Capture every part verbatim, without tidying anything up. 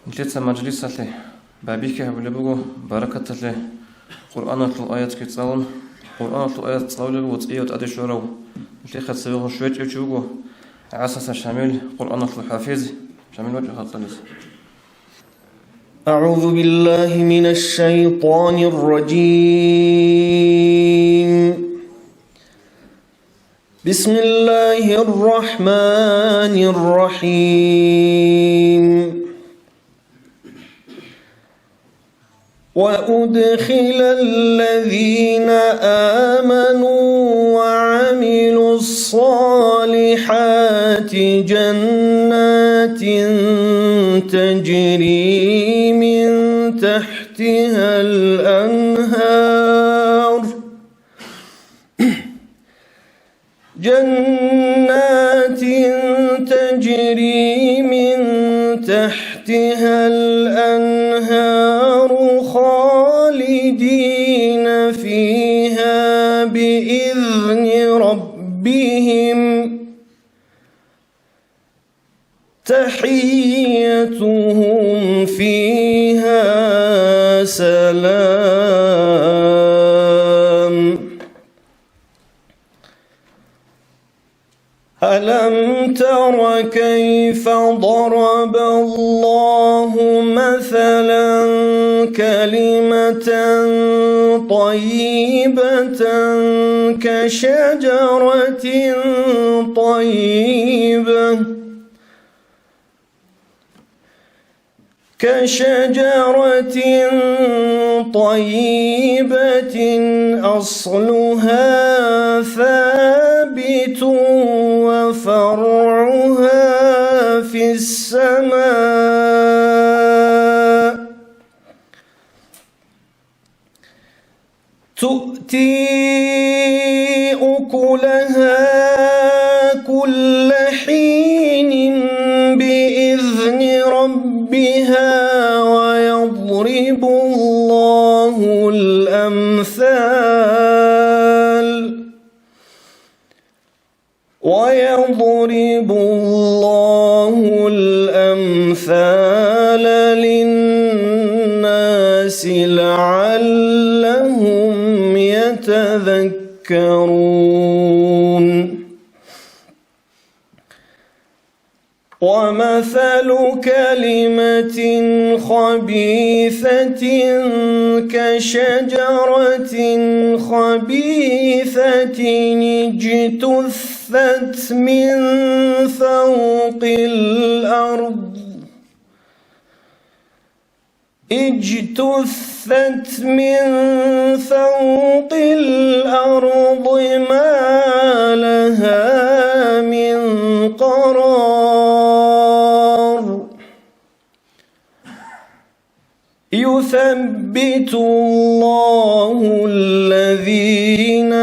Нилъеца мажлисалъе байбихьи гьабулеб буго баракаталъе Къуръаналъул аятги цӀалун. Къуръаналъул аят цӀалулеб буго цӀияв тӀаде щварав, нилъехъе цевегъун щвечӀев чи вуго, ГӀасаса Шамил, Къуръаналъул хӀафиз. Шамил, вачӀа халкъалъе. أعوذ بالله من الشيطان الرجيم. بسم الله الرحمن الرحيم. وأدخل الذين آمنوا وعملوا الصالحات جنات تجري من تحتها الأنهار، جنات تجري من تحتها الأنهار خالدين فيها بإذن ربهم، تحيتهم فيها سلام. ألم تر كيف ضرب الله مثلا كلمة طيبة كشجرة طيبة، كشجرة طيبة أصلها ثابت وفرعها في السماء، تؤتي أكلها كل حين بإذن ربها، ويضرب الله الأمثال، ويضرب الله الأمثال للناس لعلهم يتذكرون. ومثل كلمة خبيثة كشجرة خبيثة اجتثت من فوق الأرض، اجتثت من فوق الأرض ما لها من قرار. يثبت الله الذين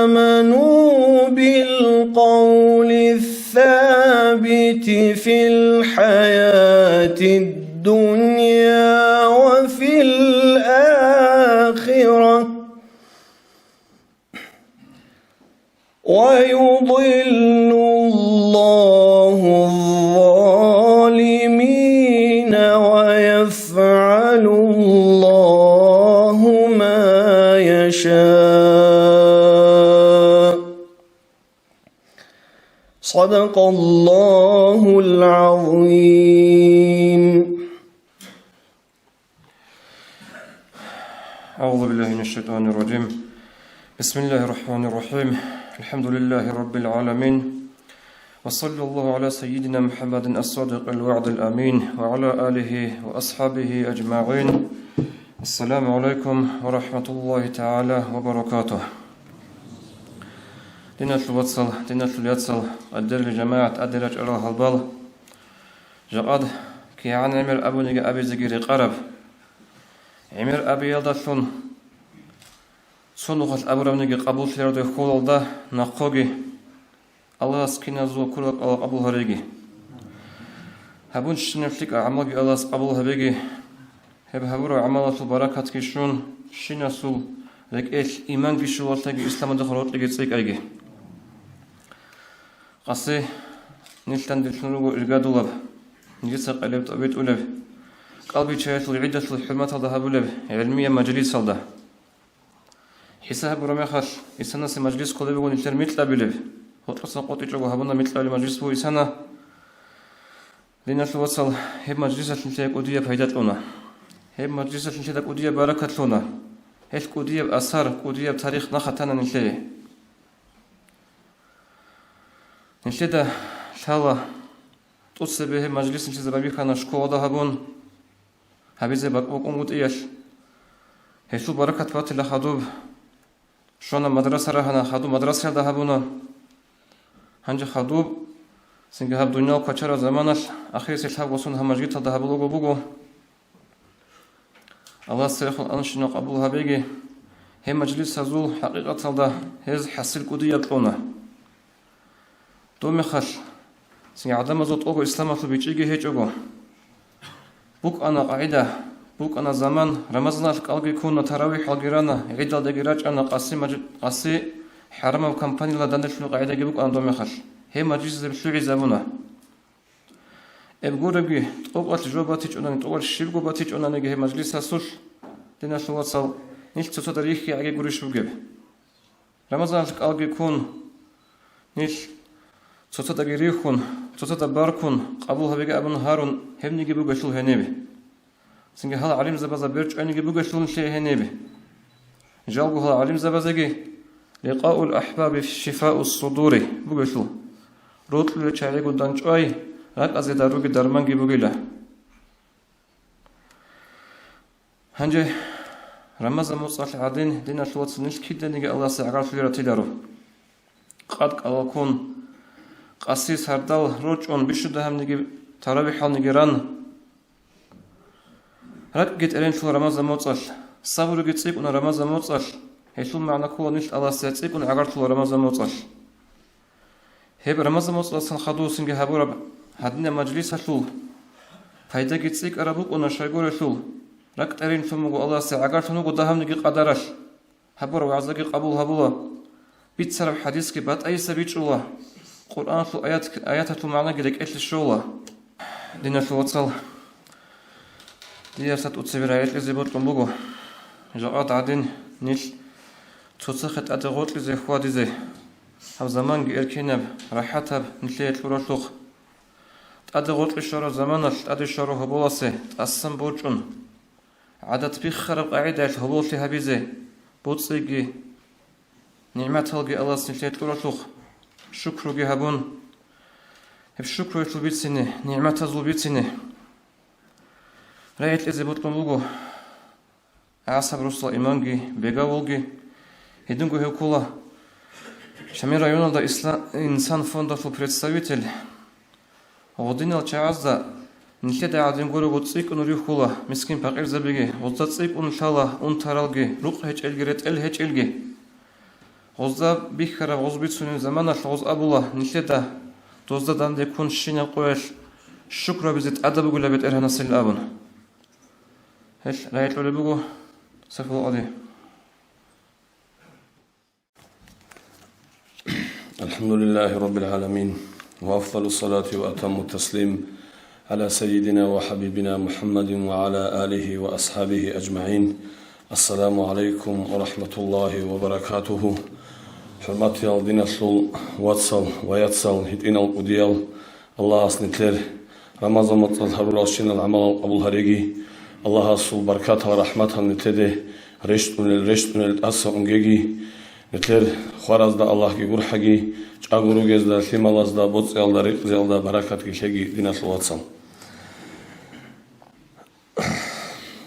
آمنوا بالقول الثابت في الحياة الدنيا وفي الآخرة، ويضل الله الظالمين ويفعل الله ما يشاء. صدق الله العظيم. أعوذ بالله من الشيطان الرجيم. بسم الله الرحمن الرحيم. الحمد لله رب العالمين. وصلى الله على سيدنا محمد الصادق الوعد الأمين وعلى آله وأصحابه أجمعين. السلام عليكم ورحمة الله تعالى وبركاته. Диналъул вацал, диналъул яцал, къадирлъи жамагӀат, тӀаде рачӀарал гьалбал. Жакъад кигӀан гӀемер абуниги абизеги рекъараб. ГӀемер абиялдалъун цо нухалъ абуравниги къабуллъиялда хьулалда нахъоги Аллагьас киназул ккурал къабул гьареги. Гьабунщинаб лъикӀаб гӀамалги Аллагьас къабул гьабеги. Гьеб гьабураб гӀамалалъул баракатги щун, щинасул рекӀелъ иманги щулалъаги исламалда рокьиги цӀикӀкӀайги. Къаси, нилъ данделъун руго иргадулаб. нижеца къелеб тӀобитӀулеб, кӀалбиччаялъул гӀидалъул хӀурматалда гьабулеб гӀилмияб мажлисалда. ХӀисаб гьабураб мехалъ, инсанасе мажлис кколеб буго нилъер микьабилеб. Гьоркьоса къотӀичӀого гьабуна микьабилеб мажлис буго инсана. Диналъул вацал, гьеб мажлисалъ нилъее кӀудияб пайда кьуна. Гьеб мажлисалъ нилъеда кӀудияб баракат лъуна. Гьелъ кӀудияб асар, кӀудияб тарих нахъа тана нилъее. Нилъеда лъала тӀоцебе гьеб мажлис нилъеца байбихьана школада гьабун, гьабизе бакӀ букӀунгутӀиялъ. Гьелъул баракат батила хадуб. Щвана мадраса рагьана, хадуб мадрасаялда гьабуна. Гьанже хадуб, цинги гьаб дуниял квачараб заманалъ, ахирисел лъабго сон гьаб мажгиталда гьабулего буго. Аллагьас церехун анщинаб къабул гьабеги, гьеб мажлисазул хӀакъикъаталда гьез хӀасил кӀудияб кьуна. Доб мехалъ, цинги гӀадамазул тӀого исламалъул бичӀчӀиги гьечӀого. БукӀана къагӀида, букӀана заман, Рамазаналъ кӀалги ккуна, таравихӀалги рана, гӀидалдаги рачӀана, къаси маж-, къаси хӀарамаб компаниялда данделъун къагӀидаги букӀана доб мехалъ. Гьеб мажлисазде лъугӀизабуна. Эб гуребги, тӀокӀалъ жо батичӀунани, тӀокӀалъ щибго батичӀунаниги гьеб мажлисасулъ, диналъул вацал, нилъ цоцазда рихьи гӀаги гурищ бугеб? Рамазаналъ кӀалги ккун, нилъ цоцаздаги рихьун, цоцазда баркун, къабул гьабеги абун гьарун, гьебниги бугелъул гьениб. Цинги гьал гӀалимзабазда берчӀвайниги бугелъул нилъее гьениб. Жалго гьал гӀалимзабазеги: «Ликъаул ахӀбаби шифаус судури» бугелъул. Рокьулел чагӀигун дандчӀвай, ракӀазе даруги дарманги бугила. Гьанже Рамазан моцӀалъ гӀадин, диналъул вацал, нилъ киданиги Аллагьасе гӀагарлъулел ратиларо. Къад кӀалалккун, къаси сардал рорчӀун бищун дагьабниги таравихӀалниги ран. РакӀги тӀеренлъула Рамазан моцӀалъ, сабруги цӀикӀкӀуна Рамазан моцӀалъ, гьелъул магӀна ккола нилъ Аллагьасе цӀикӀкӀун гӀагарлъула Рамазан моцӀалъ. Гьеб Рамазан моцӀалдасан хадусинги гьабураб гьадинаб мажлисалъул пайдаги цӀикӀкӀараб букӀуна щайгурелъул, ракӀ тӀеринлъун буго Аллагьасе гӀагарлъун вуго дагьабниги къадаралъ. Гьабураб вагӀзаги къабул гьабула, бицараб хӀадисги батӀайиса бичӀчӀула, Къуръаналъул аят-, аяталъул магӀнаги рекӀелъе щола. Диналъул вацал, диаса тӀоцебе рагӀи кьезе бокьун буго. Жакъа гӀадин нилъ цоцахъе тӀаде гъоркьизе хьвадизе, гьаб заманги эркенаб, рахӀатаб нилъее кьуралъухъ. ТӀаде гъоркье щвараб заманалъ тӀаде щварав гьоболасе тӀасан борчӀун, гӀадат биххараб къагӀидаялъ гьоболлъи гьабизе, боцӀиги, нигӀматалги Аллагьас нилъее кьуралъухъ, шукруги гьабун, гьеб шукруялъул бицине, нигӀматазул бицине рагӀи кьезе бокьун буго. ГӀасаб росдал имамги, бегавулги, гьединго гьев ккола Шамил районалда исла-, инсан фондалъул представитель. Гъодинал чагӀазда нилъеда гӀадин гурого цӀикӀкӀун рихьула мискин-пакъирзабиги, гъозда цӀикӀкӀун лъала унтаралги, рукъ гьечӀелги, ретӀел гьечӀелги. Гъозда бихьараб гъоз бицунеб заманалъ гъоз абула нилъеда, дозда данде ккун щинаб къоялъ шукру гьабизе тӀадаб бугила БетӀергьанасел абун. Гьелъ рагӀи кьолеб буго Сафул Гьади. الحمد لله رب العالمين، وأفضل الصلاة وأتم التسليم على سيدنا وحبيبنا محمد وعلى آله وأصحابه أجمعين. السلام عليكم ورحمة الله وبركاته. ХӀурматиял диналъул вацал ва яцал, гьитӀинал кӀудиял, Аллагьас нилъер Рамазан моцӀалъ гьаруралщинал гӀамалал къабул гьареги, Аллагьасул баркатал, рахӀматал нилъеде рещтӀунел-рещтӀунел тӀаса унгеги, нилъер хваразда Аллагьги гурхӀаги, чӀаго ругезда, лъималазда, боцӀиялда, рекъезиялда баракатги лъеги, диналъул вацал.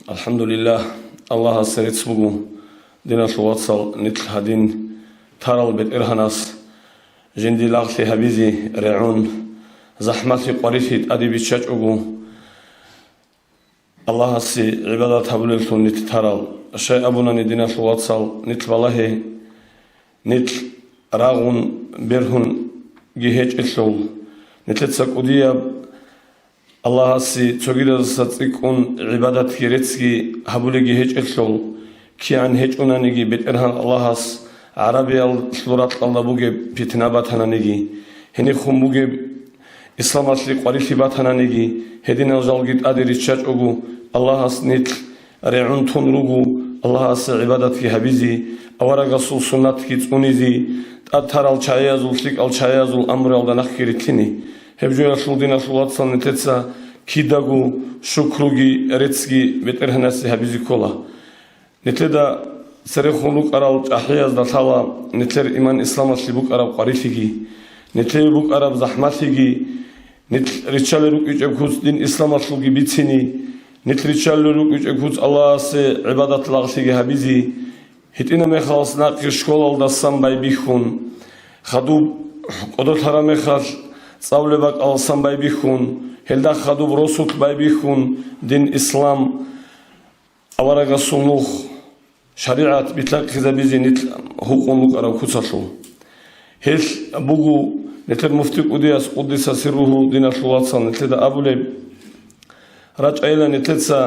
АлхӀамдулиллагь, Аллагьасе рецц буго, диналъул вацал, нилъ гьадин тарал БетӀергьанас жинди лагълъи гьабизе регӀун, захӀмалъи къварилъи тӀаде биччачӀого, Аллагьасе гӀибадат гьабулеллъун нилъ тарал. Щай абунани, диналъул вацал, нилъ балагье, нилъ рагъун бергьунги гьечӀелъул, нилъеца кӀудияб Аллагьасе цогидазаса цӀикӀкӀун гӀибадатги реццги гьабулеги гьечӀелъул, кигӀан гьечӀонаниги, БетӀергьан Аллагьас гӀарабиялъул ракьалда бугеб питна батананиги, гьенихун бугеб Исламалъе къварилъи батананиги, гьединал жалги тӀаде риччачӀого, Аллагьас нилъ регӀун тун руго Аллагьасе гӀибадатги гьабизе, аварагасул суннатги цӀунизе, тӀад тарал чагӀиязул, лъикӀал чагӀиязул амруялда нахъги рилълъине. Гьеб жоялъул, диналъул вацал, нилъеца кидаго шукруги реццги БетӀергьанасе гьабизе ккола. Нилъеда церехун рукӀарал чӀахӀиязда лъала нилъер иман-исламалъе букӀараб къварилъиги, нилъее букӀараб захӀмалъиги, нилъ риччалел рукӀичӀеб куц дин-исламалъулги бицине, нилъ риччалел рукӀичӀеб куц Аллагьасе гӀибадат-лагълъиги гьабизе. ГьитӀинаб мехалъ нахъе школалдасан байбихьун, хадуб кӀодолъараб мехалъ цӀалулеб бакӀалдасан байбихьун, гьелда хадуб росулъ байбихьун дин-ислам, аварагасул нух, шаригӀат битлъахъизабизе нилъ гьукъун букӀараб куцалъул. Гьелъ буго нилъер муфти кӀудияс, къуддиса сирругьу, диналъул вацал, нилъеда абулеб: рачӀайила нилъеца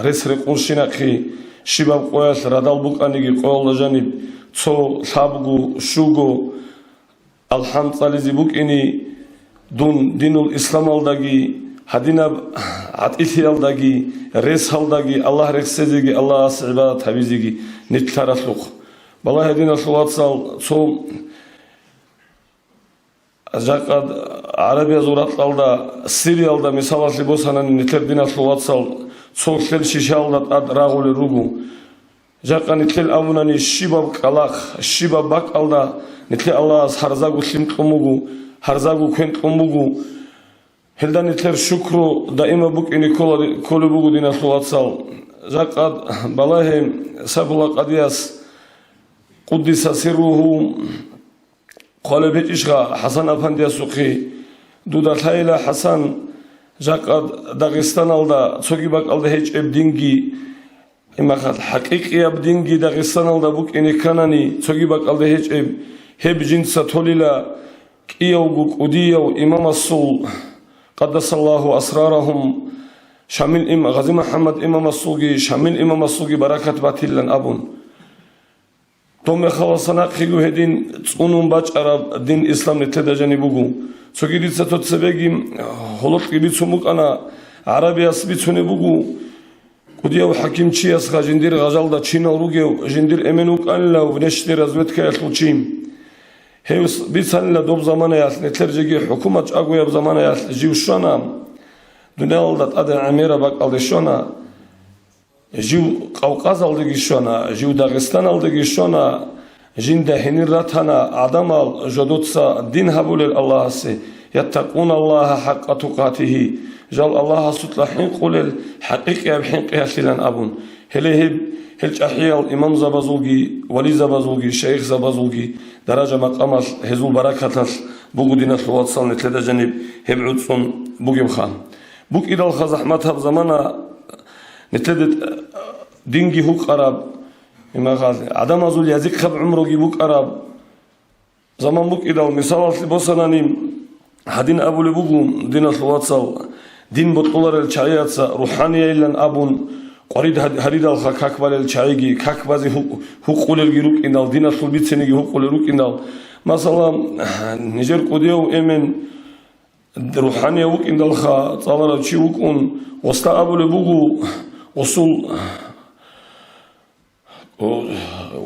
рес рекъунщинахъе, щибаб къоялъ радал букӀаниги, къоялда жаниб цо, лъабго, щуго, алхӀам цӀализе букӀине, дун динул исламалдаги, гьадинаб гӀатӀилъиялдаги, ресалдаги, Аллагь рехсезеги, Аллагьас гӀибадат гьабизеги нилъаралъухъ. Балагье, диналъул вацал, цо жакъа гӀарабиязул ракьалда, Сириялда, мисалалъе босанани, нилъер, диналъул вацал, цо лъел шишаялда тӀад рагъулел руго. Жакъа нилъел абунани, щибаб кӀкӀалахъ, щибаб бакӀалда нилъе Аллагьас гьарзаго лъим кьун буго, гьарзаго квен кьун буго. Гьелда нилъер шукру даимаб букӀине ккола-, кколеб буго, диналъул вацал. Жакъа балагье, Сайфулла къадияс, къуддиса сирругьу, хъвалеб гьечӀищха ХӀасан афандиясухъе? Дуда лъайила, ХӀасан, жакъа Дагъистаналда цоги бакӀалда гьечӀеб динги, имахал хӀакъикъияб динги Дагъистаналда букӀине кканани, цоги бакӀалда гьечӀеб, гьеб жинца толила кӀиявго кӀудияв имамасул, къаддасаллагьу асрарагьум, Шамил им-, Гъази МухӀаммад имамасулги, Шамил имамасулги баракат батилан абун. Дов мехаласа нахъего гьедин цӀунун бачӀараб дин-ислам нилъеда жаниб буго. Цоги дица цо цебеги гьолокьги бицун букӀана, гӀарабияс бицунеб буго, кӀудияв хӀакимчиясха жиндир гъажалда чинал ругев, жиндир эмен вукӀанилав внешний разведкаялъул чи. Гьев с-, бицанила доб заманаялъ, нилъер жеги хӀукумат чӀагояб заманаялъ жив щвана, дуниялалда тӀаде гӀемераб бакӀалде щвана. Жив Къавкъазалдеги щвана, жив Дагъистаналдеги щвана, жинда гьенир ратана гӀадамал жодоца дин гьабулел Аллагьасе, яттакъуналлагьа хӀакъа тукъатигьи, жал Аллагьасукьа хӀинкъулел хӀакъикъияб хӀинкъиялъилан абун. Гьеле гьеб, гьел чӀахӀиял имамзабазулги, вализабазулги, шайихзабазулги даража-макъамалъ, гьезул баракаталъ буго, диналъул вацал, нилъеда жаниб гьеб гӀуцӀун бугебха. БукӀидалха захӀматаб замана, нилъеде динги гьукъараб, имахал, гӀадамазул язихъаб гӀумруги букӀараб заман букӀидал, мисалалъе босанани, гьадин абулеб буго, диналъул вацал, дин бокьуларел чагӀияца рухӀаниялилан абун, къварид гьад-, гьаридалха как балел чагӀиги, как базе гьу-, гьукъулелги рукӀиндал, диналъул бицинеги гьукъулел рукӀиндал. Масала, нижер кӀудияв эмен рухӀанияв вукӀиндалха цӀаларав чи вукӀун, гъосда абулеб буго, гъосул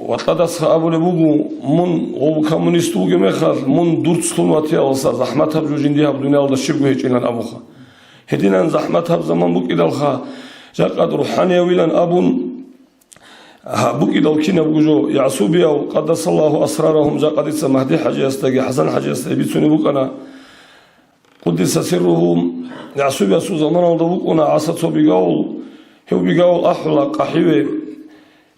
вацӀцӀадасха абулеб буго, мун гъов коммунист вугеб мехалъ, мун дурцлъун ватиялса, захӀматаб жо жинди гьаб дуниялда щибго гьечӀилан абуха. Гьединан захӀматаб заман букӀидалха, жакъад рухӀаниявилан абун, гьаб букӀидал кинабго жо, ЯгӀсубияв, къаддасаллагьу асрарагьум, жакъа дица Магьди-хӀажиясдаги ХӀасан-хӀажиясдаги бицунеб букӀана. Къуддиса сирругьу, ЯгӀсубиясул заманалда вукӀуна гӀаса цо бигавул, гьев бигавул ахӀула къахӀиве.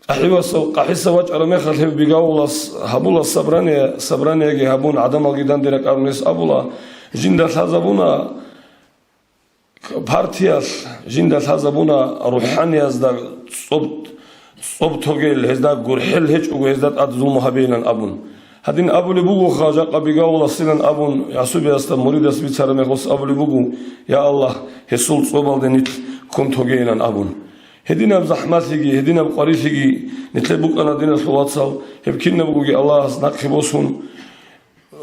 КъахӀиваса-, къахӀиса вачӀараб мехалъ гьев бигавулас гьабула собрание, собраниеги гьабун, гӀадамалги данде ракӀарун гьес абула, жинда лъазабуна, партиялъ жинда лъазабуна рухӀаниязда цӀоб-, цӀоб тогел, гьезда гурхӀел гьечӀого, гьезда тӀад зулму гьабейилан абун. Гьадин абулеб бугоха, жакъа бигавуласилан абун, ЯгӀсубиясда муридас бицараб мехалъ абулеб буго: «Я Аллагь, гьесул цӀобалде нилъ ккун тогейилан», – абун. Гьединаб захӀмалъиги, гьединаб къварилъиги нилъер букӀана, диналъул вацал, гьеб кинабгоги Аллагьас нахъе босун,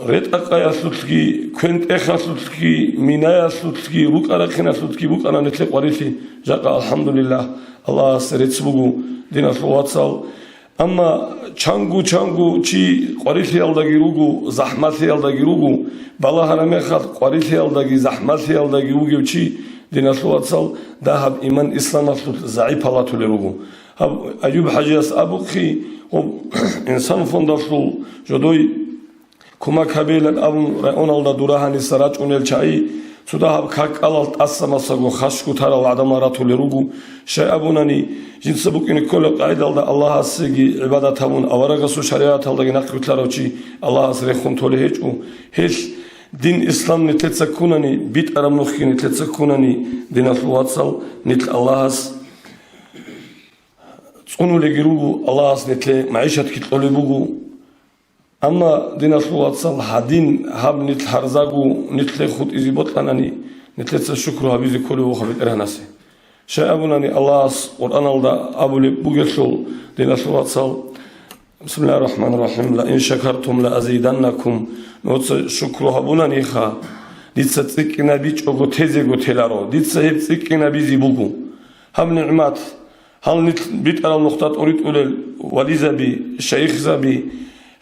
ретӀа-къаялъулъги, квен-тӀехалъулъги, минаялъулъги, рукӀа-рахъиналъулъги букӀана нилъер къварилъи. Жакъа, алхӀамдулиллагь, Аллагьасе рецц буго, диналъул вацал. Амма чанго-чанго чи къварилъиялдаги руго, захӀмалъиялдаги руго, балагьараб мехалъ къварилъиялдаги захӀмалъиялдаги вугев чи, диналъул вацал, дагьаб иман исламалъулъ загӀипал ратулел руго. Гьаб Аюб-хӀажияс абухъи, гьоб инсан фондалъул жодой кумак гьабейилан абун районалда дура гьаниса рачӀунел чагӀи, цо дагьаб как-кӀалал тӀаса-масаго хашгу тарал гӀадамал ратулел руго. Щай абунани, жинца букӀине кколеб къагӀидалда Аллагьасеги гӀибадат гьабун, аварагасул шаригӀаталдаги нахърилълъарав чи Аллагьас рехун толей гьечӀо. Гьелъ дин ислам нилъеца ккунани, битӀараб нухги нилъеца ккунани, диналъул вацал, нилъ Аллагьас цӀунулеги руго, Аллагьас нилъее магӀишатги кьолеб буго. Амма, диналъул вацал, гьадин гьаб нилъ гьарзаго нилъее хутӀизе бокьанани, нилъеца шукру гьабизе кколев вуха БетӀергьанасе. Щай абунани, Аллагьас Къуръаналда абулеб бугелъул, диналъул вацал, Бисмиллагьир рахӀманир рахӀим, «Ла ин шакартум ла азиданнакум», нуца шукру гьабунаниха, дица цӀикӀкӀинабичӀого тезего теларо, дица гьеб цӀикӀкӀинабизе буго. Гьаб нигӀмат, гьал нилъ битӀарал нухда тӀуритӀулел вализаби, шайихзаби,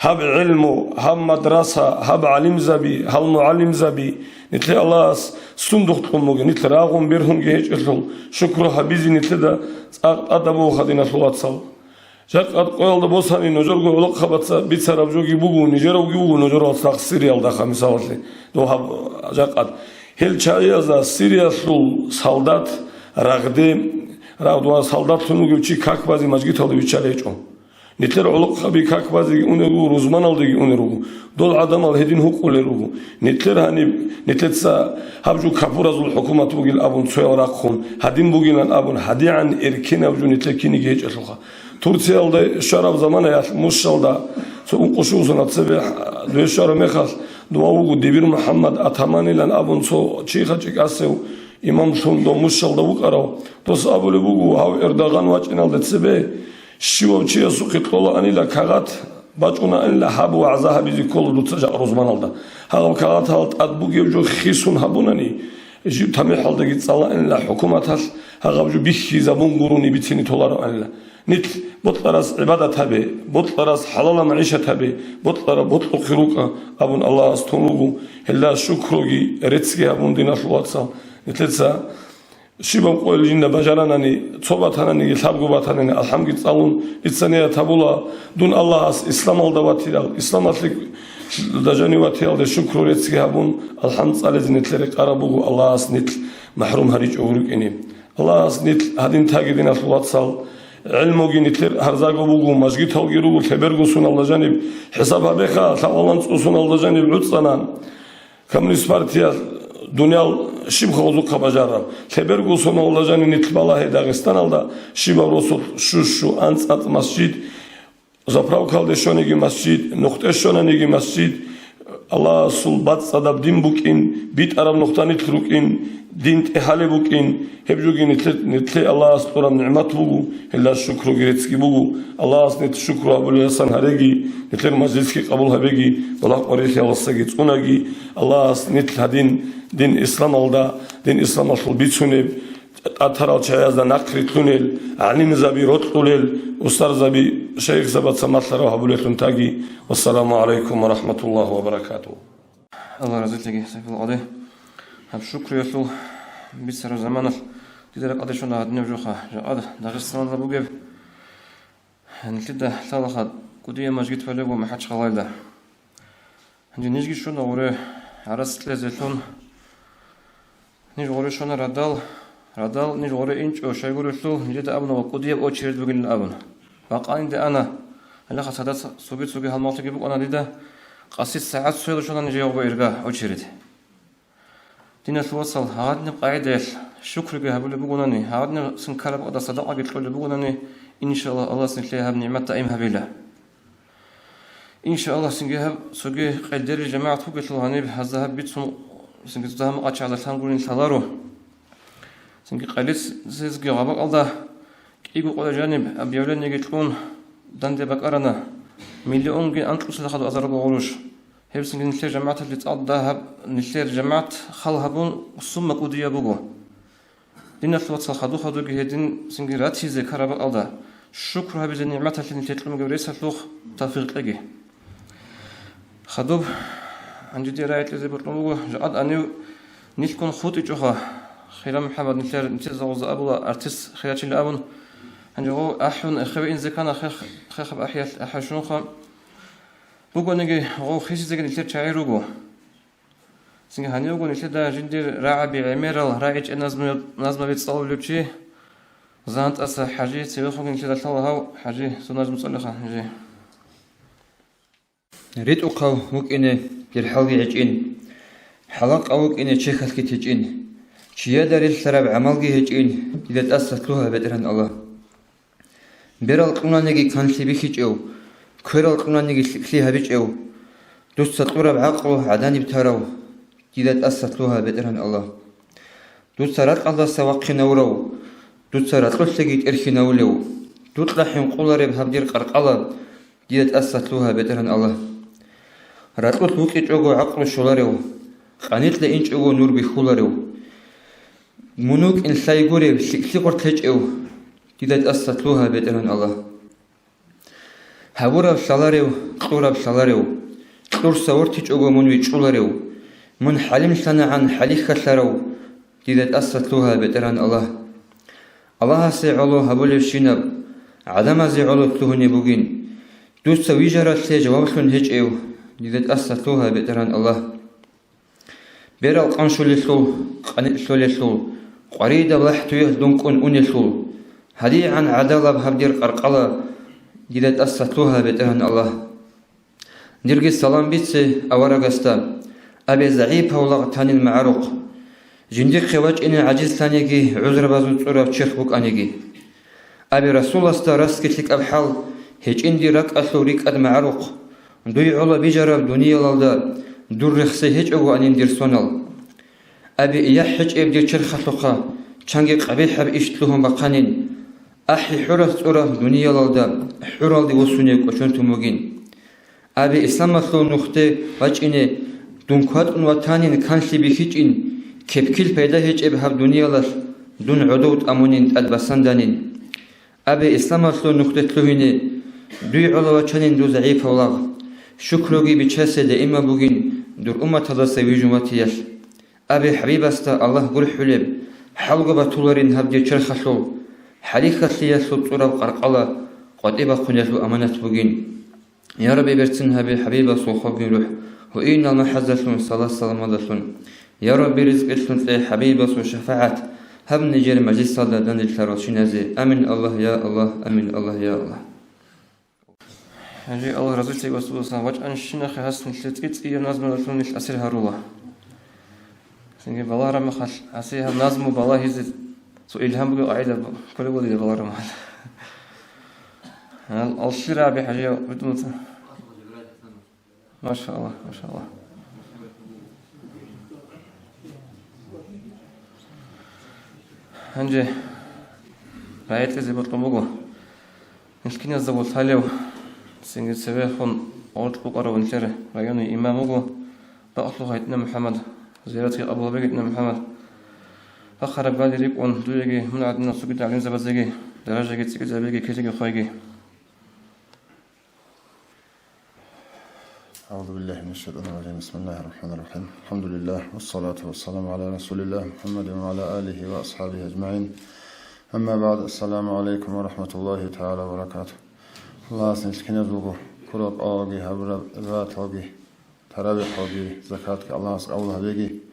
гьаб гӀилму, гьаб мадраса, гьаб гӀалимзаби, гьал мугӀалимзаби, нилъее Аллагьас сундухъ кьун бугеб, нилъ рагъун бергьунги гьечӀелъул, шукру гьабизе нилъеда цӀакъ тӀадаб буго, диналъул вацал. Жакъа къоялда босани, нужерго гӀолохъабаца бицараб жоги буго, нижеравги буго, нужерал сах Сириялдаха, мисалалъе, дов гьаб жакъа. Гьел чагӀиязда Сириялъул солдат, рагъде, рагъдван солдатлъун вугев чи как базе мажгиталда виччалей гьечӀо. Нилъер гӀолохъаби как базеги унел руго, рузманалдеги унел руго. Дол гӀадамал гьедин гьукъулел руго. Нилъер гьаниб, нилъеца гьаб жо капуразул хӀукумат бугил абун цоял рахъун, гьадин бугилан абун, гьадигӀан эркенаб жо нилъер киниги гьечӀелъулха. Турциялда щвараб заманаялъ Мушалда цо ункъо-щуго сона цебе дуе щвараб мехалъ, дова вуго Дибир МухӀаммад Атаманилан абун цо чиха-чӀикӀасев имамлъун дов Мушалда вукӀарав. Дос абулеб буго, гьав Эрдоган вачӀиналде цебе щивав чиясухъе кьолаанила кагъат, бачӀунаанила гьаб вагӀза гьабизе ккола дуца жакъа рузманалда. Гьагъаб кагъатал тӀад бугеб жо хисун гьабунани, жиб тамихӀалдаги цӀалаанила хӀукуматалъ гьагъаб жо бихьизабун гурони бицине толароанила. Нилъ бокьарас гӀибадат гьабе, бокьарас хӀалалаб магӀишат гьабе, бокьараб бокьухъе рукӀа абун Аллагьас тун руго, гьелда шукруги реццги гьабун, диналъул вацал, нилъеца щибаб къойил жинда бажаранани, цо батананиги, лъабго батанани, алхӀамги цӀалун, дица ният гьабула, дун Аллагьас исламалда ватилал, исламалъе дажани ватиялде шукру реццги гьабун, алхӀам цӀализе нилъер рекъараб буго, Аллагьас нилъ махӀрум гьаричӀого рукӀине. Аллагьас нилъ гьадин таги, диналъул вацал, гӀилмуги нилъер гьарзаго буго, мажгиталги руго, лъеберго соналда жаниб хӀисаб гьабеха, лъабгъалан цӀусуналда жаниб гӀуцӀана. Коммунист партия дуниял щиб хавзухъа бажараб. Лъеберго соналда жаниб нилъ балагье Дагъистаналда щибаб росулъ щущу, анцӀ-анцӀ масжид, заправкалде щониги масжид, нухде щонаниги масжид, Аллагьасул бацӀцӀадаб дин букӀин, битӀараб нухда нилъ рукӀин, дин тӀегьалеб букӀин, гьеб жоги нилъе, нилъе Аллагьас кьураб нигӀмат буго, гьелда шукруги реццги буго. Аллагьас нилъ шукру гьабулеласан гьареги, нилъер мажлисги къабул гьабеги, балагь къварилъиялдасаги цӀунаги. Аллагьас нилъ гьадин дин исламалда, дин исламалъул бицунеб, тӀатарал чагӀазда нахърилълъунел, гӀалимзаби рокьулел, устарзаби, шайихзабаца малъарав гьабулеллъун таги. Вассаламу гӀалайкум ва рахӀматуллагьи ва баракатугьу. Аллагь разилъеги, Сайфулла къади. Гьаб шукруялъул бицараб заманалъ дида ракӀалде щвана гьадинаб жоха, жакъа Дагъистаналда бугеб. Нилъеда лъалаха кӀудияб мажгит балеб буго МахӀачхъалаялда. Гьанже нижги щуна гъуре гӀарац кьезелъун. Ниж гъуре щуна радал, радал ниж гъуре инчӀо щайгурелъул, нижеда абуна ва кӀудияб очередь бугилан абун. Бакъаниде ана, гьалаха цадахъ цоги-цоги гьалмагълъиги букӀана дида, къаси сагӀат цоялда щвана нижее гъуба ирга очередь. Диналъул вацал, гьагъадинаб къагӀидаялъ шукруги гьабулеб бугонани, гьагъадинаб цинкараб къадар садакъаги кьолеб бугонани, иншаллагь, Аллагьас нилъее гьаб нигӀмат даим гьабила. Иншаллагь, цинги гьаб цоги къайдерил жамагӀат бугелъул гьаниб гьазда гьаб бицун, цинги цо дагьаб мукъачагӀазда лъан гурин лъаларо. Цинги къайлицезги гъабакьалда кӀиго къоя жаниб объявлениеги кьун данде бакӀарана, миллионги анкьусилахъад азарго гъурущ. Гьеб цинги нилъер жамагӀаталъе цӀалда гьаб, нилъер жамагӀат хал гьабун сумма кӀудияб буго. Диналъул вацал, хадур-хадурги гьедин цинги ратизе ккараб бакӀалда, шукру гьабизе нигӀматалъе нилъер кьун бугеб ресалъухъ тавфикъ кьеги. Хадуб, гьанже дие рагӀи кьезе бокьун буго, жакъа гьанив нилъгун хутӀичӀоха, Хира МухӀаммад, нилъер нилъер загъуза абула, артист хирачила абун, гьанже гъов ахӀун эхеве инзе ккана, хех-, хехаб ахӀиялъ ахӀа щунха. Бугониги, гъов хисизеги нилъер чагӀи руго. Цинги гьанивго нилъеда жиндир рагӀаби гӀемерал рагӀичӀеб назму-, назмаби цӀалулев чи, ЗагӀан ТӀаса ХӀажи, цевехунги нилъеда лъала гьав ХӀажи, цо назму цӀалеха, ХӀажи. РитӀухъав вукӀине дир хӀалги гӀечӀин, хӀалакъав вукӀине чехьалъги течӀин, чияда релълъараб гӀамалги гьечӀин, дида тӀаса лъугьа, БетӀергьан Аллагь. Берал кьунаниги канлъи бихьичӀев, кверал кьунаниги лъикӀлъи гьабичӀев, дуца кьураб гӀакълу гӀаданиб тарав, дида тӀаса лъугьа, БетӀергьан Аллагь. Дуца ракьалдаса вахъинавурав, дуца ракьулъеги тӀерхьинавулев, дукьа хӀинкъулареб гьаб дир къаркъала, дида тӀаса лъугьа, БетӀергьан Аллагь. Ракьулъ вукӀичӀого гӀакълу щоларев, къанилъа инчӀого нур бихьуларев, мун вукӀин лъай гурев, лъикӀлъи гъорлъ гьечӀев, дида тӀаса лъугьа, БетӀергьан Аллагь. Гьабураб лъаларев, кьураб лъаларев, кьурса вортичӀого мун вичӀчӀуларев, мун хӀалимлъанагӀан хӀалихьалъарав, дида тӀаса лъугьа, БетӀергьан Аллагь. Аллагьасе гӀоло гьабулевщинаб, гӀадамазе гӀоло лъугьунеб бугин, дуца вижаралъе жаваблъун гьечӀев, дида тӀаса лъугьа, БетӀергьан Аллагь. Берал къанщулелъул, къанилъулелъул, къваридаб лахӀ туялъ дун кӀун унелъул, гьадигӀан гӀадалаб гьаб дир къаркъала, дида тӀаса лъугьа, БетӀергьан Аллагь. Дирги салам бице аварагасда, абе загӀипав лагъ танин магӀарухъ, жиндихъе вачӀине гӀажизлъаниги, гӀузрабазул цӀурав черх букӀаниги. Абе Расуласда расги лъикӀаб хӀал, гьечӀин дир ракӀалъул рикӀкӀад магӀарухъ, дуй гӀоло бижараб дуниялалда дур рехсей гьечӀого анин дир сонал. Абе, яхӀ гьечӀеб дир черхалъухъа чанги къабихӀаб иш лъугьун бахъанин, ахӀи хӀуралъ цӀураб дуниялалда хӀуралде вуссунев кӀочон тун бугин. Абе, исламалъул нухде вачӀине дун кватӀун ватанин, канлъи бихьичӀин, кепкил пайда гьечӀеб гьаб дуниялалъ дун гӀодов тӀамунин, тӀад басанданин. Абе, исламалъул нухде лъугьине, дуй гӀоло вачанин дур загӀипав лагъ, шукруги бичасе даимаб бугин дур умматалдаса вижун ватиялъ. Абе, ХӀабибасда Аллагь гурхӀулеб хӀалго батуларин гьаб дир черхалъул, хӀалихьалъиялъул цӀураб къаркъала къватӀибахъуниялъул аманат бугин. Я Рабби, берцин гьабе ХӀабибасул хобги рухӀ, гьуинал махӀаздалъун, салат-саламалдалъун. Я Рабби, ризкъилъун кье ХӀабибасул шафагӀат гьаб нижер мажлисалда данделъарал чиназе. Амин, Аллагь, я Аллагь, амин, Аллагь, я Аллагь. Гьанже Аллагь разилъи васуласан вачӀанщинахъе гьас нилъер цӀи-цӀияб назмуялдалъун нилъ асир гьарула. Цинги балагьараб мехалъ, гьасие гьаб назму балагьизе цо илгьам бугеб къагӀида кколеб буго дида балагьараб мехалъ. Гьал аллъи рагӀаби ХӀажияв ритӀунца. Машалла, машалла. Гьанже рагӀи кьезе бокьун буго. Мискиназда гъуллъалев, цинги цевехун гъоркь букӀарав нилъер районный имам вуго, бакълъуха гьитӀина МухӀаммад, зиратги къабул гьабеги гьитӀина МухӀаммад. Бахъараб гали рикӀкӀун дуеги, мун гӀадинал цоги гӀалимзабазеги даражаги цӀикӀкӀинабеги ккезеги хвейги. أعوذ بالله من الشيطان الرجيم. بسم الله الرحمن الرحيم. الحمد لله والصلاة والسلام على رسول الله محمد وعلى آله وأصحابه أجمعين. أما بعد. السلام عليكم ورحمة الله تعالى وبركاته. Аллагьас нилъ киназулго ккураб къоялги, гьабураб гӀибадаталги, таравихӀалги, закатги Аллагьас къабул гьабеги.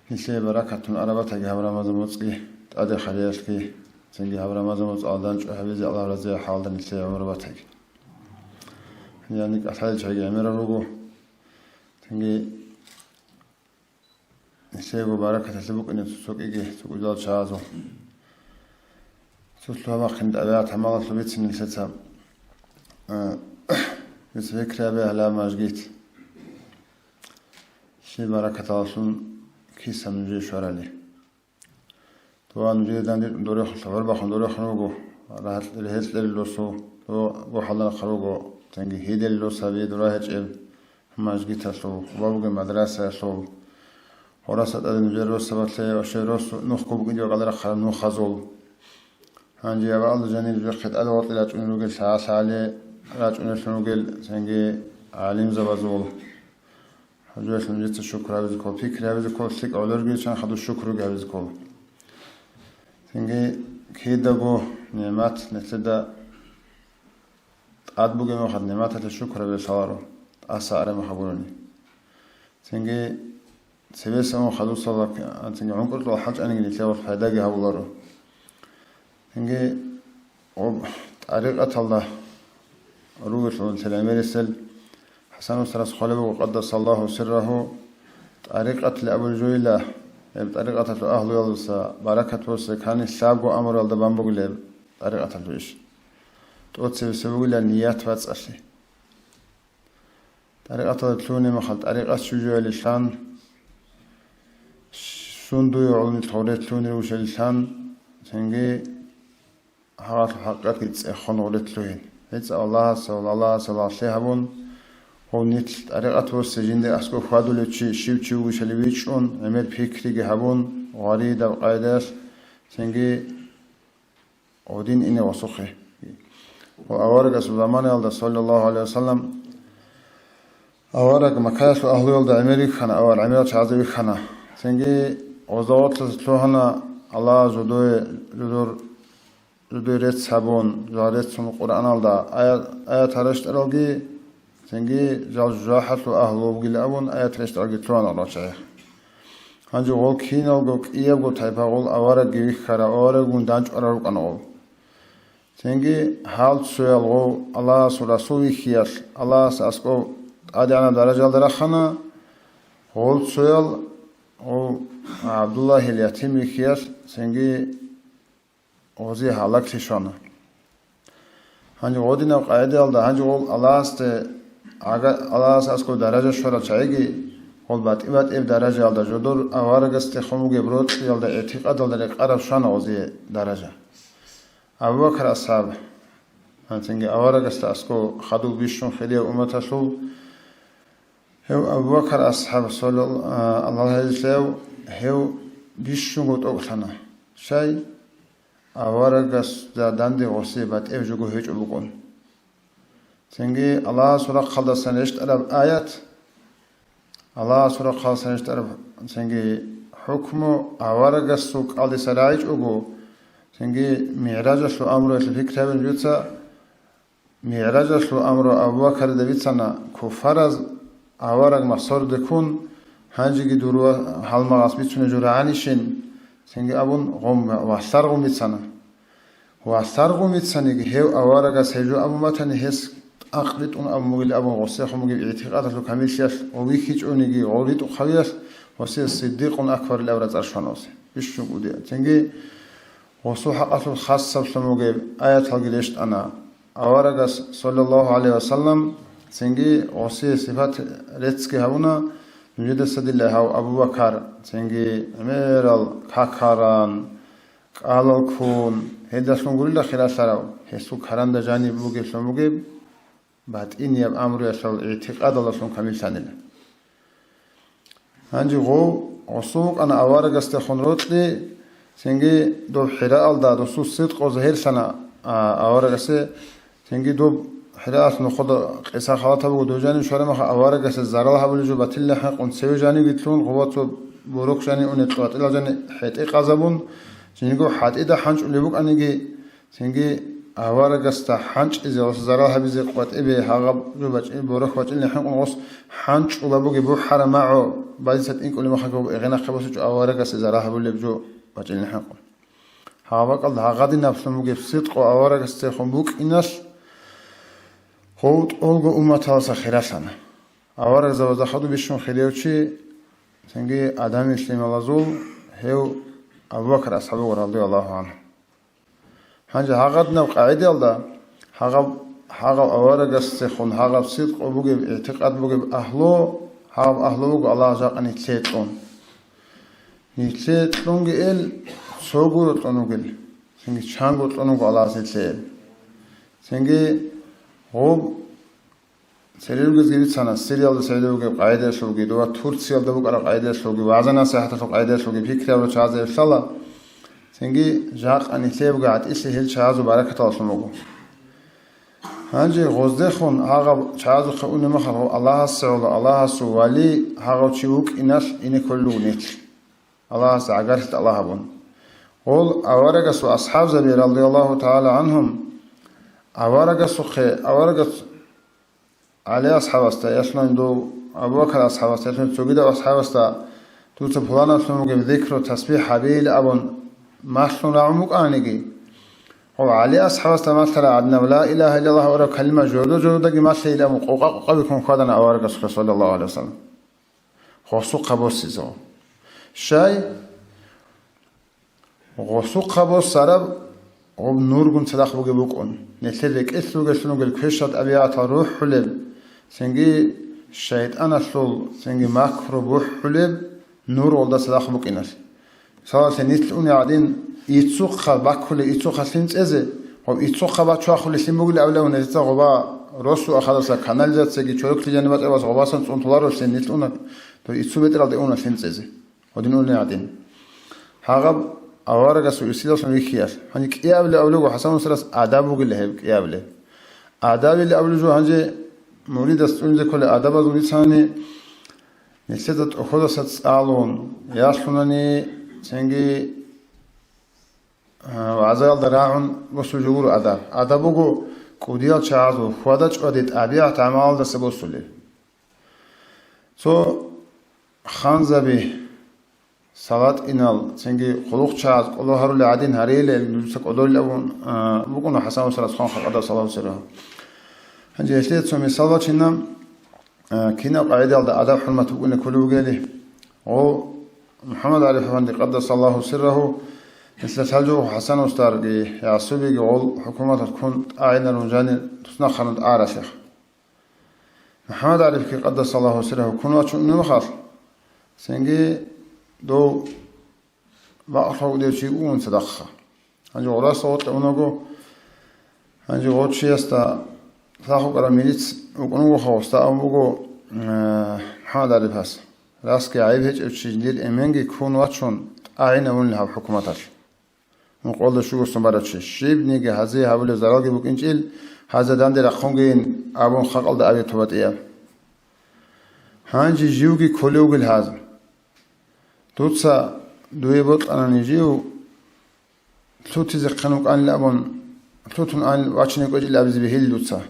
Нилъее баракатун арабатаги гьаб Рамазан моцӀги, тӀаде хириялъги, цинги гьаб Рамазан моцӀ алданчӀо гьабизе Аллагь разияб хӀалда нилъее гӀумру батаги. Яни кӀалъайчӀайги гӀемерал руго. Цинги нилъего баракаталъе букӀине цо-, цо кӀиги, цо кӀудиял чагӀазул. Цо лъугьа-махъин тӀабигӀат-гӀамалалъул бицин нилъеца, а, бицин фикри гьабе гьалаб мажгит. Щиб баракаталлъун киса нужее щварали. Дова нужеда данде дорехун, гӀур бахун дорехун вуго, рагьалъ-, рагьалъ-, росу, дова гохӀалда нахъа руго, цинги гьедел росаби дура гьечӀеб, мажгиталъул, Къуба бугеб мадрасаялъул, гъораса тӀаде нужер росабалъе ва щай рос нухго букӀине бакӀалда рахъараб нухазул. Гьанже я бакӀалда жаниб жехъе тӀаде гъоркье рачӀунел ругел, лъагӀа-лъагӀале рачӀунеллъун ругел цинги гӀалимзабазул. Гьанже нужеца шукр гьабизе ккола, пикри гьабизе ккола, лъикӀ гӀолорги чан хадур шукруги гьабизе ккола. Цинги кидаго нигӀмат нилъеда тӀад бугеб мехалъ нигӀматалъе шукр гьабизе лъаларо, тӀаса араб мехалъ гурони. Цинги цебесагун хадусала, цинги гӀункӀукьул хӀалчӀаниги нилъеда пайдаги гьабуларо. Цинги гъоб тӀарикъаталда ругелъул гӀемерисел ХӀасан устарас хъвалеб буго, къаддасаллагьу сиррагьу, тӀарикъатли абулеб жойила, гьеб тӀарикъаталъул агьлуялдаса баракат босе ккани лъабго амруялда бан бугилеб тӀарикъаталъул иш. ТӀоцебесеб бугила ният бацӀцӀалъи. ТӀарикъаталда лъугьунеб мехалъ тӀарикъат щиб жоялилъан, сундуе гӀолмилъ гъоркье лъугьунел рушалилъан, цинги гьагъалъул хӀакъикъатги цӀехон гъоркье лъугьин. ГӀиса Аллагьасул, Аллагьасул лагълъи гьабун, гьев нилъ тӀарикъат босе жинда аскӀоб хьвадулев чи щив чи вугищали вичӀчӀун, гӀемер пикриги гьабун, гъваридаб къайдаялъ, цинги гъодин ине гъосухъе. Ва аварагасул заманаялда, саллаллагьу гӀалайгьи вассалам, авараг Маккаялъул агьлуялда гӀемер вихьана, авар гӀемерал чагӀазе вихьана. Цинги гъозда гъоркьлъизе лъугьана Аллагь жодое, жодор жодой рецц гьабун, жал реццун Къуръаналда ая-, аят рещтӀаралги, цинги жал жужахӀалъул агьлу вугилан абун аят рещтӀаралги лъугьана гъорчӀахъе. Гьанже гъол киналго кӀиябго тайпа гъол аварагги вихьарав, авараггун данчӀварал рукӀана гъол. Цинги гьал цоял гъов Аллагьасул Расул вихьиялъ, Аллагьас аскӀов тӀадегӀанаб даражаялда рахана, гъол цоял гъов ГӀабдуллагьил ятим вихьиялъ, цинги гъозе гьалаклъи щвана. Гьанже гъодинаб къагӀидаялда гьанже гъол Аллагьасде гӀага-, Аллагьас аскӀов даража щварал чагӀиги, гъол батӀи-батӀияб даражаялда жодор аварагасдехун бугеб рокьиялда, игӀтикъадалда рекъараб щвана гъозе даража. Абу Бакр асхӀаб, гьанцинги аварагасда аскӀов хадув бищун хирияб умматалъул, гьев Абу Бакр асхӀаб, саллал-, а, Аллагь гьезулъев, гьев бищунго тӀокӀлъана. Щай? Аварагасда данде гъосе батӀев жого гьечӀо букӀун. Цинги Аллагьасул рахъалдасан рещтӀараб аят, Аллагьасул рахъалдасан рещтӀараб цинги хӀукму аварагасул кӀалдиса рагӀичӀого, цинги МигӀражалъул амруялъул пикри гьабин жуца, МигӀражалъул амру Абу Бакарида бицана, куфараз авараг махсаруде ккун, гьанжеги дур ва гьалмагъас бицунеб жо рагӀанищин, цинги абун, гъум ва лъаргъун бицана. Ва лъаргъун бицаниги, гьев аварагас гьеб жо абун батани, гьес тӀакъ ритӀун абун бугилан абун, гъосехун бугеб игӀтикъадалъул камиллъиялъ ва вихьичӀониги гъов ритӀухъавиялъ, гъосие Сиддикъун Акбарилан абураб цӀар щвана гъосе. Бищун кӀудияб. Цинги гъосул хӀакъалъулъ хасаблъун бугеб аяталги рещтӀана. Аварагас, саллаллагьу гӀалайгьи вассалам, цинги гъосие сипат реццги гьабуна, нужедаса дила гьав Абу Бакар, цинги гӀемерал какаран, кӀалал ккун, гьелдалъун гурила хиралъарав, гьесул каранда жаниб бугеблъун бугеб батӀинияб амруялъул игӀтикъадалдалъун камиллъанила. Гьанже гъов гъосун вукӀана аварагасдехун рокьи, цинги доб ХӀираалда досул сидкъо загьирлъана, а, аварагасе, цинги доб ХӀираалъ нухда къиса халатаб буго, доб жанив щвараб мехалъ аварагасе зарал гьабулеб жо батилла хӀинкъун, цеве жанивги лъун, гъова цо борохь жанив унеб, къватӀилал жанив хӀетӀе къазабун, жиндирго хӀатӀида хӀанчӀулеб букӀаниги, цинги аварагасда хӀанчӀизе ва зарал гьабизе къватӀибе гьагъаб жо бачӀи-, борохь бачӀилин хӀинкъун гъос хӀанчӀула бугеб бухӀараб магӀу бадиса тӀинкӀулеб мехалъ гьеб эгъинахъе босичӀо аварагасе зарал гьабулеб жо бачӀилин хӀинкъун. Гьаб бакӀалда гьагъадинаблъун бугеб сидкъо аварагасдехун букӀиналъ, гъов тӀолго умматалдаса хиралъана. Аварагзабазда хадуб бищун хирияв чи, цинги Адамил лъималазул гьев Абу Бакр асхӀаб вуго, радияллагьу гӀангьу. Гьанже гьагъадинаб къагӀидаялда гьагъаб, гьагъаб аварагасдехун гьагъаб сидкъо бугеб, игӀтикъад бугеб агьлу, гьагъаб агьлу буго Аллагьас жакъа нилъее кьун. Нилъее кьунги ил цого рокьун вугел, цинги чанго кьун вуго Аллагьас нилъее. Цинги гъоб Церер ругезги бицана, Сириялда цебе бугеб къагӀидаялъулги, дова Турциялда букӀараб къагӀидаялъулги, вагӀза-насихӀаталъул къагӀидаялъулги пикрияб чагӀазаби лъала, цинги жакъа нилъее бугеб гӀатӀилъи гьел чагӀазул баракаталъун буго. Гьанже гъоздехун гьагъаб чагӀазухъе унеб мехалъ, гьав Аллагьасе гӀоло, Аллагьасул вали гьагъав чи вукӀиналъ ине кколел руго нилъ, Аллагьасда гӀагарлъи тӀалаб гьабун. Гъол аварагасул асхӀабзаби, радияллагьу тагӀала гӀанхум, аварагасухъе, аварагас ГӀали асхӀабасда, ясулан дов Абу Бакар асхӀабасда, ясулан цогидав асхӀабасда дуца пуланаблъун бугеб зикру, тасбихӀ гьабейил абун малъун рагӀун букӀаниги, гьав ГӀали асхӀабасда малъараб гӀадинаб ла илагьа иллаллагь абураб калима жодо-жододаги малъейил абун къокъа-къокъа бихьун хьвадана аварагасухъе, саллаллагьу гӀалайгьи вассалам. Гъосухъа босизе. Щай? Гъосухъа босараб гъоб нургун цадахъ бугеб букӀун. Нилъер рекӀелъ ругелъун ругел квешал тӀабигӀатал рухӀулеб, цинги шайтӀаналъул, цинги макру бухӀулеб нур гъолда цадахъ букӀиналъ. Мисалалъе, нилъ уни гӀадин, иццухъа баккулей, иццухъа лъим цӀезе, гъоб иццухъа бачвахулей лъим бугилан абилан, гьезда гъоба росу ахадаса канализацияги чорокли жаниб бачӀабас гъобасан цӀун толарулъин нилъ уна, то иццу бетӀералде уна лъим цӀезе. Гьодин уни гӀадин. Гьагъаб аварагасул ирсилалъун вихьиялъ. Гьаниб кӀиабилеб абулего ХӀасан устарас адаб бугила гьеб кӀиабилеб. Адабилеб абулеб жо гьанже муридас цӀунизе кколел адабазул бицани, нилъеда тӀоходаса цӀалун, ялъунани цинги, а, вагӀзаялда рагӀун босулеб жо гуро адаб. Адаб буго кӀудиял чагӀазул хьвада-чӀвади тӀабигӀат-гӀамалалдаса босулеб. Цо ханзаби, салатӀинал, цинги хъулухъчагӀаз кӀодо гьарулел гӀадин гьарейилан, дуца кӀодолел абун, а, букӀуна ХӀасан устарас, ханха къадасаллагьу сиррагьу. Гьанже гьелъие цо мисал бачина, а, кинаб къагӀидаялда адаб-хӀурмат букӀине кколеб бугели, гъо, МухӀаммад ГӀариф афанди, къадасаллагьу сиррагьу, гьелъа лъалжуго ХӀасан устарги, Ясубиги гъол хӀукуматалъ ккун тӀагӀинарун жанир туснахъанун тӀагӀаралъех. МухӀаммад ГӀарифги, къадасаллагьу сиррагьу, ккун вачун унеб мехалъ, цинги дов бакълъун вугев чи вугун цадахъха. Гьанже гъораса гъоркье унаго, гьанже гъов чиясда лъахъ вукӀарав милиц вукӀун вуго гъосда, абун буго, э, МухӀаммад ГӀарифас: «Расги гӀайиб гьечӀев чи, дир эменги ккун вачун тӀагӀинавунилан гьаб хӀукуматалъ». Мукъалда щуго сон барав чи, щибниги гьазие гьабулеб заралги букӀинчӀел, гьазда данде рахъунгейин абун халкъалда абе тоба тӀияб. Гьанже живги кколев вугел гьаз. Дуца дуе бокьанани жив лъутизе хъен вукӀанил абун, лъутун ан вачине кӀвечӀел абизе бегьилин дуца.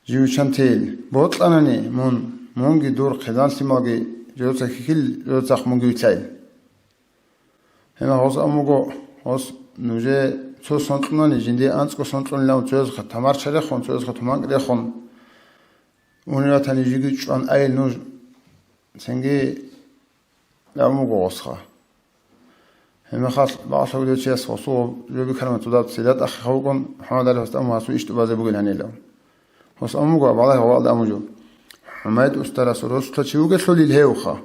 Жив виччан тейил. Бокьанани мун, мунги дур хъизан-лъималги жодоца хьихьил, жодоцахъ мунги вилълъайил. Гьебмехалъ гъос абун буго, гъос нужее цо сон кьунани, жиндие анцӀго сон кьунилан, цоязухъа тамарча рехун, цоязухъа туманкӀ рехун, унел ратани жиги чӀван айил нуж, цинги абун буго гъосха. Гьебмехалъ бакълъун вугев чияс гъосул жо бихьараб цо даб цӀидатӀахъе вукӀун, МухӀаммад ГӀарифас абун гьасул иш тӀубазе бугин гьанилав. Гъос абун буго, балагье гъовалда абун жо. ХӀумайд устарасул росулъа чи вугелъулил гьевха.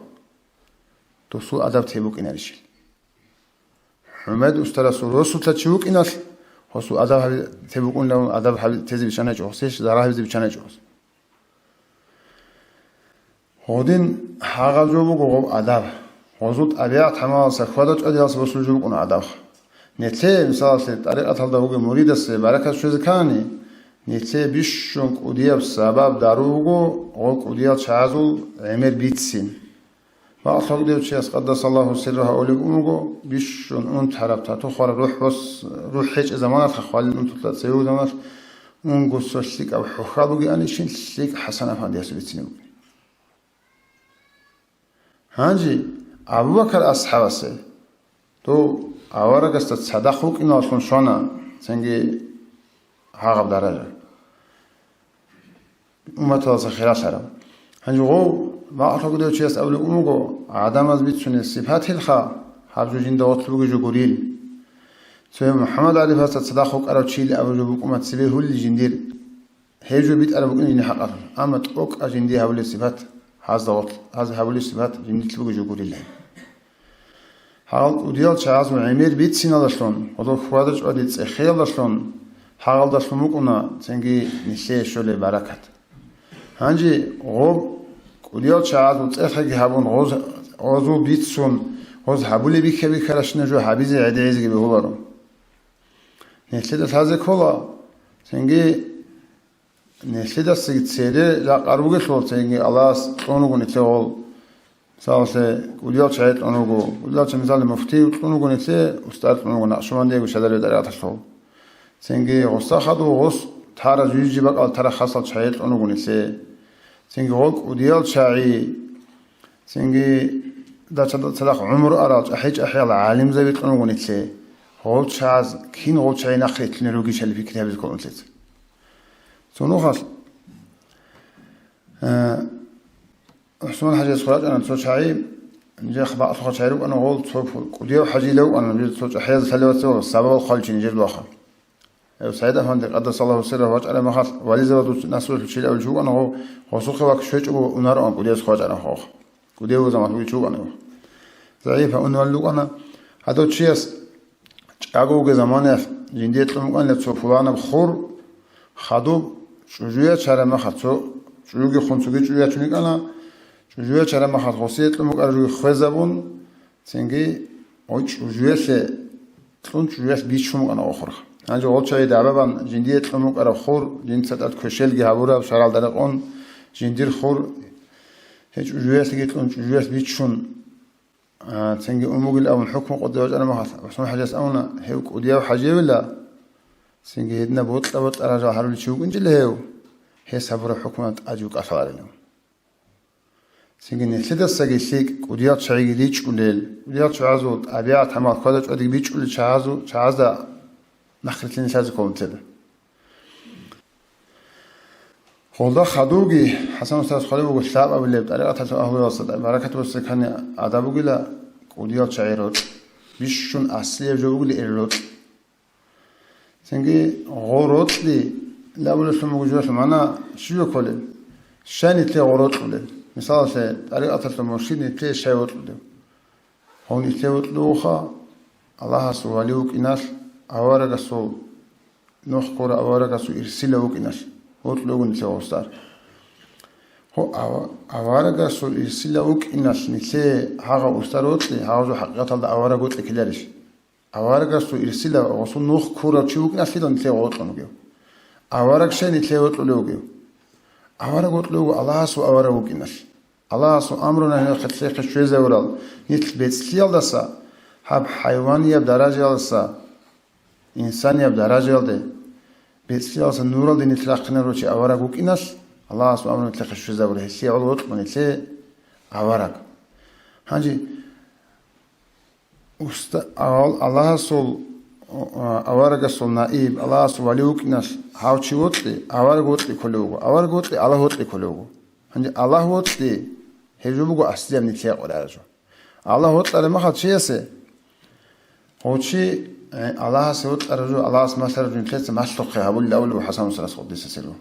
Досул адаб те букӀинарищил? ХӀумайд устарасул росулъа чи вукӀиналъ, гъосул адаб гьаби те букӀунилан, адаб гьаби тезе биччан гьечӀо, гъосие зарал гьабизе биччан гьечӀо. Гъодин гьагъаб жо буго гъоб адаб. Гъозул тӀабигӀат-гӀамалалъа хьвада-чӀвадиялъа босулеб жо букӀуна адаб. Нилъее, мисалалъе, тӀарикъаталда вугев муридасе баракат щвезе ккани, нилъее бищун кӀудияб сабаб дару буго гъо кӀудиял чагӀазул гӀемер бицин. Бакълъун вугев чияс, къаддасаллагьу сиррагьу, абулеб буго, бищун унтараб, тату хвараб рухӀ бос-, рухӀ гьечӀеб заманалъ, хвалил унтулъа цеве заманалъ, унго цо лъикӀаб хӀухьал бугеанищин, лъикӀ ХӀасан афандиясул бицине бугин. Гьанже Абу Бакар асхӀабасе, дов аварагасда цадахъ вукӀиналлъун щвана, цинги гьагъаб даража. Умматалдаса хиралъараб. Гьанже гъов бакълъун вугев чияс абулеб буго, гӀадамаз бицунеб сипатилха гьаб жо жинда гъорлъ бугеб жо гурил. Цояв МухӀаммад ГӀарифасда цадахъ вукӀарав чийилан абулеб букӀуна цебе гьулел жиндир. Гьеб жо битӀараб букӀин жиндир хӀакъалъулъ, амма тӀокӀаб жиндир гьабулеб сипат, гьазда гъорлъ, гьаз гьабулеб сипат жиндилъ бугеб жо гурилан. Гьал кӀудиял чагӀазул гӀемер бициналдалъун, гьалаб хьвада-чӀвади цӀехеялдалъун, Гьагъалдалъун букӀуна цинги нилъее щолеб баракат. Гьанже гъоб кӀудиял чагӀазул цӀехеги гьабун, гъоз, гъозул бицун, гъоз гьабулеб бихьа-бихьаращина жо гьабизе гӀедегӀизеги бегьуларо. Нилъеда лъазе ккола, цинги нилъедасаги цере жакъа ругелъул, цинги Аллагьас кьун руго нилъее гъол. Мисалалъе, кӀудиял чагӀи кьун руго, кӀудиял чагӀи, мисалалъе, муфтий кьун руго нилъее, устар кьун руго, накъшбандиего щадараб тӀарикъаталъул. Цинги гъоса хадув гъос тара жуйжи бакӀал тара хасал чагӀи кьун руго нилъее. Цинги гъо кӀудиял чагӀи, цинги дачада цадахъ гӀумру арал чӀахӀи-чӀахӀиял гӀалимзаби кьун руго нилъее. Гъол чагӀаз кин гъол чагӀи нахърилълъунел ругищали пикри гьабизе ккола нилъеца. Цо нухалъ, э, ГӀусман-хӀажияс хъварачӀана цо чагӀи, нижер бакълъухъа чагӀи рукӀана гъол, цо пу-, кӀудияв хӀажила вукӀана, нижер цо чӀахӀияз лъалеваце ва сабабал хъваличи нижер дуаха. Гьев СагӀид-афанди, къаддасаллагьу сиррагьу, вачӀараб махалъ, вализавадул насрулъ чилавулев чи вукӀана гъов, гъосухъе вакӀ щвечӀого унароан кӀудияз хъвачӀараб гъов. КӀудияв заман вугев чи вукӀана гъов. ЗагӀипав унвал вукӀана, гьадав чияс ЧӀаго вугеб заманаялъ жиндие кьун букӀанила цо пуланаб хур, хадуб чӀужу ячараб мехалъ цо чӀужуги хун цоги чӀужу ячун йикӀана, чӀужу ячараб мехалъ гъосие кьун букӀараб жоги хвезабун, цинги гъой чӀужуялъе кьун чӀужуялъ бичун букӀана гъо хурха. Гьанже гъол чагӀи дагӀба бан жиндие кьун букӀараб хур, жинца тӀад квешелги гьабураб шаргӀалда рекъон, жиндир хур гьей чӀужуялъеги кьун чӀужуялъ бичун, А, цинги ун бугил абун хӀукму къотӀи бачӀараб мехалъ, ГӀусман-хӀажияс абуна, гьев кӀудияв хӀажиявила, цинги гьединаб бокьа-бокьараб жал гьарулев чи вукӀинчӀила гьев, гьес гьабураб хӀукму тӀаде кӀалъаларилан. Цинги нилъедасаги лъикӀ кӀудиял чагӀиги ричӀулел, кӀудиял чагӀазул тӀабигӀат-гӀамал хьвада-чӀвадиги бичӀулел чагӀазу-, чагӀазда нахърилълъине лъазе ккола нилъеда. Гъолда хадувги, ХӀасан устарас хъвалеб буго, лъабабилеб тӀарикъаталъул агьлуялъа баракат буссекани адаб бугила кӀудиял чагӀи рокь, бищун аслияб жо бугила эр рокь. Цинги гъо рокьи лъабулелъун буго жоялъул магӀна щиб кколеб? Щай нилъее гъо рокьулеб? Мисалалъе, тӀарикъаталъул муршид нилъее щай вокьулев? Гьун нилъее вокьулевха, Аллагьасул вали вукӀиналъ, аварагасул нух ккурав аварагасул ирсила вукӀиналъ, вокьулев вуго нилъее устар. Гьо, ава-, аварагасул ирсила вукӀиналъ нилъее гьагъав устар вокьи, гьагъав жо хӀакъикъаталда авараг вокьи ккеларищ? Аварагасул ирсила гъосул нух ккурав чи вукӀиналъила нилъее вокьун вугев. Авараг щай нилъее вокьулев вугев? Авараг вокьулев вуго Аллагьасул авараг вукӀиналъ. Аллагьасул амру-нагьи нилъехъе щвезавурал, нилъ бецӀлъиялдаса, гьаб хӀайванияб даражаялдаса инсанияб даражаялде, бецӀлъиялдаса нуралде нилъ рахъинарурав чи авараг вукӀиналъ, Аллагьасул амру нилъехъе щвезавура, гьелъие гӀоло вокьун нилъее авараг. Гьанже Уста-, авал-, Аллагьасул, а, аварагасул наиб, Аллагьасул вали вукӀиналъ гьав чи вокьи, авараг вокьи кколев вуго, авараг вокьи, Аллагь вокьи кколев вуго. Гьанже Аллагь вокьи, гьеб жо буго аслияб нилъее къваригӀараб жо. Аллагь вокьараб мехалъ чиясе, гъов чи, э, Аллагьасе вокьараб жо, Аллагьас малъараб жо нилъеца малъухъе гьабулеб абулеб ХӀасан устарас къуддиса сирругьу.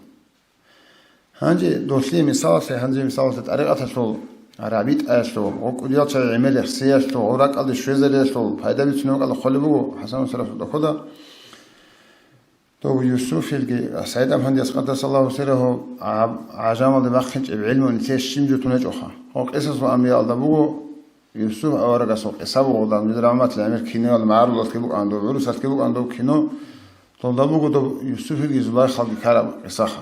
Гьанже долъие мисалалъе, гьанже мисалалъе тӀарикъаталъул, рабитӀаялъул, гъо кӀудиял чагӀи гӀемер рехсеялъул, гъо ракӀалде щвезариялъул пайда бицунеб бакӀалда хъвалеб буго ХӀасан устарасул дохода. Дов Юсуфилги, СагӀид-афандияс къаддасаллагьу сиррагьу, гӀа-, гӀажамалде бахъинчӀеб гӀилму нилъее щиб жо тун гьечӀоха. Гъо къисасул анбияалда буго, Юсуп аварагасул къиса буго, дов, нилъер рагӀматли гӀемер киноялда магӀарулалъги букӀана дов, гӀурусалъги букӀана дов кино, долда буго дов Юсуфилги Зулайхалги ккараб къисаха.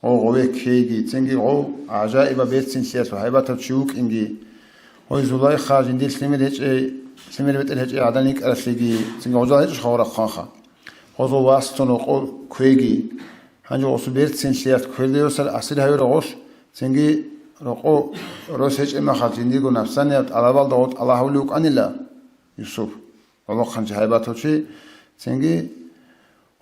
Гъов гъове ккейги, цинги гъов гӀажаибаб берцинлъиялъул гьайбатав чи вукӀинги, гъой Зулайха жиндир лъимер гьечӀей, лъимер бетӀер гьечӀей гӀадан йикӀаралъеги, цинги гъожал гьечӀо хавурахъанха. Гъозул васцун рокъо кквеги, гьанже гъосул берцинлъиялъ кверде йосал асир гьавира гъолъ, цинги рокъо рос гьечӀеб махалъ жиндирго напсанияб тӀалабалда гъов тӀалаб гьавулев вукӀанила Юсуп. Гъолохъанчи гьайбатав чи, цинги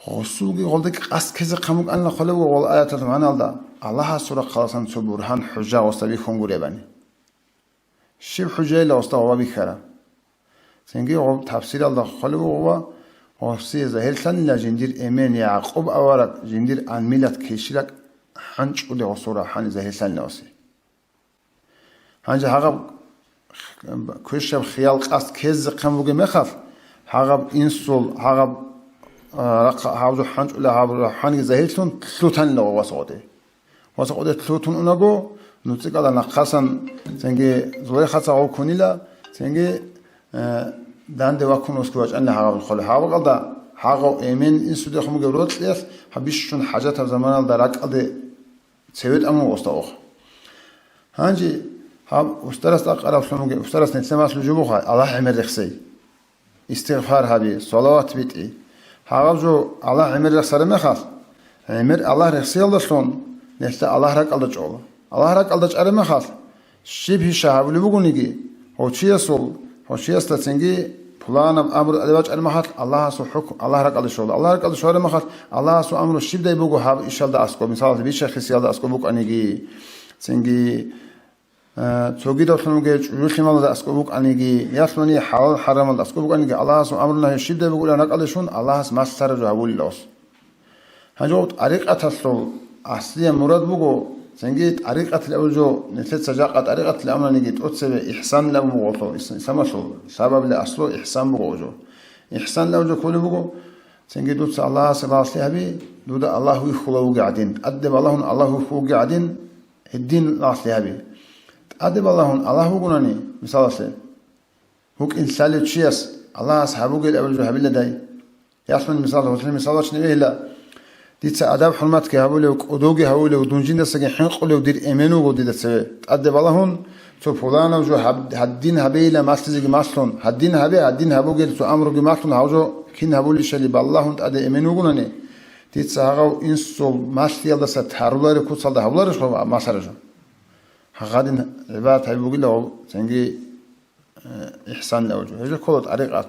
гъосулги гъолда къаст ккезе хъан букӀанила хъвалеб буго гъол аяталъул магӀналда, Аллагьасул рахъаласан цо бургьан, хӀужа гъосда бихьун гуребани. Щиб хӀужайила гъосда гъова бихьараб? Цинги гъоб тафсиралда хъвалеб буго ва гъосие загьирлъанила жиндир эмен Якъуб авараг, жиндир ан-миллат килщи ракӀ хӀанчӀулев гъосул рахӀани загьирлъанила гъосие. Гьанже гьагъаб квешаб хиял къаст ккезехъан бугеб мехалъ, гьагъаб инсул, гьагъаб а, рахъ-, гьаб жо хӀанчӀула, гьаб жо хӀанги загьирлъун лъутанила гъо васакъоде. Васакъоде лъутун унаго, ну, цӀикӀкӀалда нахъасан цинги Зулайхаца гъов ккунила, цинги, э, данде ваккун осги вачӀанила гьагъаб холе. Гьаб бакӀалда гьагъав эмен инсудехун бугеб рокьиялъ гьаб бищун хӀажатаб заманалда ракӀалде цеве тӀамун осда охъ. Гьанже гьаб устарас тӀакъараблъун бугеб, устарас нилъер малъулеб жо буго, Аллагь гӀемер рехсей. Истигъфар гьаби, салават битӀи. Гьагъаб жо Аллагь гӀемер рехсараб мехалъ, гӀемер Аллагь рехсиялдалъун нилъда Аллагь ракӀалда чӀола. Аллагь ракӀалда чӀараб мехалъ, щиб гьиша гьабулеб бугониги, гьав чиясул, гьав чиясда цинги пуланаб амру тӀаде бачӀараб мехалъ, Аллагьасул хӀукм Аллагь ракӀалде щола. Аллагь ракӀалде щвараб мехалъ, Аллагьасул амру щибдай буго гьаб ишалда аскӀоб, мисалалъе, бищахъисиялда аскӀоб букӀаниги, цинги Э, цогидаллъун вугев чӀужу-лъималазда аскӀоб букӀаниги, ялъуни хӀалал-хӀарамалда аскӀоб букӀаниги, Аллагьасул амру-нагьи щибдай бугулан ракӀалде щун, Аллагьас малъараб жо гьабулила ос. Гьанже тӀарикъаталъул аслияб мурад буго, цинги тӀарикъатил абулеб жо, нилъеца жакъа тӀарикъатил амруниги тӀоцебе ихсанил абун буго, ис-, исламалъул сабаблъи аслу ихсан буго жо. Ихсанил абулеб жо кколеб буго, цинги дуца Аллагьасе лагълъи гьаби, дуда Аллагь вихьула вугев гӀадин, тӀаде балагьун Аллагь вихьула вугев гӀадин, гьедин лагълъи гьаби. ТӀаде балагьун Аллагь вугонани, мисалалъе, вукӀин лъалев чияс Аллагьас гьабугел абулеб жо гьабиладай. Яхъун мисал, гьелъул мисал бачине бегьила. Дица адаб-хӀурматги гьабулев, кӀодовги гьавулев, дун жиндасаги хӀинкъулев дир эмен вуго дида цеве. ТӀаде балагьун, цо пуланав жо гьаб-, гьадин гьабейила малъизеги малъун, гьадин гьабе, гьадин гьабугел цо амруги малъун, гьав жо кин гьабулищали балагьун тӀаде эмен вугонани, дица гьагъав инсул малъиялдаса тарулареб куцалда гьабуларищ гьав малъараб жо? Гьагъадин гӀибадат гьабиб бугила гьав цинги, э, ихсан авчӀо. Гьезул ккола тӀарикъат.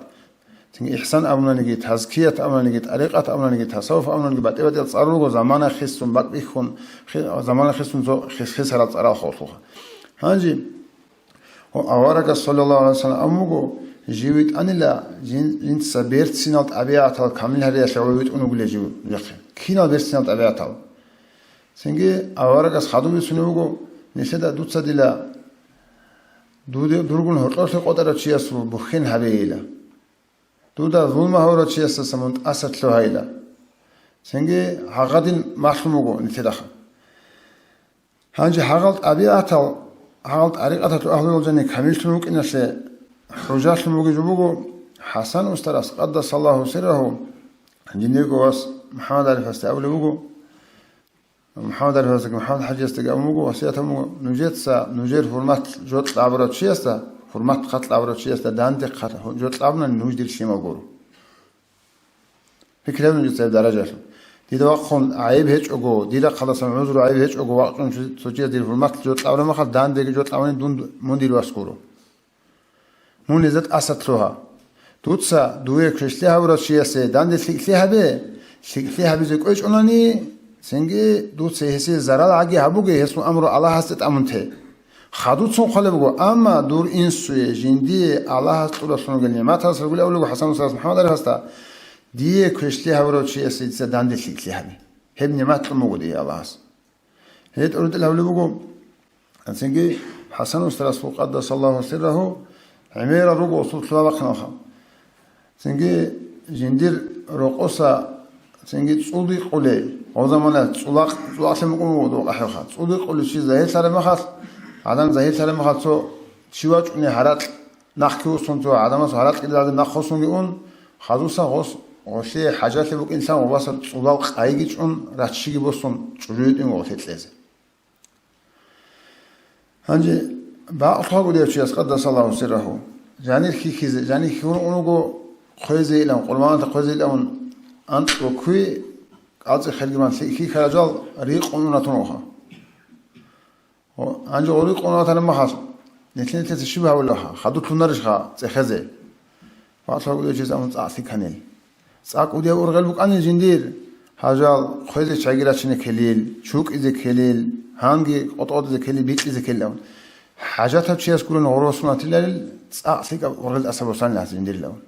Цинги ихсан абунаниги, тазкият абунаниги, тӀарикъат абунаниги, тасаввуф абунаниги, батӀи-батӀиял цӀар руго, замана хисун, бакӀ бихьун, хи-, замана хисун цо хис-, хисарал цӀарал хохлуха. Гьанже, гьо, аварагас, саллаллагьу гӀалайгьи ва саллам, абун буго, жив витӀанила, жин-, жинца берцинал тӀабигӀатал камил гьариялъе гьев витӀун вугила жив, жахъе. Кинал берцинал тӀабигӀатал? Цинги аварагас хадуб бицунеб буго, нилъеда дуца дила дуде-, дургун гьоркьорлъи къотӀарав чиясул бухьен гьабейила. Дуда зулму гьавурав чиясдаса мун тӀаса лъугьайила. Цинги гьагъадин малъун буго нилъедаха. Гьанже гьагъал тӀабигӀатал, гьагъал тӀарикъаталъул агьлуялъ жани камиллъун вукӀиналъе хӀужалъун бугеб жо буго, ХӀасан устарас, къаддасаллагьу сиррагьу, жиндирго вас МухӀаммад ГӀарифасде абулеб буго, МухӀаммад ГӀарифасдаги МухӀаммад ХӀажиясдаги абун буго, васият гьабун буго, нужеца нужер хӀурмат жо кьабурав чиясда, хӀурмат хъат кьабурав чиясда данде хъат жо кьабунани нуж дир лъимал гуро. Пикру гьабе нужеца гьеб даражалъул. Дида вахъун гӀайиб гьечӀого, дир рахъалдасан гӀузру гӀайиб гьечӀого вахъун цо чияс дир хӀурмат жо кьабураб мехалъ, дандеги жо кьабуни дун, мун дир вас гуро. Мун гьезда тӀаса лъугьа. Дуца дуе квешлъи гьабурав чиясе данде лъикӀлъи гьабе, лъикӀлъи гьабизе кӀвечӀунани, цинги дуца гьесие зарал гӀаги гьабуге, гьесул амру Аллагьасде тӀамун те. Хадуцун хъвалеб буго, амма дур инсуе, жиндие Аллагьас кьуралъун ругел нигӀматалъ ругел абулеб буго ХӀасан устарас МухӀаммад ГӀарифасда, дие квешлъи гьабурав чиясе дица данде лъикӀлъи гьабе. Гьеб нигӀмат кьун буго дие Аллагьас. Гьеб тӀуритӀил гьабулеб буго, цинги ХӀасан устарасул, къаддасаллагьу сиррагьу, гӀемерал руго усул лъугьа-бахъиналха. Цинги жиндир рокъоса цинги цӀул рикъулей, гъо замана цӀулахъ-, цӀулахълъи мукӀун буго дов къахӀевха. ЦӀул рикъулев чи загьирлъараб мехалъ, гӀадан загьирлъараб мехалъ цо чи вачӀуни гьаракь нахъги усун, цо гӀадамас гьаракьида гӀадин нахъ усунги ун, хадуса гъос гъолъие хӀажалъи букӀинлъан гъобаса цӀулал къайги чӀун, раччиги босун, чӀужу йитӀин гъолъи кьезе. Гьанже бакълъугьа гурев чияс, къаддасаллагьу сиррагьу, жанир хьихьизе, жанир хьихьун унаго хъвезейилан, къурбаналда хъвезейилан анкьго ккви, кӀалцӀи хиргиман лъи-, хьихьарал жал рикъун унатун вуха. Гьо, гьанже гъо рикъун унатараб мехалъ, нилъ-нилъеца щиб гьавулаха, хадур лъунарищха цӀехезе? Бакълъугьа гурев чияс абун цӀакъ лъиканил. ЦӀакъ кӀудияб ургъел букӀанил жиндир, гьажал хъвезе чагӀи рачине ккелил, чукӀизе ккелил, гьанги къотӀодизе ккелил, бикьизе ккелил абун. ХӀажатав чияс гурин гъоросун атиларил цӀакъ лъикӀаб ургъел тӀаса босанил гьас жиндирил абун.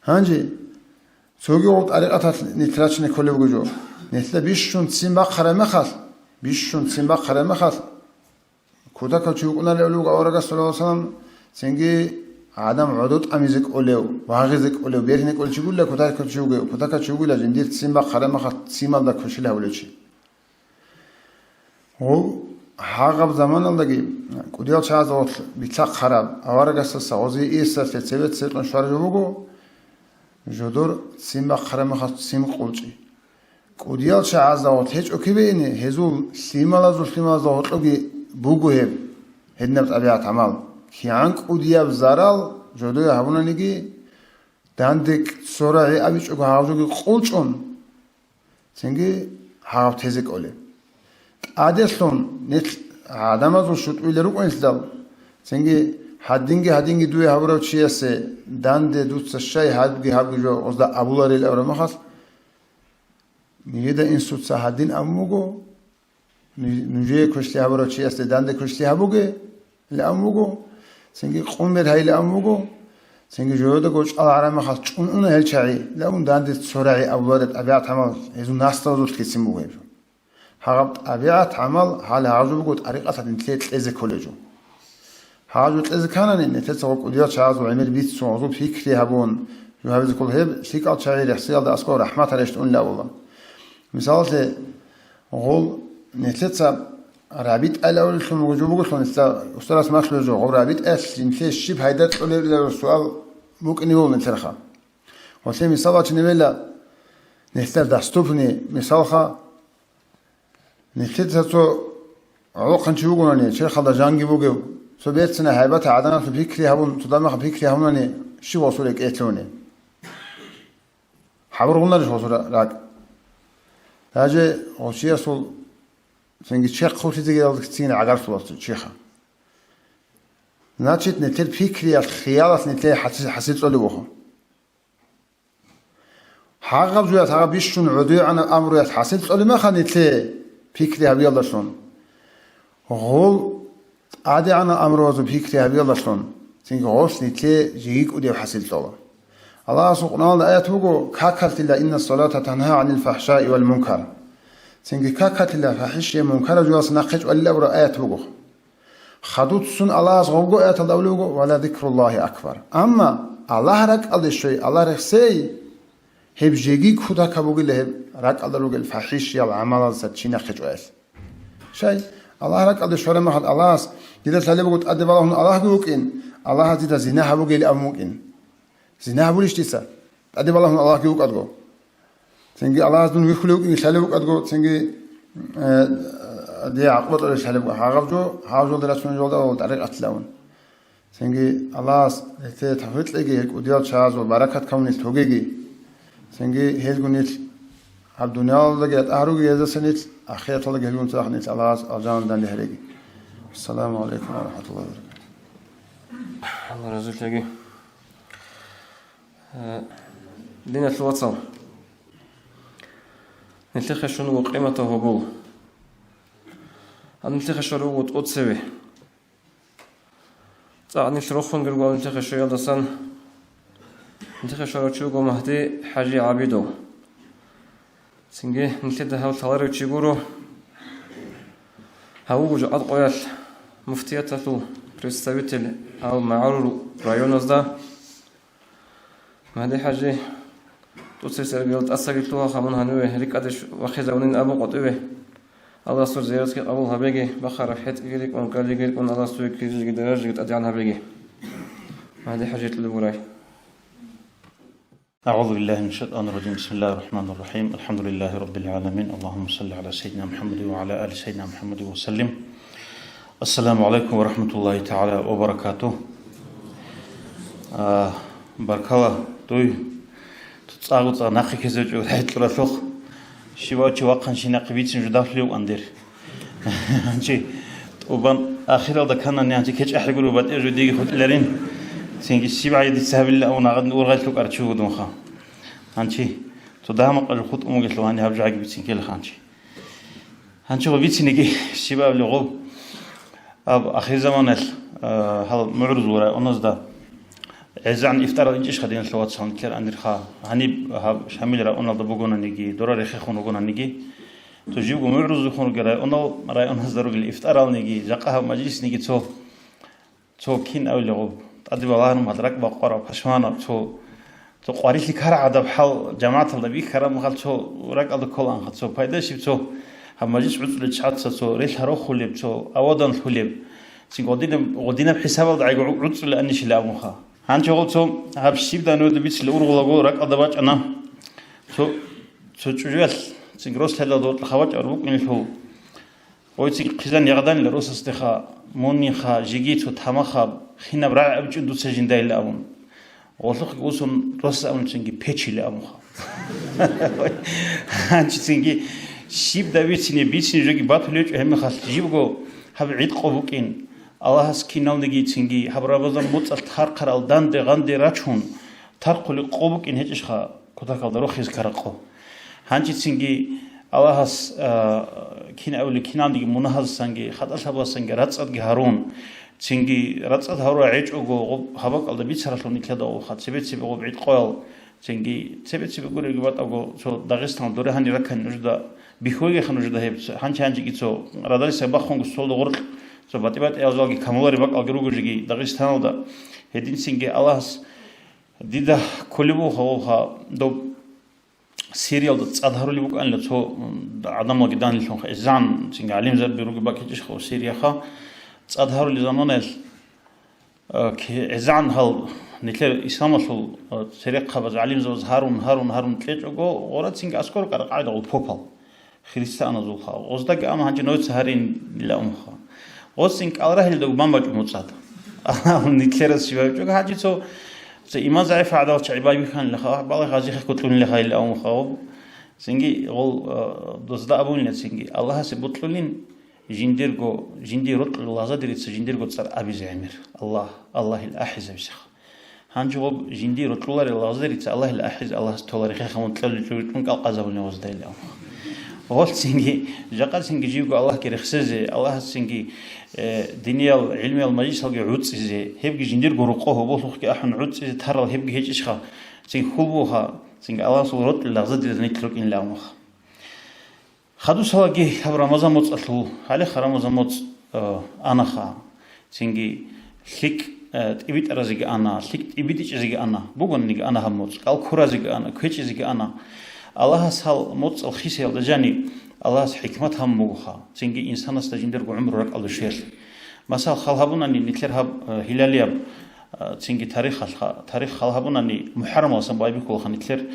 Гьанже цоги гъов тӀарикъаталъ нилъ рачине кколеб буго жо. Нилъда бищун ццин бахъараб мехалъ, бищун ццин бахъараб мехалъ, кутакав чи вукӀунарев вуго аварагас, саллаллагьу гӀалайгьи ва саллам, цинги гӀадан гӀодо тӀамизе кӀолев, вагъизе кӀолев, берхине кӀолев чи гула, кутакаб чи вугев, кутакаб чи вугила, жиндир ццин бахъараб мехалъ ццин малда квешлъи гьабулев чи. Гъов гьагъаб заманалдаги кӀудиял чагӀазда гъорлъ битлъахъараб, аварагасдаса гъозие иесалъе цебе цебетӀун щвараб жо буго, жодор ццин бахъараб мехалъ ццин къулчӀи. КӀудиял чагӀазда гъорлъ гьечӀо кибе ине, гьезул лъималазул лъималазда гьоркьоги буго гьеб, гьединаб тӀабигӀат гӀамал. КигӀан кӀудияб зарал жодое гьабунаниги, данде цо рагӀи абичӀого гьагъаб жоги къулчӀун, цинги гьагъаб тезе кӀолеб. ТӀадехун нилъ гӀадамазул щутӀуйилел рукӀунелъидал, цинги гьадинги-гьадинги дуе гьабурав чиясе данде дуца щай гьабги-гьабги жо гъозда абуларел абураб мехалъ, нижеда инсуца гьадин абун буго, ну-, нужее квешлъи гьабурав чиясде данде квешлъи гьабуге, или абун буго, цинги къумер гьайилан абун буго, цинги жойодаго чӀала гӀарамахалъ чӀун уна гьел чагӀи, или абун данде цо рагӀи абулареб тӀабигӀат гӀамал гьезул наслуялъулъ ккецин буго гьеб жо. Гьагъаб тӀабигӀат гӀамал гьале гьагъаб жо буго тӀарикъаталъ нилъее кьезе кколеб жо. Гьагъаб жо кьезе кканани, нилъеца гъо кӀудиял чагӀазул гӀемер бицун, гъозул пикри гьабун, жо гьабизе ккола гьеб лъикӀал чагӀи рехсиялда аскӀоб рахӀмат гьарищ унилавула. Мисалалъе, гъол нилъеца рабитӀайилан абулеллъун буго жо бугелъул, нилъеца устарас малъулеб жо, гъол рабитӀаялъ нилъее щиб пайда кьолебилан суал букӀине буго нилъерха. Гъолъе мисал бачине бегьила, нилъер доступный мисалха, нилъеца цо гӀолохъанчи вугонани, черхалда жанги бугев, цо берцинаб гьайбатаб гӀаданалъул пикри гьабун, цо дамахъ пикри гьабунани, щиб гъосул рекӀелъуни? Гьабургъунарищ гъосул ра-, ракӀ? Даже гъочиясул цинги черх хъулъизегиялдацин гӀагарлъуларо чиха. Значит, нилъер пикриялъ, хиялалъ нилъее хӀасил-, хӀасил цӀолеб буго. Гьагъаб жоялъ гьагъаб бищун гӀодоегӀанаб амруялъ хӀасил цӀолеб мехалъ нилъее пикри гьабиялдалъун, гъол тӀадегӀанал амруялъул пикри гьабиялдалъун, цинги гъолъ нилъее жеги кӀудияб хӀасил цӀола. Аллагьасул Къуръаналда аят буго, какалъила: «Инна салата танха гӀанил фахӀшаи вал мункар». Цинги какалъила, фахӀишиял мункарал жоялдаса нахъе чӀвалила абураб аят буго. Хадуццун Аллагьас гъобго аяталда абулеб буго: «Ва ла зикруллагьи акбар». Амма Аллагь ракӀалде щвей, Аллагь рехсей, гьеб жеги кутакаб бугила гьеб ракӀалда ругел фахӀишиял гӀамалаздаса чи нахъе чӀваялъ. Щай, Аллагь ракӀалде щвараб мехалъ Аллагьас дида лъалеб буго тӀаде балагьун Аллагьги вукӀин, Аллагьас дида зина гьабугейилан абун вукӀин. Зина гьабулищ дица? ТӀаде балагьун Аллагьги вукӀадго. Цинги Аллагьас дун вихьулев вукӀин лъалев вукӀадго, цинги, э, дие гӀакъуба тӀолел лъалеб вукӀа. Гьагъаб жо, гьагъаб жолда рацунеб жолда ва тӀарикъатилавун. Цинги Аллагьас нилъее тавфикъ кьеги, гьел кӀудиял чагӀазул баракат камунилъ тогеги. Цинги гьелгун нилъ гьаб дуниялалдаги ятӀа гьаруги гьездаса нилъ, ахираталдаги гьелгун цадахъ нилъ Аллагьас алжаналда данде гьареги. Ассаламу гӀалайкум ва рахӀматуллагьи ва баракатугь. Аллагь разилъаги. Э, диналъул вацал, нилъехъе щун вуго къиматаб гьобол. Гьаб нилъехъе щварав вуго тӀоцеве. ЦӀакъ нилъ рохунги руго гьаб нилъехъе щвеялдасан. Нилъехъе щварав чи вуго Магьди-хӀажи ГӀабидов. Цинги нилъеда гьав лъаларев чи гуро. Гьав вуго жакъа къоялъ муфтияталъул представитель гьав МагӀарул районазда. Магьди-хӀажи, тӀоцебесеб гьел тӀасаги лъугьа-ха мун гьаниве, рикӀкӀадищ вахъизавунин абун къватӀиве. Аллагьас дур зияратги къабул гьабеги, бахъараб хӀетӀги рикӀкӀун, ккалиги рикӀкӀун, Аллагьас дуе киризеги даражаги тӀадегӀан гьабеги. Магьди-хӀажи, тӀубурай. أعوذ بالله من الشيطان الرجيم. بسم الله الرحمن الرحيم. الحمد لله رب العالمين. اللهم صل على سيدنا محمد وعلى آل سيدنا محمد وسلم. السلام عليكم ورحمة الله تعالى وبركاته. А, баркала, дуй, цӀакъ-цӀакъ нахъе ккезе гьечӀеб гьечӀолъухъ. Щивав чи вахъанщи нахъе бицин жо давлъулев ван дир. Гьанчи тӀубан ахиралда кканани, гьанчи кечӀахӀи гуро батӀияб жо диги хутӀиларин. Цинги щиб гӀайи дица гьабилла абун гьагъадин ургъайлъукӀарав чи вуго дунха. Гьанчи цо дагьа-макъа жо хутӀун вугелъул гьаниб гьаб жо гӀаги бицин ккела гьанчи. Гьанчи гъо бицинеги щиб абли гъоб. Аб ахирзаманалъ, а, гьал МугӀрузул районазда гӀезегӀан ифтарал инчӀищха, диналъул вацал, нилъер гьанирха? Гьаниб гьаб Шамил районалда бугонаниги, дора рехехун ругонаниги, цо живго МугӀрузухун ругел районал, районазда ругел ифтаралниги, жакъа гьаб мажлисниги цо, цо кин абилеб гъоб, тӀаде балагьун гьал ракӀ бакъварав пашманаб цо, цо къварилъи ккарагӀадаб хӀал жамагӀаталда бихьараб махал цо ракӀалда кколаанха цо пайдащиб цо гьаб мажлис гӀуцӀулел чӀаца цо релъа рохулеб, цо аваданлъулеб, цин гъодинаб, гъодинаб хӀисабалда гӀайго гӀу-, гӀуцӀулел анищила абунха. Гьанже гъол цо гьаб щиб дануреда бицила ургъулаго ракӀалда бачӀана цо, цо чӀужуялъ, цин рос лъадал доркьа хабачӀар букӀинлъул. Гъойцин хъизан ягъданила росасдеха, мунниха, жеги цо тамахаб, хинаб рагӀи абичӀун дуца жиндайила абун. Гъолъухъги усун росас абунцинги печила абунха. Гьанчицинги щиб да бицине, бицине жоги батулечӀо гьебмехалъ жибго гьаб гӀид къо букӀин. Аллагьас киналниги цинги гьаб Рамазан муцӀалъ тархъарал данде-гъанде рачун, тархъули къо букӀин гьечӀищха? Кутакалда рохизе ккаракъо. Гьанчицинги Аллагьас, а, кин абули, кинандиги мунагьаздасанги, хатӀалъабасанги рацӀцӀадги гьарун, цинги рацӀцӀад гьарура гӀечӀого, гъоб гьабакӀалда бицаралъур нилъеда гъобха, цебе-цебе гъоб гӀид къоял, цинги цебе-цебе гуребги батӀаго, цо Дагъистанал доре гьанир раккани нужеда бихьугеха нужеда гьеб, гьанчи-гьанчиги цо радалиса бахунго столда гъоркь, цо батӀи-батӀиязулги камулари бакӀалги руго жеги Дагъистаналда. Гьединцинги Аллагьас Дида кколеб буха, вуха, доб Сириялда цӀад гьарулеб букӀанила цо, м, гӀадамалги данилъунха, изан цинги гӀалимзаби руги бакӀичӀищха Сирияха, цӀад гьарулел заманаялъ, а, ке-, изан гьал нилъер исламалъул, а, церехъабаз, гӀалимзабаз гьарун, гьарун, гьарун кьечӀого, гъора цинги аскӀор кӀаркъайда гъул попал. Христианазулха. Гъоздаги ама гьанже нойца гьаринила умха. Гъоцин кӀалрагьилда гуман бачӀун муцӀад. Нилъерас щибабичӀого гьанже цо, цо иман загӀип гӀадал чагӀи байбихьанилаха, балагь гъазихъе кколъунилаха ила умха. Цинги гъол, а, дозда абунила цинги. Аллагьасе бутӀлъулин жиндирго, жиндир рокьул лагъзадерица жиндирго цӀар абизе гӀемер. Аллагь, Аллагьил ахӀизабисеха. Гьанже гъоб жиндир рокьуларел лагъзадерица Аллагьил ахӀизе Аллагьас толарихъе хамун кьелчӀун кӀалкъазабулин гъоздайилан. Гъолцинги, жакъацинги живго Аллагьги рехсезе, Аллагьасцинги, э, диниял, гӀилмиял мажлисалги гӀуцӀизе, гьебги жиндирго рукъо гьоболлъухъги ахӀун гӀуцӀизе тарал гьебги гьечӀищха, цин хьул буха, цинги Аллагьасул рокьи лагъзадеризе нилъ рукӀинилан муха. Хадусалаги гьаб Рамазан моцӀалъул, гьалеха Рамазан моцӀ, э, анаха, цинги лъикӀ, э, тӀибитӀаразеги ана, лъикӀ тӀибитӀичӀезеги ана, бугониги ана гьаб моцӀ, кӀал ккуразеги ана, квечӀезеги ана. Аллагьас гьал моцӀал хисиялда жани, Аллагьас хӀикмат гьабун бугоха, цинги инсанасда жиндирго гӀумру ракӀалда щвелъи. Масал, хал гьабунани нилъер гьаб, э, гьилалияб, а, цинги тарихалха-, тарих хал гьабунани, МухӀаррамалсан байбихьулаха нилъер,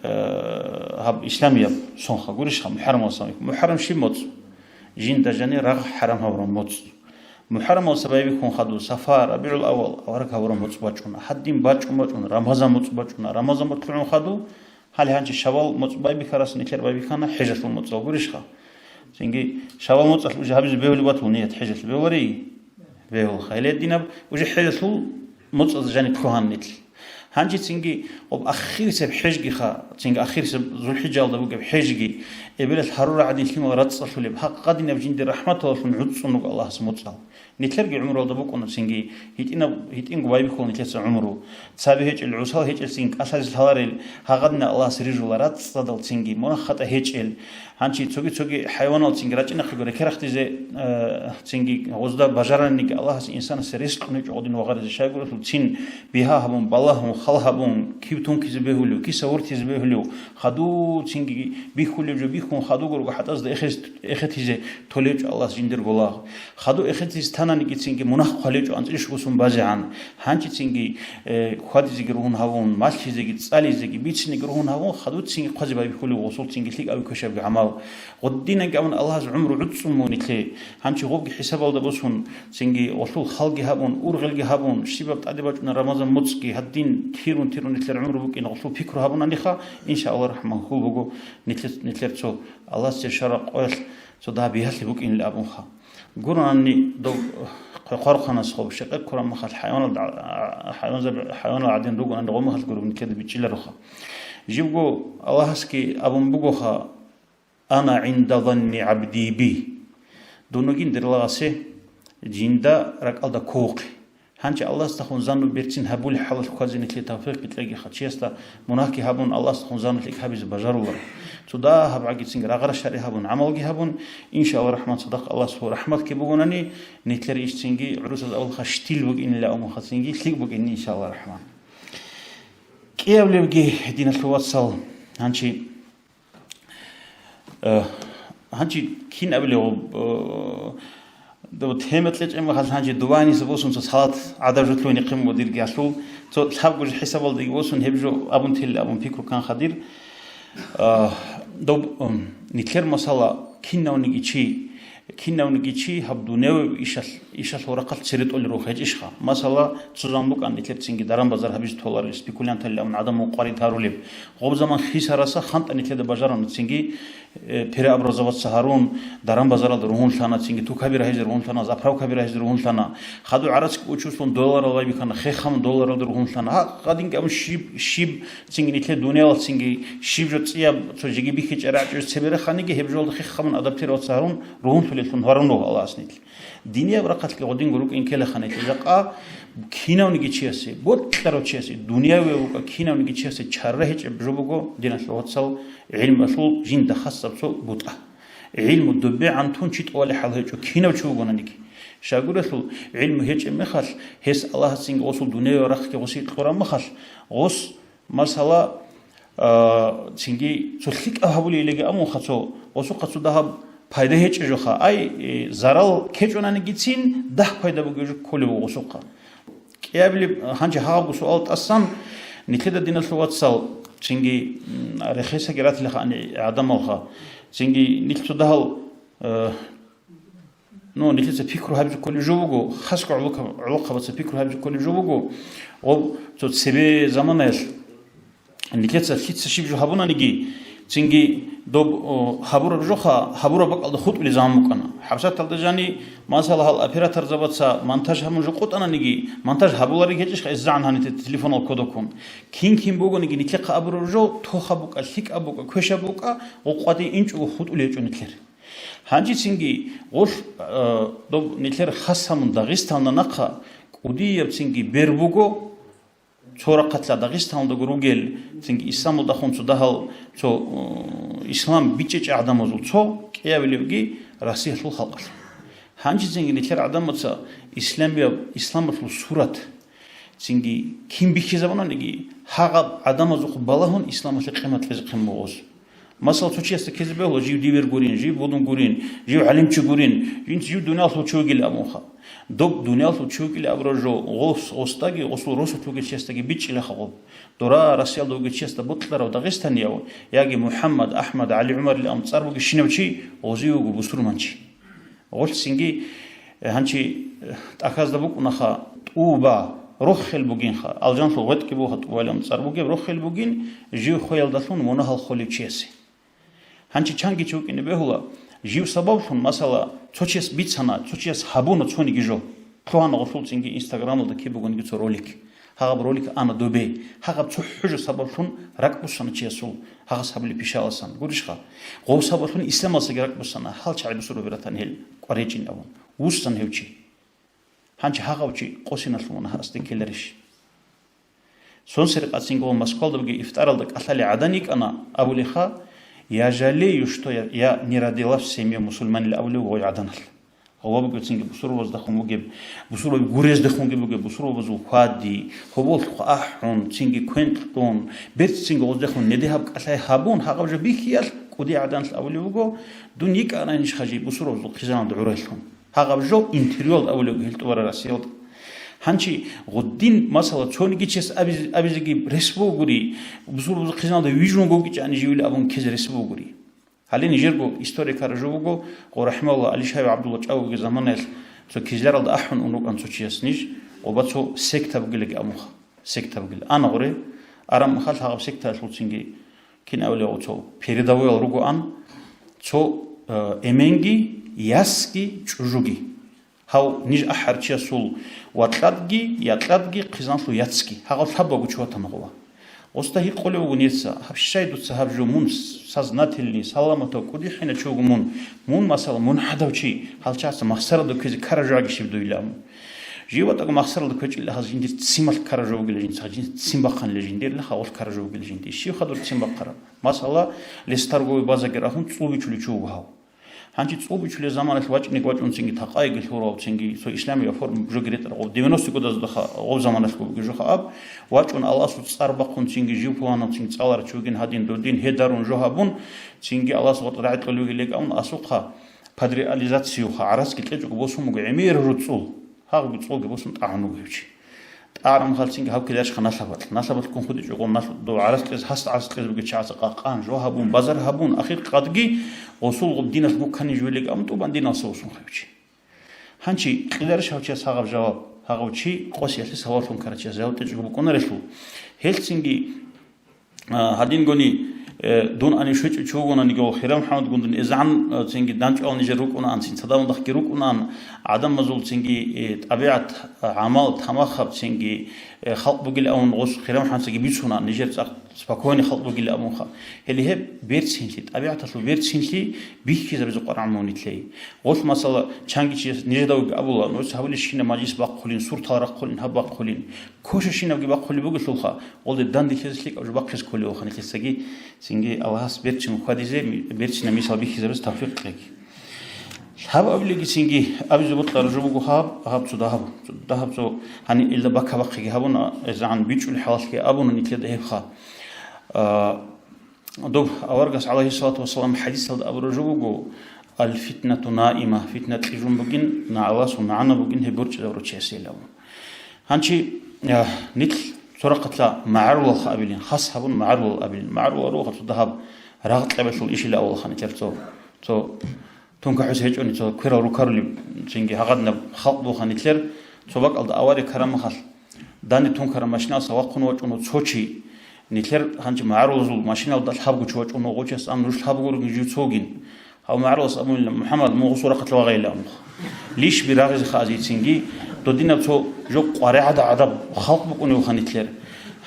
а, гьаб исламияб сонха гурищха МухӀаррамалсан. МухӀаррам щиб моцӀ? Жинда жани рагъ хӀарам гьабураб моцӀ. МухӀаррамалса байбихьун хаду Сафар, РабигӀул-аввал, авараг гьабураб моцӀ бачӀуна. Гьадин бачӀун-бачӀун, Рамазан моцӀ бачӀуна. Рамазан моцӀ лъугӀун хаду, гьале гьанчи Шаввал моцӀ байбихьарас нилъер байбихьана ХӀежалъул моцӀал гурищха. Цинги Шаввал моцӀалъ уже гьабизе бегьулеб батул ният ХӀежалъ бегьуларей? Бегьулха. Гьеле динаб уже ХӀежалъул моцӀазда жаниб лъугьан нилъ. Гьанже цинги об ахирисеб ХӀежгиха, цинги ахирисеб ЗулхӀиджалда бугеб ХӀежги, эбелалъ гьарурагӀадин лъимал рацӀцӀалъулеб, гьакъ гъадинаб жинде рахӀматаллъун гӀуцӀцӀун руго Аллагьас моцӀал. Нилъерги гӀумралда букӀуна цинги, гьитӀинаб-, гьитӀинго байбихьула нилъеца гӀумру. Цаби гьечӀел, гӀусал гьечӀел цинги кӀалъазе лъаларел, гьагъадина Аллагьас рижула рацӀцӀадал цинги, мунагь-хатӀа гьечӀел. Гьанчи цоги-цоги хӀайванал цинги рачӀинахъего рекерахъдизе, э, цинги гъозда бажараниги Аллагьас инсанасе ризкъ гьечӀо гъодин вагъаризе щайгурелъул цин бигьа гьабун, балагьун, хал гьабун, кив тункизе бегьулев, киса вуртизе бегьулев, хаду цинги бихьулев жо бихьун, хадуго руго хӀатӀазда эхес-, эхетизе толечӀо Аллагьас жиндирго лагъ. Хаду эхетизе тананиги цинги мунагь хъвалечӀо анцӀила щуго сон базегӀан. Гьанчи цинги, э, хьвадизеги ругьун гьавун, малъизеги, цӀализеги, бицинеги ругьун гьавун, хаду цинги хъвазе байбихьулев гъосул цинги лъикӀаби квешабги гӀамал. Гъуддинанги абун Аллагьас гӀумру гӀуцӀцӀун мун нилъе. Гьанчи гъобги хӀисабалда босун, цинги гъолъул халги гьабун, ургъелги гьабун, щибаб тӀаде бачӀуна Рамазан моцӀги, гьадин тирун-тирун нилъер гӀумру букӀин гъолъул пикру гьабунанихъа, иншааллагь рахӀман, хьул буго нилъер, нилъер цо Аллагьас церщараб къоялъ цо дагьаб бигьалъи букӀинилан абунха. Гуронани дов хъвехъварухъанас гъоб щекъе ккураб махалъ хӀайваналда, хӀайванзаб-, хӀайванал гӀадин ругонани гъоб махалъ гуреб нилъеда бичӀчӀиларуха. Живго Аллагьасги абун бугоха, «Ана гӀинда занни гӀабди би». Дун вугин дир лагъасе жинда ракӀалда кколухъе. Гьанже Аллагьасдахун зану берцин гьабулеб хӀалалъ кквазе нилъее тавфикъги кьегиха. Чиясда мунагьги гьабун, Аллагьасдахун зану лъикӀ гьабизе бажарула. Цо дагьаб гӀагицин рагъ-рашари гьабун, гӀамалги гьабун, иншаалла рахман, цадахъ Аллагьас гьу рахматги бугонани, нилъер ишцинги гӀурусаз авлахъа штил букӀинила умухацинги лъикӀ букӀинни, иншаалла рахман. КӀиявлебги, диналъул вацал, гьанчи, э, гьанчи кин абилев, э, дов тема кьечӀеб мехалъ гьанчи дувайниса босун цо салат гӀадаб жо лъугьине хъимго дирги гьалъул, цо лъабго жо хӀисабалдаги босун гьеб жо абун телли абун пикру канха дир. Э, доб, м, нилъер масала кинавниги чи, кинавниги чи гьаб дуневе ишалъ, ишалъ гьорахъалъ цере тӀолел рух гьечӀищха? Масала, цо заман букӀан нилъерцинги даран-базар гьабизе толарел, спекулянталилан гӀадамал къварид гьарулеб. Гъоб заман хисараса хантӀа нилъеда бажаранацинги, э, переобразоваться гьарун, даран-базаралда ругьунлъанацинги, тукаби рагьизе ругьунлъана, заправкаби рагьизе ругьунлъана. Хадур гӀарацги учуслъун долларал байбихьана, хехамун долларалда ругьунлъана. Гьа, гьадинги абун щиб, щиб цинги нилъер дуниялалцинги щиб жо цӀияб цо жеги бихьичӀеб рагӀичӀеб цебе реханиги, гьеб жолда хиххабун адаптироваться гьарун, ругьунлъулеллъун гьарун руго Аллагьас нилъ. Динияб рахъалъги гъодинго рукӀин ккелаха нилъ. Жакъа кинавниги чиясе, бокьарав чиясе, дунияве вукӀа кинавниги чиясе чара гьечӀеб жо буго, диналъул вацал, гӀилмалъул жинда хасаб цо бутӀа. ГӀилму добегӀан тун чи тӀолеб хӀал гьечӀо, кинав чи вугонаниги. Щайгурелъул гӀилму гьечӀеб мехалъ, гьес Аллагьасцинги гъосул дунияве рахъги гъоси кьураб мехалъ, гъос Масала, а, цинги цо лъикӀаб гьабулейилиги амунха цо, гъосухъа цо дагьаб пайда гьечӀеб жоха. Ай, э, зарал ккечӀонанигицин дагь пайда бугеб жо кколеб буго гъосухъа. КӀиабилеб, гьанже гьабго суал тӀасан, нилъеда, диналъул вацал, цинги, м, рехесаги ратилаха гӀадамалха, цинги нилъ цо дагьал, э, Ну, нилъеца пикру гьабизе кколеб жо буго, хасго гӀолохъаб-, гӀолохъабаца пикру гьабизе кколеб жо буго, гъоб цо цебе заманаялъ нилъеца лъица щиб жо гьабунаниги, цинги доб, о, гьабураб жоха, гьабураб бакӀалда хутӀулел заман букӀана. ХӀабсаталда жани, масала, гьал операторзабаца монтаж гьабун жо къотӀананиги, монтаж гьабулареб гьечӀищха гьезда гьаниб телефонал кодоккун. Кин-кин бугониги нилъехъа абураб жо, тохаб букӀа, лъикӀаб букӀа, квешаб букӀа, гъукъваде инчӀого хутӀулеб гьечӀо нилъер. Гьанжецинги гъолъ, э, доб нилъер хас гьамун Дагъистаналда нахъа кӀудиябцинги бер буго, цо рахъалъа Дагъистаналдаго ругел, цинги исламалдахун цо дагьал, цо, э, ислам бичӀчӀичӀеб гӀадамазул цо кӀиабилебги Россиялъул халкъалъ. Гьанжецинги нилъер гӀадамаца исламияб, исламалъул сурат, цинги кин бихьизабунаниги, гьагъаб гӀадамазухъ балагьун исламалъе къимат кьезе хъен буго гъос. Масала, цо чиясда ккезе бегьула, жив дивер гурин, жив будун гурин, жив гӀалимчи гурин, жинца жив дуниялалъул чи вугилан абунха. Доб дуниялалъул чи вугилан абураб жо гъос, гъосдаги, гъосул росулъ вугев чиясдаги бичӀчӀилаха гъоб. Дора Россиялда вугев чиясда бокьарав дагъистанияв, яги МухӀаммад, АхӀмад, ГӀали, ГӀумарилан абун цӀар бугев щинав чи, гъозие вуго бусурманчи. Гъолъ цинги, э, гьанчи, э, тӀахьазда букӀунаха тӀуба, рохел бугинха, алжанлъул гъветӀги бугоха тӀубалилан цӀар бугеб, рохел бугин, жив хвеялдалъун мунагьал холев чиясе. Гьанчи чанги чи вукӀине бегьула, жив сабаблъун, масала, цо чияс бицана, цо чияс гьабуна цониги жо. Лъугьана гъолъул цинги Инстаграмалда киб бугониги цо ролик. Гьагъаб ролик ана добе. Гьагъаб цохӀо жо сабаблъун ракӀ буссана чиясул, гьагъас гьабулеб пишаялдасан. Гурищха? Гъов сабаблъун исламалдасаги ракӀ буссана, гьал чагӀи бусурбаб ратани гьел кӀвар гьечӀин абун. Вуссана гьев чи. Гьанчи гьагъав чи къосиналъувана гьасде ккеларищ? Сон сери къацинго Москвалда бугеб ифтаралда кӀалъалел гӀадан йикӀана абулеха: «Я жалею, что я, я не родилась в семье мусульманин», — абулев гъой гӀаданалъ. Гъова бугебцинги бусурбабаздахун бугеб, бусурбаби гурездаги бугеб, бусурбабазул хьвади, гьоболлъухъ ахӀун, цинги квен кьун, берцинги гъоздехун неде гьаб кӀалъай гьабун, гьагъаб жо бихьиялъ кӀудияв гӀаданалъ абулев вуго: «Дун йикӀанайнищха жий бусурбабазул хъизаналда гӀурайлъун». Гьагъаб жо интервьюялда абулев вуго гьел тӀубараб Россиялда. Гьанчи гъудин, масала, цониги чияс абиз-, абизеги рес бугури, бусурбабазул хъизаналда вижун гогичӀани живила абун ккезе рес бугури. Гьале нижерго история ккараб жо буго, гъо, рахӀимагьуллагь, Алишаев ГӀабдулла чӀвай вугеб заманаялъ цо кизляралда ахӀун ун рукӀан цо чияс ниж, гъоба цо секта бугилаги абунха. Секта бугила. Ана гъуре, араб мехалъ гьагъаб сектаялъулцинги кин абулеб гъо цо передовоял ругоан, цо, э, эменги, ясги, чӀужуги. Гьав ниж ахӀарчиясул вакьадги, якьадги, хъизанлъул яцги. Гьагъав лъабабго чи ватана гъова. Гъосда гьикъулев вуго нижеца: «Гьаб щай дуца гьаб жо мун сознательный, саламатав, кӀудихӀина чи вуго мун? Мун, масала, мун гӀадав чи, гьалчагӀаца махсарадав ккезе ккараб жо гӀаги щиб дуйилан?» Жив ватӀаго махсаралда квечӀила гьаз жиндир ццин малъ ккараб жо бугила жинца, жинца ццин бахъанила жиндирила, гьа, гъолъ ккараб жо бугила жинди. Щиб хадур ццин бахъараб? Масала, лесарговый базаги рахун цӀул бичулев чи вуго гьав. Гьанчи цӀул бичулеб заманалъ вачӀинеги вачӀун цинги такъайги лъурав, цинги цо исламияб форма жоги ретӀарав, девяностые годаздаха гъоб заманалъго бугеб жоха аб, вачӀун Аллагьасул цӀар бахъун цинги жив пугьанав цинги цӀаларав чи вугин гьадин додин гьедарун жо гьабун, цинги Аллагьасул ватӀа рагӀи кьолевги легавун асухъа под реализацию ха гӀарацги кьечӀого босун буго гӀемер руцӀул. Гьагъуги цӀолги босун тӀагӀун вуго гьев чи. ТӀагӀараб мехалъ цинги гьав кидарешха налъаб бакьа. Налъаб бакьун хутӀичӀого, налъ-, дов гӀарас кьез, гьасда гӀарас кьез бугеб чагӀаца къакъан, жо гьабун, базар гьабун, ахир къадги гъосул гъоб диналъ буккани жо леги абун тӀубан диналъуса босун хев чи. Гьанчи кьидареш гьав чияс гьагъаб жаваб, гьагъав чи къосиялъе саваллъун ккарав чияс жаваб тӀечӀого букӀунаре лъул. Гьел цинги А, гьадингони, э, дун ани щвечӀев чи вугонаниги, хирав МухӀаммадгун дун эзегӀан, э, цинги данчӀвал нижер рукӀунаан, цин цадавандахъги рукӀунаан, гӀадамазул цинги, э, тӀабигӀат, э, гӀамал, тамахаб цинги, э, халкъ бугил авун гъос хирав МухӀаммадсаги бицунаан, нижер цӀакъ спокойный халкъ бугил абунха. Гьеле гьеб берцинлъи, тӀабигӀаталъул берцинлъи бихьизабизе къварагӀун мун итлъей. Гъолъ масала, чанги чияс нижедавги абула, нуц гьабулищ кина мажлис бахъулин, суртал рахъулин, гьаб бахъулин. Кошашинабги бахъулеб бугелъулха, гъолде данделъизе лъикӀаб жо бахъизе кколевха нилъецаги, цинги Аллагьас берцин хьвадизе, берцинаб мисал бихьизабизе тавфикъ кьеги. Гьаб абилеги цинги абизе бокьараб жо буго гьаб, гьаб цо дагьаб, цо дагьаб цо гьаниб илда бака-бахъиги гьабуна, эзегӀан бичӀчӀулеб хӀалалъги абуна нилъеда гьебха. А, Доб аварагас, гӀалайгьиссалату вассалам, хӀадисалда абураб жо буго: «Аль-фитнату наима», фитна кьижун бугин, нагӀласул магӀна бугин гьеб борчӀизабурав чиясейилан. Гьанчи, а, нилъ цо рахъалъа магӀарулалха абилин, хас гьабун магӀарулал абилин. МагӀарулал руго цо дагьаб рагъ кьабелъул ишила авалха нилъер цо, цо Тункахъес гьечӀони цо кверал рукарулеб цинги гьагъадинаб халкъ буха нилъер, цо бакӀалда авария ккараб мехалъ, данде тункараб машиналъа вахъун вачӀун цо чи, нилъер гьанчи магӀарулазул машиналда лъабго чи вачӀун вуго, гъочас ам нуж лъабго ругин жив цогин. Гьав магӀарулас абунила: «МухӀаммад, мун гъусул рахъалъа вагъайила», – амухъ. Лишби рагъизе хазицинги, додинаб цо жо къваригӀада гӀадаб халкъ букӀуневха нилъер.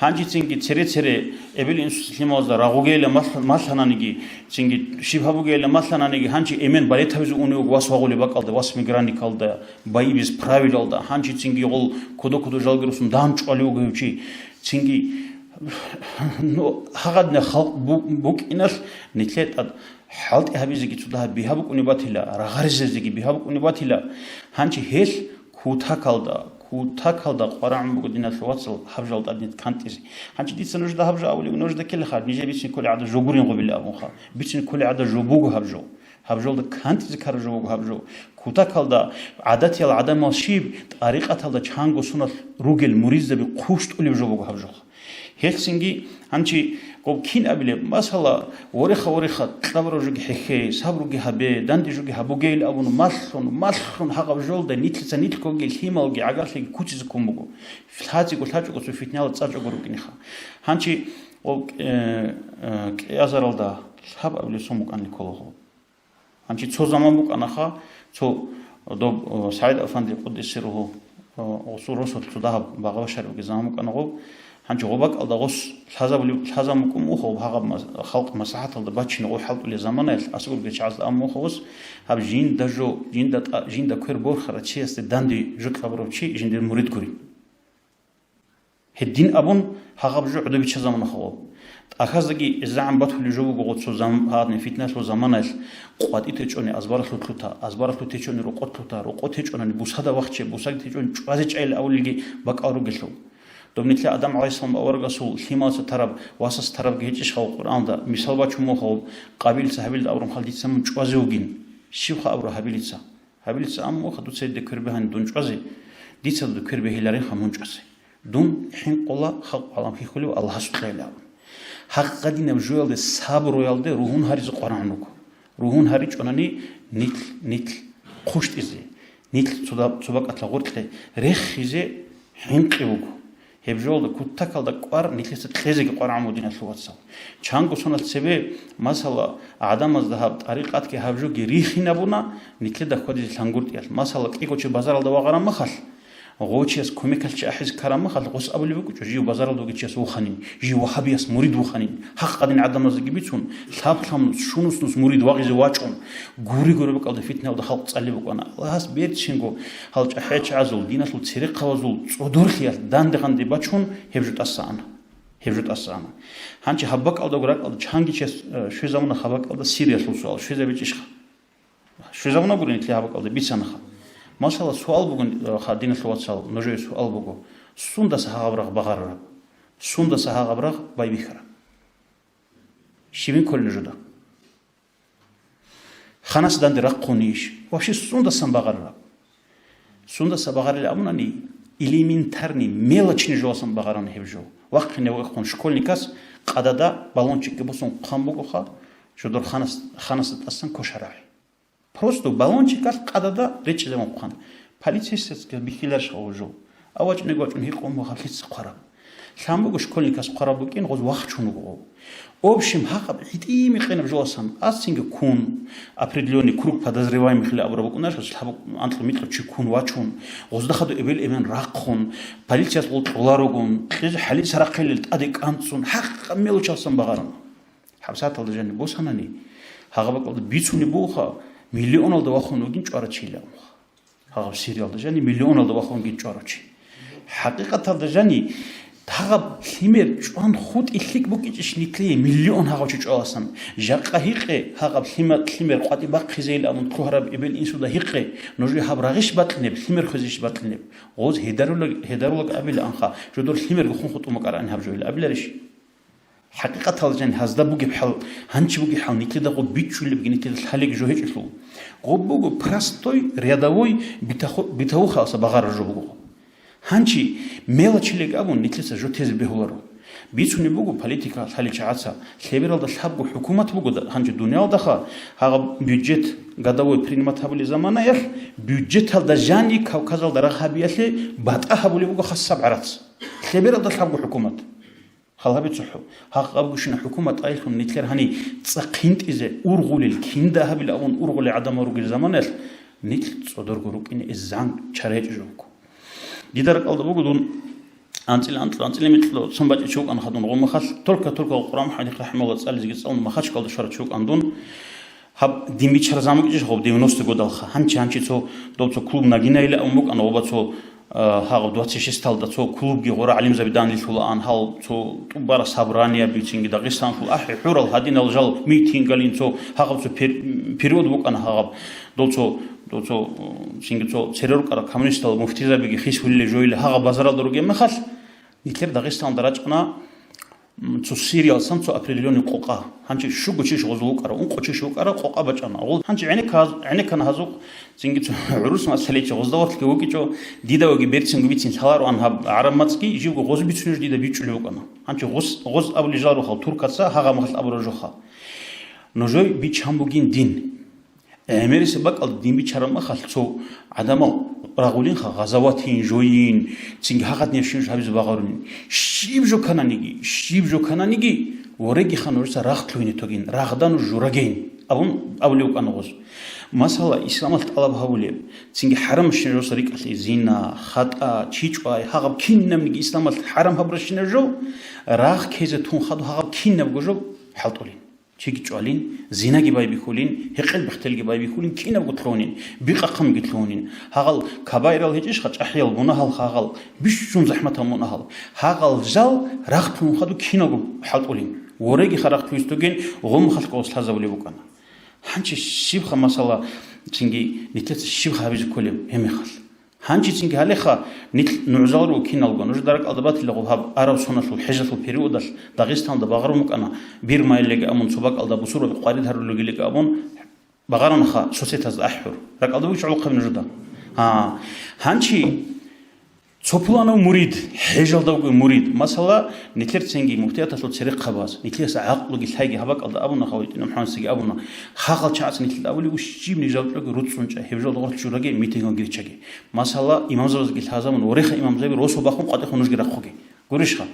Гьанжецинги цере-цере эбел-инсуца лъималазда рагъугейилан малъ-, малъананиги, цинги щиб гьабугейилан малъананиги, гьанже эмен балетабизе унев вуго вас вагъулеб бакӀалда, вас мигранникалда, бои без правилалда, гьанжецинги гъол кодо-кодо жалги русун дагьан чӀвалев вуго гьев чи. Цинги, ну, гьагъадина халкъ бу-, букӀиналъ нилъер тӀад хӀалтӀи гьабизеги цо дагьаб бигьа букӀунеб батила, рагъаризезеги бигьа букӀунеб батила, гьанже гьелъ Кутакалда, кутакалда къварагӀун буго, диналъул вацал, гьаб жал тӀаднит кантӀизе. Гьанчи дица нужда гьаб жо абулеб, нужда ккелаха, нижер бицин кколей гӀадаб жо гурин гъубилла абунха. Бицин кколей гӀадаб жо буго гьаб жо. Гьаб жолда кантӀизе ккараб жо буго гьаб жо. Кутакалда гӀадатиял гӀадамал щиб, тӀарикъаталда чанго соналъ ругел муридзаби хъущтӀулеб жо буго гьаб жо. Гьелъцинги гьанчи гъоб кин абилеб, масала, вореха-вореха, кьабураб жоги хӀехье, сабруги гьабе, данде жоги гьабугейил абун, малъун, малъун гьагъаб жолда нилъица нилъгоги лъималги гӀагарлъиги куцизе ккун буго. ЛъацӀиго лъачӀого цо фитнала цӀачӀого рукӀинеха. Гьанчи гъоб, э, э, кӀиазаралда лъаб абилеб сон букӀанли кколаго. Гьанчи цо заман букӀанаха, цо доб, о, СагӀид Афанди къуддиса сирругьу, о, гъосул росулъ цо дагьаб багъа башарабги заман букӀана гъоб. Гьанчи гъоб бакӀалда гъос лъазабулеб, лъазабун букӀун муха гъоб гьагъаб мас-, халкъ маслахӀаталда бачине гъой хӀалтӀулел заманаялъ, асубурги чагӀазда аммуха гъос, гьаб жинда жо, жинда тӀа-, жинда квер борхарав чиясде данде жо кьабурав чи жиндир мурид гури. Гьедин абун, гьагъаб жо гӀодобича замана хаваб. ТӀахьаздаги изагӀан батулеб жо буго гъоцо зам-, гьадин фитналъул заманаялъ къватӀи течӀони азбаралъув лъута, азбаралъув течӀони рокъо лъута, рокъо течӀонани бусада вахче, бусаги течӀони чӀвазе чӀайилан абулелги бакӀал ругелъул. Доб нилъер Адам гӀалайгьиссалам аварагасул лъималаца тараб, васас тарабги гьечӀищ хаваб Къуръаналда? Мисал бачун мун хаваб, Къабилица Гьабилда абураб хал дица мун чӀвазе вугин. Щибха абура Гьабилица? Гьабилица аммуха дуца гьединаб квер бегьани дун чӀвазе, дица дуда квер бегьиларинха мун чӀвазе. Дун хӀинкъула халкъ гӀалам хихьулев Аллагьасукьа абун. Гьагъадинаб жоялде сабруялде ругьун гьаризе къварагӀун руго. Ругьун гьаричӀонани нилъ, нилъ хъущтӀизе, нилъ цо да-, цо бакӀалъа гъоркье рехизе хӀинкъи буго. Гьеб жолда кутакалда кӀвар нилъеца кьезеги къварагӀун буго, диналъул вацал. Чанго соналъ цебе, масала, гӀадамазда гьаб тӀарикъатги гьаб жоги рихинабуна нилъеда хьвадизе лъангутӀиялъ. Масала, кӀиго чи базаралда вагъараб махалъ, Гъов чияс кумекалъ чи ахӀизе ккараб мехалъ, гъос абулеб букӀучӀо, жив базаралда вугев чияс вуханин, жив вагьабияс мурид вуханин, хӀакъ гьадин гӀадамазеги бицун, лъаб-лъаб шунус-нус мурид вагъизе вачӀун, гури-гури бакӀалда фитнаялда халкъ цӀалеб букӀана. Аллагьас берцинго гьал чӀахӀиячагӀазул, диналъул церехъабазул цӀодорлъиялъ данде-гъанде бачун, гьеб жо тӀаса ана. Гьеб жо тӀаса ана. Гьанчи гьаб бакӀалдаго ракӀалда чанги чияс, э, щвезабуна гьаб бакӀалда Сириялъул суал, щвезабичӀищха? Щвезабуна гури нилъее гьаб бакӀалда, бицана ха. Масала, суал бугун, э, ха, диналъул вацал, нужее суал буго: сундаса гьагъаб рагъ багъарараб? Сундаса гьагъаб рагъ байбихьараб? Щибин кколин нужеда? Ханас данде рахъунищ? Вообще сундасан багъарараб? Сундаса багъарилан абунани, элементарный, мелочный жоялдасан багъарана гьеб жо. Вахъине вахъун школьникас къадада баллончикги босун хъван бугоха, жодор ханас-, ханасда тӀасан кошарагӀи. Просто баллончикалъ къадада речӀчӀизабун хъван. Полицейскиясги бихьиларищха гъов жо? АввачӀунги вачӀун гьикъун буго гьаб лъица хъвараб. Лъан буго школьникас хъвараб букӀин, гъоз вахчун вуго. В общем, гьагъаб гьитӀинаб къинаб жоялдасан, ас цинги ккун, определённый круг подозреваемыхъила абураб букӀунарищ, гьас лъаб-, анкьа-микьа чи ккун вачун, гъозда хадув эбел-эмен рахъун, полицияс гъол кьоларогун, кьезе хӀалиса рахъилел тӀаде кӀанцӀун, гьагъаб мелочалдасан багъарана. ХӀабсаталда жаниб босанани, гьагъаб бакӀалда бицунеб бугоха, миллионалда вахун вугин чӀварав чийилан абунха. Гьагъаб Сириялда жаниб миллионалда вахун вугин чӀварав чи. ХӀакъикъаталда жаниб, гьагъаб лъимер чӀван хутӀи лъикӀ букӀинчӀищ нилъее миллион гьагъав чи чӀваласан? Жакъа гьикъе, гьагъаб лъима-, лъимер къватӀи бахъизейилан абун лъугьараб эбел-инсуда гьикъе, нужее гьаб рагъищ бакьинеб, лъимер хвезейищ бакьинеб? Гъоз гьедарулаг-, гьедарулаг абилаан ха, жодор лъимерго хун хутӀун букӀарани гьаб жо ил абиларищ? ХӀакъикъаталда жаниб гьазда бугеб хӀал, гьанчи бугеб хӀал, нилъеда гъоб бичӀчӀулебги, нилъеда лъалебги жо гьечӀелъул. Гъоб буго простой, рядовой битаху-, бытовухаялдаса багъараб жо буго. Гьанчи мелочилеги абун, нилъеца жо тезе бегьуларо. Бицунеб буго политика лъалел чагӀаца, лъебералда лъабго хӀукумат буго да-, гьанчи дуниялалдаха, гьагъаб бюджет годовой принимать гьабулеб заманаялъ, бюджеталда жаниб Кавказалда рагъ гьабиялъе батӀа гьабулеб буго хасаб гӀарац. Лъебералда лъабго хӀукумат. Гьал гьабица хӀу-, гьагъаб гущина хӀукумат тӀайлъун нилъер гьаниб цӀа хъинтӀизе ургъулел, кинда гьабилан абун ургъулел гӀадамал ругел заманаялъ, нилъ цӀодорго рукӀине эзан чара гьечӀо жо буго. Дида ракӀалда буго дун анцӀила анкьа, анцӀила микьго цо бачӀи чи вукӀана ха дун гъо мехалъ, только-только Къуран хӀадис рахӀималла цӀализеги цӀалун Махачкалда щварав чи вукӀана дун. Гьаб дин бичараб заман букӀинчӀищ гъоб девяностый годалха. Гьанчи-гьанчи цо, доб цо клуб Нагинайилан абун букӀана, гъоба цо, а, гьагъаб двадцать шесталда цо клубги гъора гӀалимзаби данлъулаан, гьал цо тӀубараб собранияб бицинги Дагъистаналъул ахӀи-хӀурал гьадинал жал митингалин цо гьагъаб цо пер-, период букӀана гьагъаб. Дол цо, дол цо, м, цинги цо цере рукӀарал коммунистал муфтизабиги хисулел жоили гьагъаб базаралда ругеб мехалъ, нилъер Дагъистаналда рачӀана, м, цо Сириялдасан цо определённый къокъа. Гьанчи щуго чиш гъозул вукӀара, ункъо чиш вукӀара, къокъа бачӀана. Гъоз-, гьанчи гӀенекказ-, гӀенеккана гьазухъ, цинги цо гӀурус мацӀаличи гъозда вахлъги вукӀичӀо, дида ваги берцинго бицин лъаларо ан гьаб гӀараб мацӀги, живго гъоз бицунеб жо дида бичӀчӀулеб букӀана. Гьанчи гъоз, гъоз абулей жалрухъал туркаца гьагъа махалъ абураб жоха. Нужее бичан бугин дин. ГӀемерисеб бакӀалда дин бичараб махалъ цо гӀадамал рагъулинха, гъазаватин, жойин, цинги гьагъадинаб щиб жо гьабизе багъарунин. Щиб жо ккананиги, щиб жо ккананиги, вореги ха нужеца рагъ лъугьине тогин, рагъда нуж журагейин, абун абулев вукӀана гъоз. Масала, исламалъ тӀалаб гьабулеб, цинги хӀарамщинаб жоса рикӀкӀалъе зина, хатӀа, чичӀвай, гьагъаб кинабниги исламалъ хӀарам гьабуращинаб жо, рагъ ккезе тун хадуб гьагъаб кинабго жо хӀалтӀулин. Чиги чӀвалин, зинаги байбихьулин, гьекъел-бехтелги байбихьулин, кинабго лъугьунин, бикъахъанги лъугьунин. Гьагъал кабаирал гьечӀищха, чӀахӀиял мунагьал гьагъал, бищун захӀматал мунагьал. Гьагъал жал рагъ лъугьун хадуб киналго хӀалтӀулин. Вореги ха рагъ лъугьизе тоген гъо мехалъ кӀолос лъазабулеб букӀана. Гьанчи щибха масала, цинги нилъеца щибха гьабизе кколеб гьеб мехалъ? Гьанчи цинги гьалеха, нилъ нугӀзал руго киналго, нужеда ракӀалда батила гъоб гьаб араб соналъул хӀежалъул периодалъ Дагъистаналда багъарун букӀана, Бирмаялдеги абун, цо бакӀалда бусурбаби къварид гьарулелги абун, багъаранаха соцсетазда ахӀур. РакӀалда бугищ гӀолохъаби нужеда? Гьа, гьанчи цо пуланав мурид, хӀежалда вугев мурид, масала, нилъер цинги муфтияталъул церехъабаз, нилъеца гӀакълуги лъайги гьаб бакӀалда абуна, гьав ГьитӀинаб МухӀаммадцаги абуна, гьагъал чагӀаца нилъеда абулеб, щиб ниж жавчӀоги руцӀцӀун чӀа, гьеб жолда гъорлъ жураге, митингал гиричаге. Масала, имамзабазги лъазабун, вореха имамзаби, росу бахун къватӀехун нужги рахъуге. Гурищха?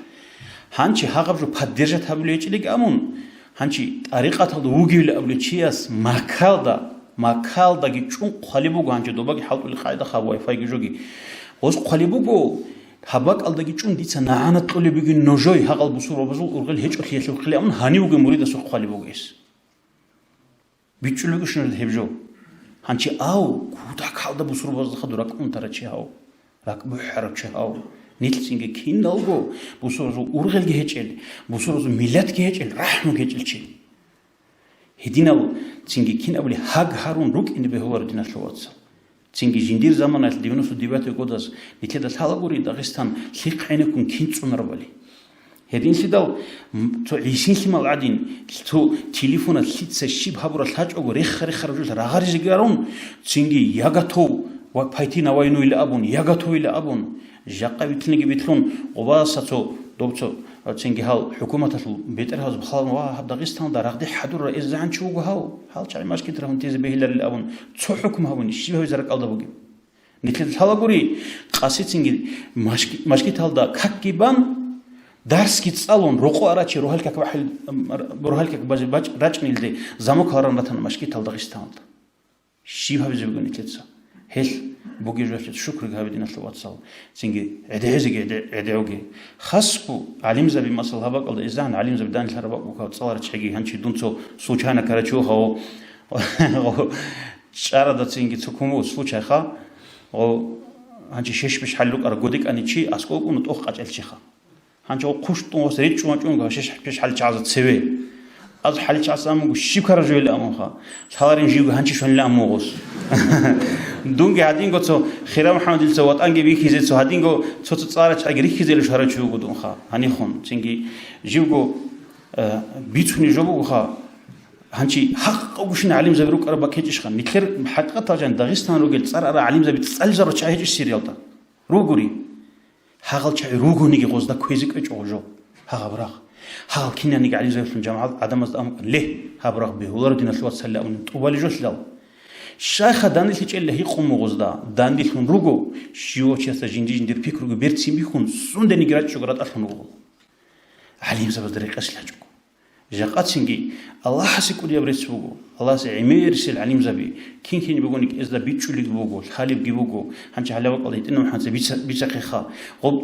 Гьанчи гьагъаб жо поддержать гьабулев гьечӀелги абун, гьанчи тӀарикъаталда вугевли абулев чияс макалда, макалдаги чӀун хъвалеб буго, гьанчи добаги хӀалтӀулел къагӀида хаб, вай-файги жоги. Гъос хъвалеб буго, гьаб бакӀалдаги чӀун дица нагӀана кьолеб бугин нужой гьагъал бусурбабазул ургъел гьечӀолъиялъухъилан гьанив вугев муридасухъ хъвалеб буго гьес. БичӀчӀулеб буго щунал гьеб жо. Гьанчи ав, кутакалда бусурбабазда хадур ракӀ унтарав чи гьав, ракӀ бухӀарав чи гьав. Нилъцинги киналго бусурбабазул ургъелги гьечӀел, бусурбабазул миллатги гьечӀел, рахӀмуги гьечӀел чи. Гьединал цинги кин абули гьаг гьарун рукӀине бегьуларо, диналъул вацал. Цинги жиндир заманаялъ девяносто девятый годаз нилъеда лъалагури Дагъистан лъихъ гӀенеккун кин цӀунарабали. Гьединлъидал, м, цо гӀисинлъимал гӀадин, цо телефонал лъица щиб гьабурал лъачӀого рехха-рехха ружулъ рагъаризеги арун, цинги я готов ва пойти на войну ила абун, я готов ила абун, жакъа витлъинеги витлъун, къубаса цо, доб цо, цинги гьал хӀукуматалъул бетӀергьабаз бахъалабун, ва гьаб Дагъистаналда рагъде хӀадурал эзегӀан чи вуго гьав, гьал чагӀи машгитӀ рагьун тезе бегьиларил абун, цо хӀукму гьабуни, щиб гьавизе ракӀалда бугеб? Нилъеда лъалагури, къасицинги машги-, машгиталда какги бан, дарсги цӀалун, рокъо арачи рогьалкак бахӀил-, рогьалкак баж-, бач-, рачӀнилде замок гьаран ратана машгитал Дагъистаналда. Щиб гьабизе буго нилъеца? Гьелъ бугеб жоялъе шукруги гьабе, диналъул вацал, цинги гӀедегӀезеги гӀеде-, гӀедегӀуге. Хасго гӀалимзаби, масала, гьаб бакӀалда изан гӀалимзаби данилъараб бакӀ буго, цӀаларачӀеги гьанчи дун цо случайно карачуха, гъо, гъо, чӀарада цинги цо куму случайха, гъо, гьанчи шеш-пеш хӀал рукӀараб годекӀани чи аскӀов кӀуна тӀох къачӀел чиха. Гьанчи гъо хъущтӀун гъос речӀчӀун вачӀун гъо шеш-пеш хӀал чагӀаза цеве. Аз хӀал чагӀаза амуго щиб каражуйилан абунха. Лъаларин живго гьанчи щванилан амуго гъос. Дунги гьадинго цо Хира МухӀаммадил цо ватӀанги бихьизе, цо гьадинго цо-цо цӀарачӀаги рихьизе лъуш гьарачи вуго дунха. Гьанихун, цинги живго, э, бицунеб жо бугоха. Гьанчи хӀакъ гушин гӀалимзаби рукӀараб бакӀ гьечӀищха? Нилъер хӀакъикъаталъ жан Дагъистан ругел цӀар ара гӀалимзаби цӀализару чагӀи гьечӀищ Сириялда. Ругури. Гьагъал чагӀи ругониги гъозда кквезе кӀвечӀо гъо жо. Гьагъаб рагъ. Гьагъал кинаниги гӀалимзабилъун жамагӀат гӀадамазда амукӀан, ле, гьаб рагъ бегьуларо, диналъул вацал, абунин тӀубали жолъидал. Щайха данделъичӀелла гьикъун мугъозда, данделъун руго, щивав чиясда жинди-жиндир пикруги берцин бихьун, сундениги рачӀого ратӀалъун руго. ГӀалимзабазда рекъеслъачӀого. Жакъацинги Аллагьасе кӀудияб рецц буго. Аллагьасе гӀемерисел гӀалимзаби, кин-кин бугони кӀезда бичӀчӀулебги буго, лъалебги буго, гьанчи гьалаб бакӀалда гьитӀинаб хӀанца бица-, бицахъеха. Гъоб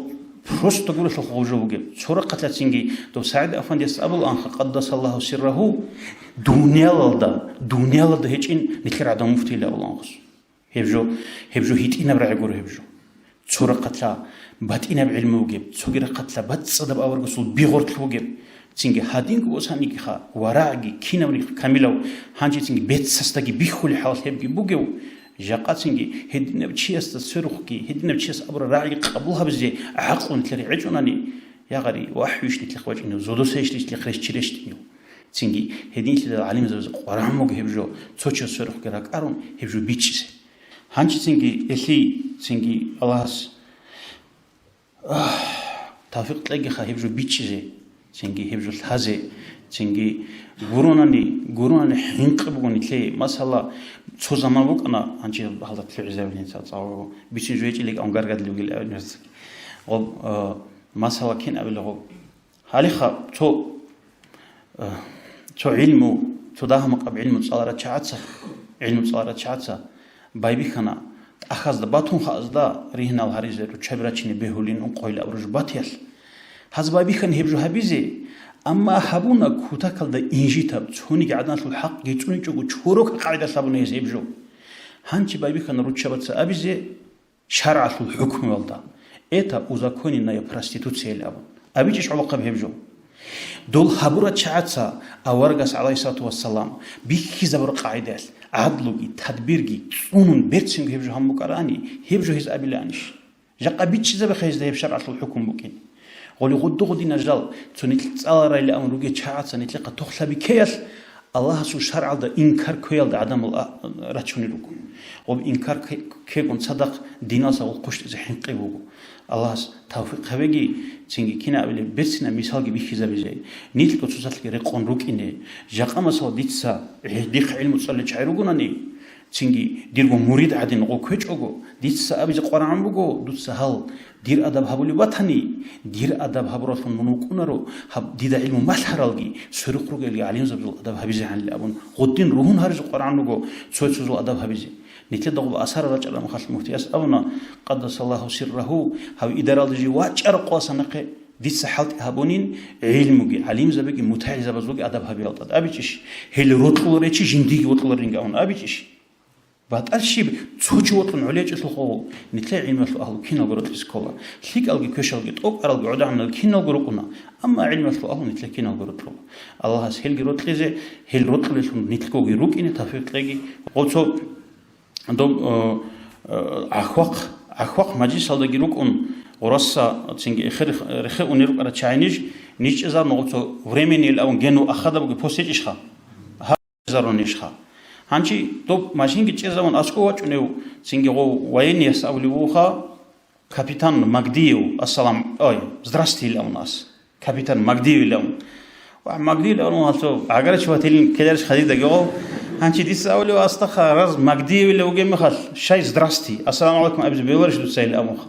просто гурелъул гъужо бугеб. Цо рахъалъацинги доб СагӀид Афандияс абулаанха, къаддасаллагьу сиррагьу, дуниялалда, дуниялалда гьечӀин нилъер гӀадамал муфтийилан абулаанхус. Гьеб жо, гьеб жо гьитӀинаб рагӀи гуро гьеб жо. Цо рахъалъа батӀинаб гӀилму бугеб, цоги рахъалъа бацӀцӀадаб аварагасул бигъортлъи бугеб. Цинги гьадинго босанигиха, варагӀги, кинабниги камилав, гьанжецинги бецасдаги бихьулеб хӀалалъ гьебги бугев, жакъацинги гьединав чиясда сверухъги, гьединав чияс абураб рагӀиги къабул гьабизе гӀакълу нилъер гьечӀонани, ягъари, вахӀвищ нилъехъ вачӀинев, зодосайищ нилъехъ рещтӀинев. Цинги гьединлъидал гӀалимзабазе къварагӀун буго гьеб жо, цо чияс сверухъги ракӀарун гьеб жо бичӀчӀизе. Гьанчи цинги, элъи, цинги Аллагьас, агь, тавфикъ кьегиха гьеб жо бичӀчӀизе, цинги гьеб жо лъазе, цинги гуронани, гуронани хӀинкъи буго нилъее. Масала, цо заман букӀана, гьанчи гьалда лъугӀизабилин цацӀа, бицин жо гьечӀилан гӀун гаргадулев вугилан абилан. Гъоб, а, масала, кин абила гъоб. Гьалиха цо, э, цо гӀилму, цо дагьа-макъаб гӀилму цӀаларал чагӀаца, гӀилму цӀаларал чагӀаца байбихьана, тӀахьазда батун хаазда ригьнал гьаризе руччаби рачине бегьулин ункъойл абураб жо батиялъ. Гьаз байбихьана гьеб жо гьабизе, амма гьабуна кутакалда инжитаб, цониги гӀаданалъул хӀакъ гьечӀуничӀого чорока къагӀидалъ гьабуна гьез гьеб жо. Гьанчи байбихьана руччабаца абизе, шаргӀалъул хӀукмуялда, это узаконенная проституция абун. АбичӀищ гӀолохъаб гьеб жо? Дол гьабурал чагӀаца аварагас, гӀалайгьиссалату вассалам, бихьизабураб къагӀидаялъ гӀадлуги, тадбирги цӀунун берцинго гьеб жо гьабун букӀарани, гьеб жо гьез абилаанищ? Жакъа бичӀчӀизабиха гьезда гьеб шаргӀалъул хӀукму букӀин. Гъоли гъудду-гъудинал жал, цо нилъ цӀаларайилан ругел чагӀаца нилъехъа тохлъаби ккеялъ, Аллагьасул шаргӀалда инкар кквеялда гӀадамал а-, рачунел руго. Гъоб инкар кке-, ккегун цадахъ диналса гъол хъущтӀизе хӀинкъи буго. Аллагьас тавфикъ гьабеги, цинги кинабилеб берцинаб мисалги бихьизабизе, нилъго цоцалъги рекъон рукӀине. Жакъа масала дица, гье, дихъ гӀилму цӀалел чагӀи ругонани, цинги дирго мурид гӀадин гъо ккечӀого, дица абизе къварагӀун буго, дуца гьал дир адаб гьабулеб батани, дир адаб гьабуралъун мун вукӀунаро, гьаб дида гӀилму малъаралги, сверухъ ругелги гӀалимзабазул адаб гьабизегӀанилан абун, гъудин ругьун гьаризе къварагӀун руго цо-цозул адаб гьабизе. Нилъеда гъоб асар рачӀараб мехалъ муфтияс абуна, къаддасаллагьу сиррагьу, гьав идаралда жив вачӀараб къоялъа нахъе дица хӀалтӀи гьабунин, гӀилмуги, гӀалимзабиги, мутагӀилзабазулги адаб гьабиялда абичӀищ? Гьел рокьуларев чи жиндиги вокьуларинги абун абичӀищ? БатӀа щиб, цо чи вокьун гӀолечӀелъул хъо, нилъер гӀилмалъул агьлу киналго рокьизе ккола, лъикӀалги квешалги, тӀокӀаралги гӀодагӀанал киналго рукӀуна, амма гӀилмалъул агьлу нилъер киналго рокьула. Аллагьас гьелги рокьизе, гьел рокьулелъун нилъгоги рукӀине тавфикъ кьеги. Гъо цо доб, э, э, гӀахвахъ, гӀахвахъ мажлисалдаги рукӀун, гъураса цинги эхер рехе унел рукӀарал чагӀи ниж, ниж чӀезабуна гъо цо временный абун генул ахадабги пост гьечӀищха? Гьаб чӀезарун ишха. Гьанчи доб машинги чӀезавун аскӀов вачӀунев цинги гъов военныйас абулев вуха, капитан Магдиев, ассалам, ой, здрасте, илан ас. Капитан Магдиев илан. Ва Магдиев илан гьалцо гӀагарачи ватилин ккеларищ хадидагиго. Гьанчи дица абулев астаха, раз Магдиев илан вугеб мехалъ, щай здрасте, ассаламу алейкум абизе бегьуларищ дуца илан абунха.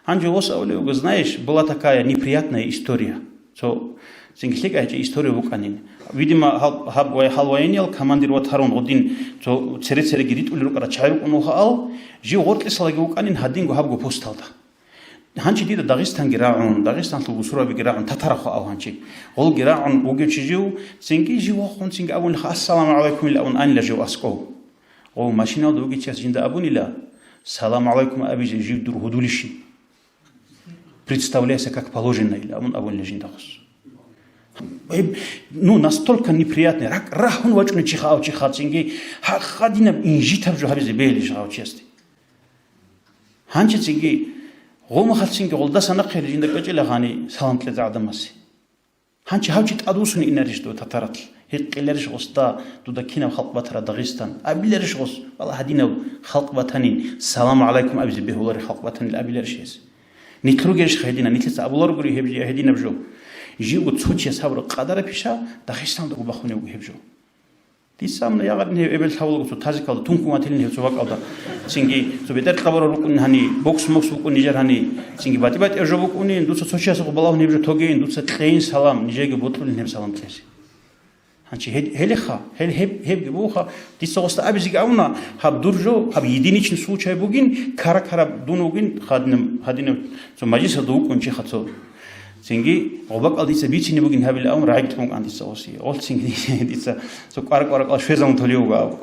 Гьанже гъос абулев вуго, знаешь, была такая неприятная история. Цо цинги лъикӀа гьечӀеб история букӀанин. Видимо, гьал, гьаб вай-, гьал военныйал командир ватарун гъодин цо цере-цереги ритӀулел рукӀарал чагӀи рукӀун вуха ал, жив гъоркьисалаги вукӀанин гьадинго гьабго посталда. Гьанчи дида Дагъистанги рагӀун, Дагъистанлъул бусурбабиги рагӀун, татарахъо ав гьанчи. Гъолги рагӀун вугев чи жив, цинги жив вахъун цинги абунилха, ассаламу гӀалайкум ил абун анила жив аскӀов. Гъов машиналда вугев чияс жинда абунила, саламу гӀалайкум абизе жив дур гьудулищи. Представляйся, как положено, или абун абунила жинда гъос. Гьеб, ну, настолько неприятный, ракӀ рагьун вачӀунев чиха ав чиха цинги, гьа-, гьадинаб инжитаб жо гьабизе бегьилищ гъав чиясде. Гьанчи цинги, гъо мехалъ цинги гъолдаса нахъе жинда кӀвечӀила гъани салам кьезе гӀадамасе. Гьанчи гьав чи тӀадвуссун инарищ дуда татаралъ? Гьикъиларищ гъосда, дуда кинаб халкъ батара Дагъистан? Абиларищ гъос, вала, гьадинав халкъ батанин, саламу гӀалайкум абизе бегьулари халкъ батанил абиларищ гьес? Нилъ ругерищ гьедина, нилъеца абуларгури гьеб жи-, гьединаб жо? Живго цо чияс гьабураб къадараб иша Дагъистаналдаго бахунев вуго гьеб жо. Дица амма ягъарин гьев эбел лъавалго цо тазикалда тункун ватилин гьев цо бакӀалда. Цинги цо бетӀер къабарал рукӀунин гьани, бокс-мокс букӀун нижер гьани, цинги батӀи-батӀиял жо букӀунин, дуца цо чиясухъ балагьун гьеб жо тогейин, дуца кьейин салам, нижеги бокьулин гьеб салам кьезе. Гьанчи гьел-, гьелеха, гьел-, гьеб-, гьебги буха, дица гъосда абизеги абуна, гьаб дур жо, гьаб единичный случай бугин, кара-кара дун вугин, гьадинаб, гьадинаб цо мажлисалда вукӀун чи хацо. Цинги гъобакӀал дица бицине бугин гьабила абун рагӀи тӀун кӀан дица гъоси. Гъол цинги дица цо кӀвара-кӀваракӀал швезалун толев вуго абу.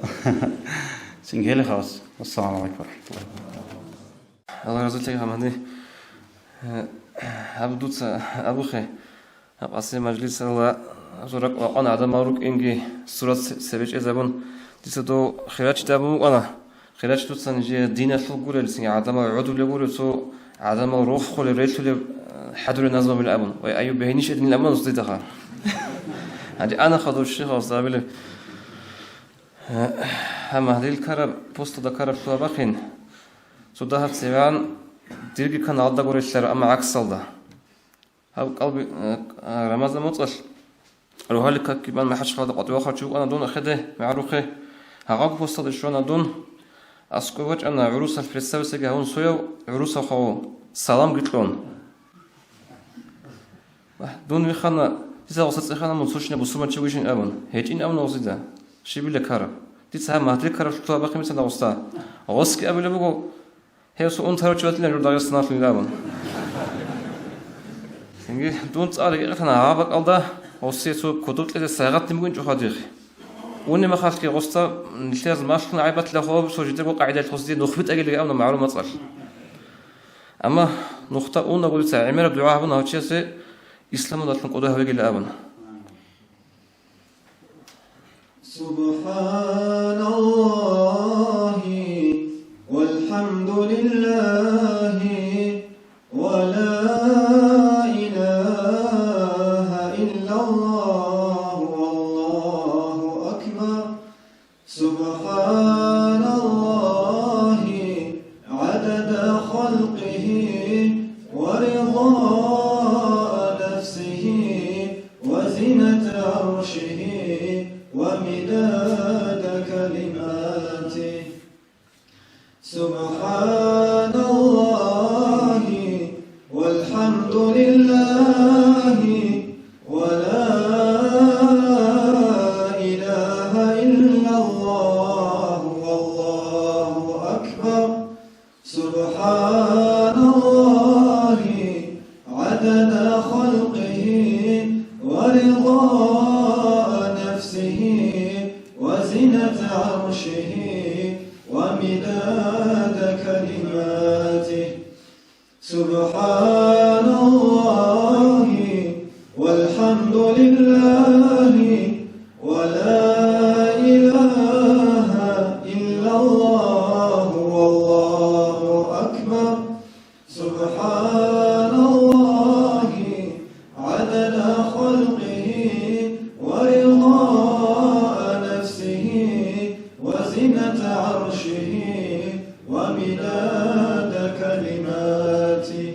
Цинги гьеле халас. Вассаламу алейкум ва рахматуллахи. Аллагь разилъеги гьамани. Э, гьаб дуца абухъе. Гьаб къаси мажлисалда зураб вакъана гӀадамал рукӀинги сурат се-, себе чӀезабун, дица дов хирачида абун букӀана. Хирачи дуца нижее диналъул гурел, цинги гӀадамал гӀодулел гурел, цо гӀадамал рохулел, релълъулел, э, хӀадурел назмабилан абун. Вай, Аюб, бегьинищ гьединилан абуна дос дидаха. Гьанже ана хадур щихъ гьавсабилеб. Э, гьа, Магьдил караб, посталда караб лъугьа бахъин. Цо дагьаб цеван дирги ккана гьалда гурелъараб, амма гӀаксалда. Гьаб кӀалби, э, Рамазан моцӀалъ рогьалил какги бан МахӀачхъалада къватӀивахарав чи вукӀана дун ахеде, магӀарухъе. Гьагъабго посталде щвана дун, аскӀов вачӀана гӀурусалъ представиться гьавун сояв гӀурусав хаву, саламги кьун. Дун вихана, дица гъоса цӀехана мун цо щинаб бусурманчи вугищин абун. ГьечӀин абуна гъосида. Щибила караб? Дица гьаб Магьдил караб лъугьа бахъин бицана гъосда. Гъосги абулеб буго, гьев цо унтарав чи ватилан жур Дагъистаналъул абун. Цинги дун цӀа рекӀекъана гьаб бакӀалда, гъосие цо кодоб кьезе сайгъатни бугин чӀухӀадихъ. Унеб махалъги гъосда нилъер малъун гӀайбатлъи хъваб цо жидерго къагӀидалъ гъосие нух битӀагилан абуна магӀарул мацӀалъ. Амма нухда унаго дица гӀемераб дугӀа гьабуна гьав чиясе исламалдалъун кӀодо гьавегилан абуна. سبحان الله والحمد لله ولا إله إلا الله والله أكبر. سبحان الله عدد خلقه ورضاء نفسه وزنة عرشه ومداد كلماته. سبحان الله والحمد لله ولا إله إلا الله والله سبحان الله عدد خلقه ورضاء نفسه وزنة عرشه ومداد كلماته. سبحان الله والحمد لله ولا إله إلا الله والله أكبر. سبحان الله عدد خلقه ورضاء نفسه وزنة عرشه ومداد كلماته.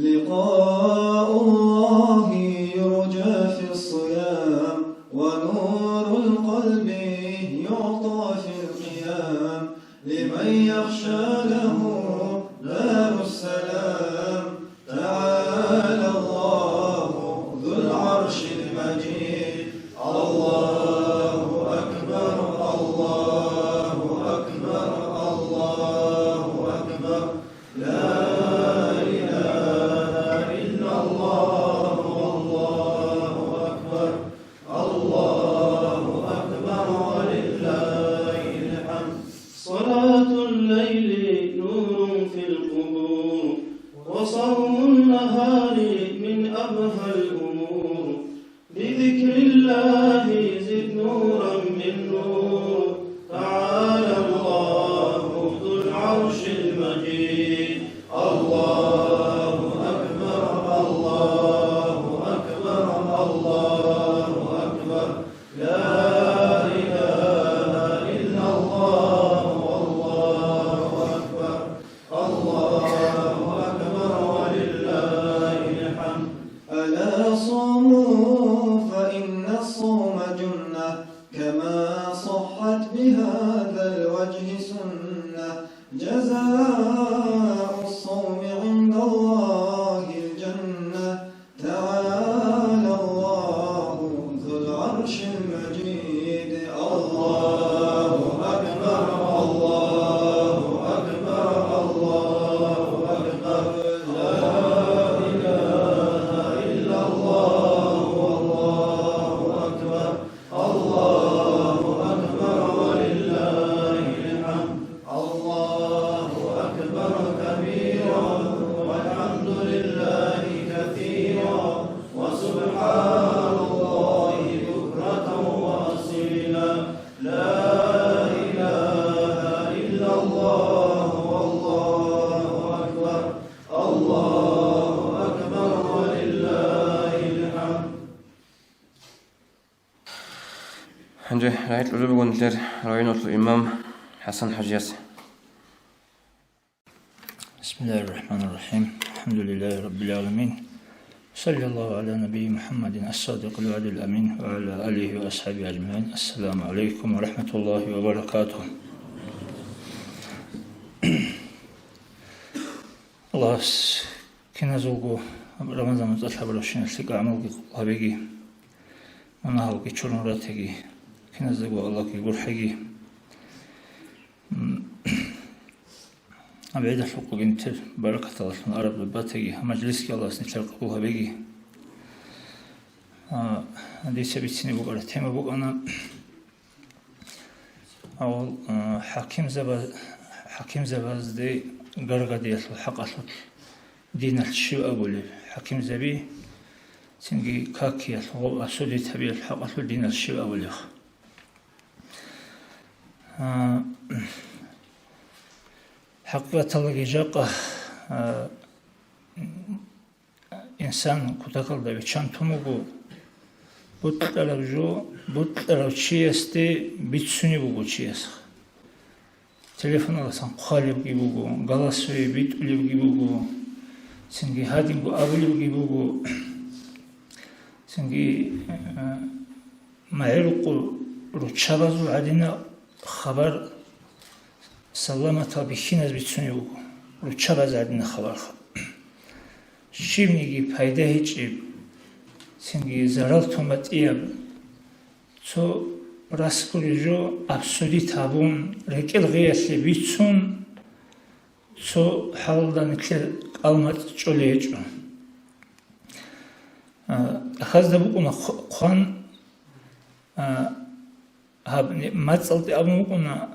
لقاء الله يرجى في الصيام، ونور القلب يعطى في القيام، لمن يخشى له دار السلام. تعالى الله ذو العرش المجيد. الله أكبر، الله أكبر، الله أكبر. لا إله إلا الله، والله أكبر، الله أكبر ولله الحمد. صلاة الليل نور في القبور، وصوم النهار من أبهى الأمور. بذكر الله زد نورا من نور. تعالى الله ذو العرش المجيد. الله أكبر، الله أكبر، الله أكبر. لا إله إلا الله، والله أكبر. الله أكبر ولله الحمد. ألا صوموا فإن الصوم جنة، كما صحت بهذا الوجه سنة. جزاء الصوم عند الله الجنة. تعالى الله ذو العرش المجيد. الله أكبر، الله أكبر، الله أكبر. لا إله إلا الله، والله أكبر. الله أكبر ولله الحمد. الله أكبر كبيرا، والحمد لله كثيرا، وسبحان الله بكرة وأصيلا. لا إله إلا الله، والله أكبر. الله أكبر ولله الحمد. Гьанже рагӀи кьураб бугони нилъер районалъул имам ХӀасан-хӀажияс. بسم الله الرحمن الرحيم. الحمد لله رب العالمين. صلى الله على نبي محمد الصادق الوعد الأمين وعلى آله وأصحابه أجمعين. السلام عليكم ورحمة الله وبركاته. Аллагьас киназулго Рамазан муцӀалъ гьабурабщинаб лъикӀаб гӀамалги къабул гьабеги, мунагьалги чурун ратеги, киназдаго Аллагьги гурхӀеги. М, гьаб гӀидалъухъ бугин нилъер баракаталдалъун араб батаги, гьаб мажлисги Аллагьас нилъер къабул гьабеги. А, дица бицине букӀараб тема букӀана. Авал, а, хӀакимзаба-, хӀакимзабазде гаргадиялъул хӀакъалъулъ диналъ щиб абулеб? ХӀакимзаби цинги какиялъ гъо-, осудить гьабиялъул хӀакъалъулъ диналъ щиб абулеб? А, хӀакъикъаталдаги жакъа, а, Инсан кутакалда биччан тун вуго, бутӀараб жо, бутӀарав чиясде бицунеб буго чияс. Телефоналдасан хъвалебги буго, голосовой битӀулебги буго, цинги гьадинго абулебги буго, цинги, э, магӀарухъ руччабазул гӀадина хабар саламатал бихьиназ бицунеб буго, руччабаз гӀадина хабарха. Щибниги пайда гьечӀеб, цинги зарал тун батӀияб, цо расгури жо абсудит гьабун, рекӀел гъиялъе бицун, цо хӀалалда нилъер кӀалмацӀ чӀолей гьечӀо. А, тӀахьазда букӀуна хъ-, хъван, а, гьаб ни-, мацӀалде абун букӀуна,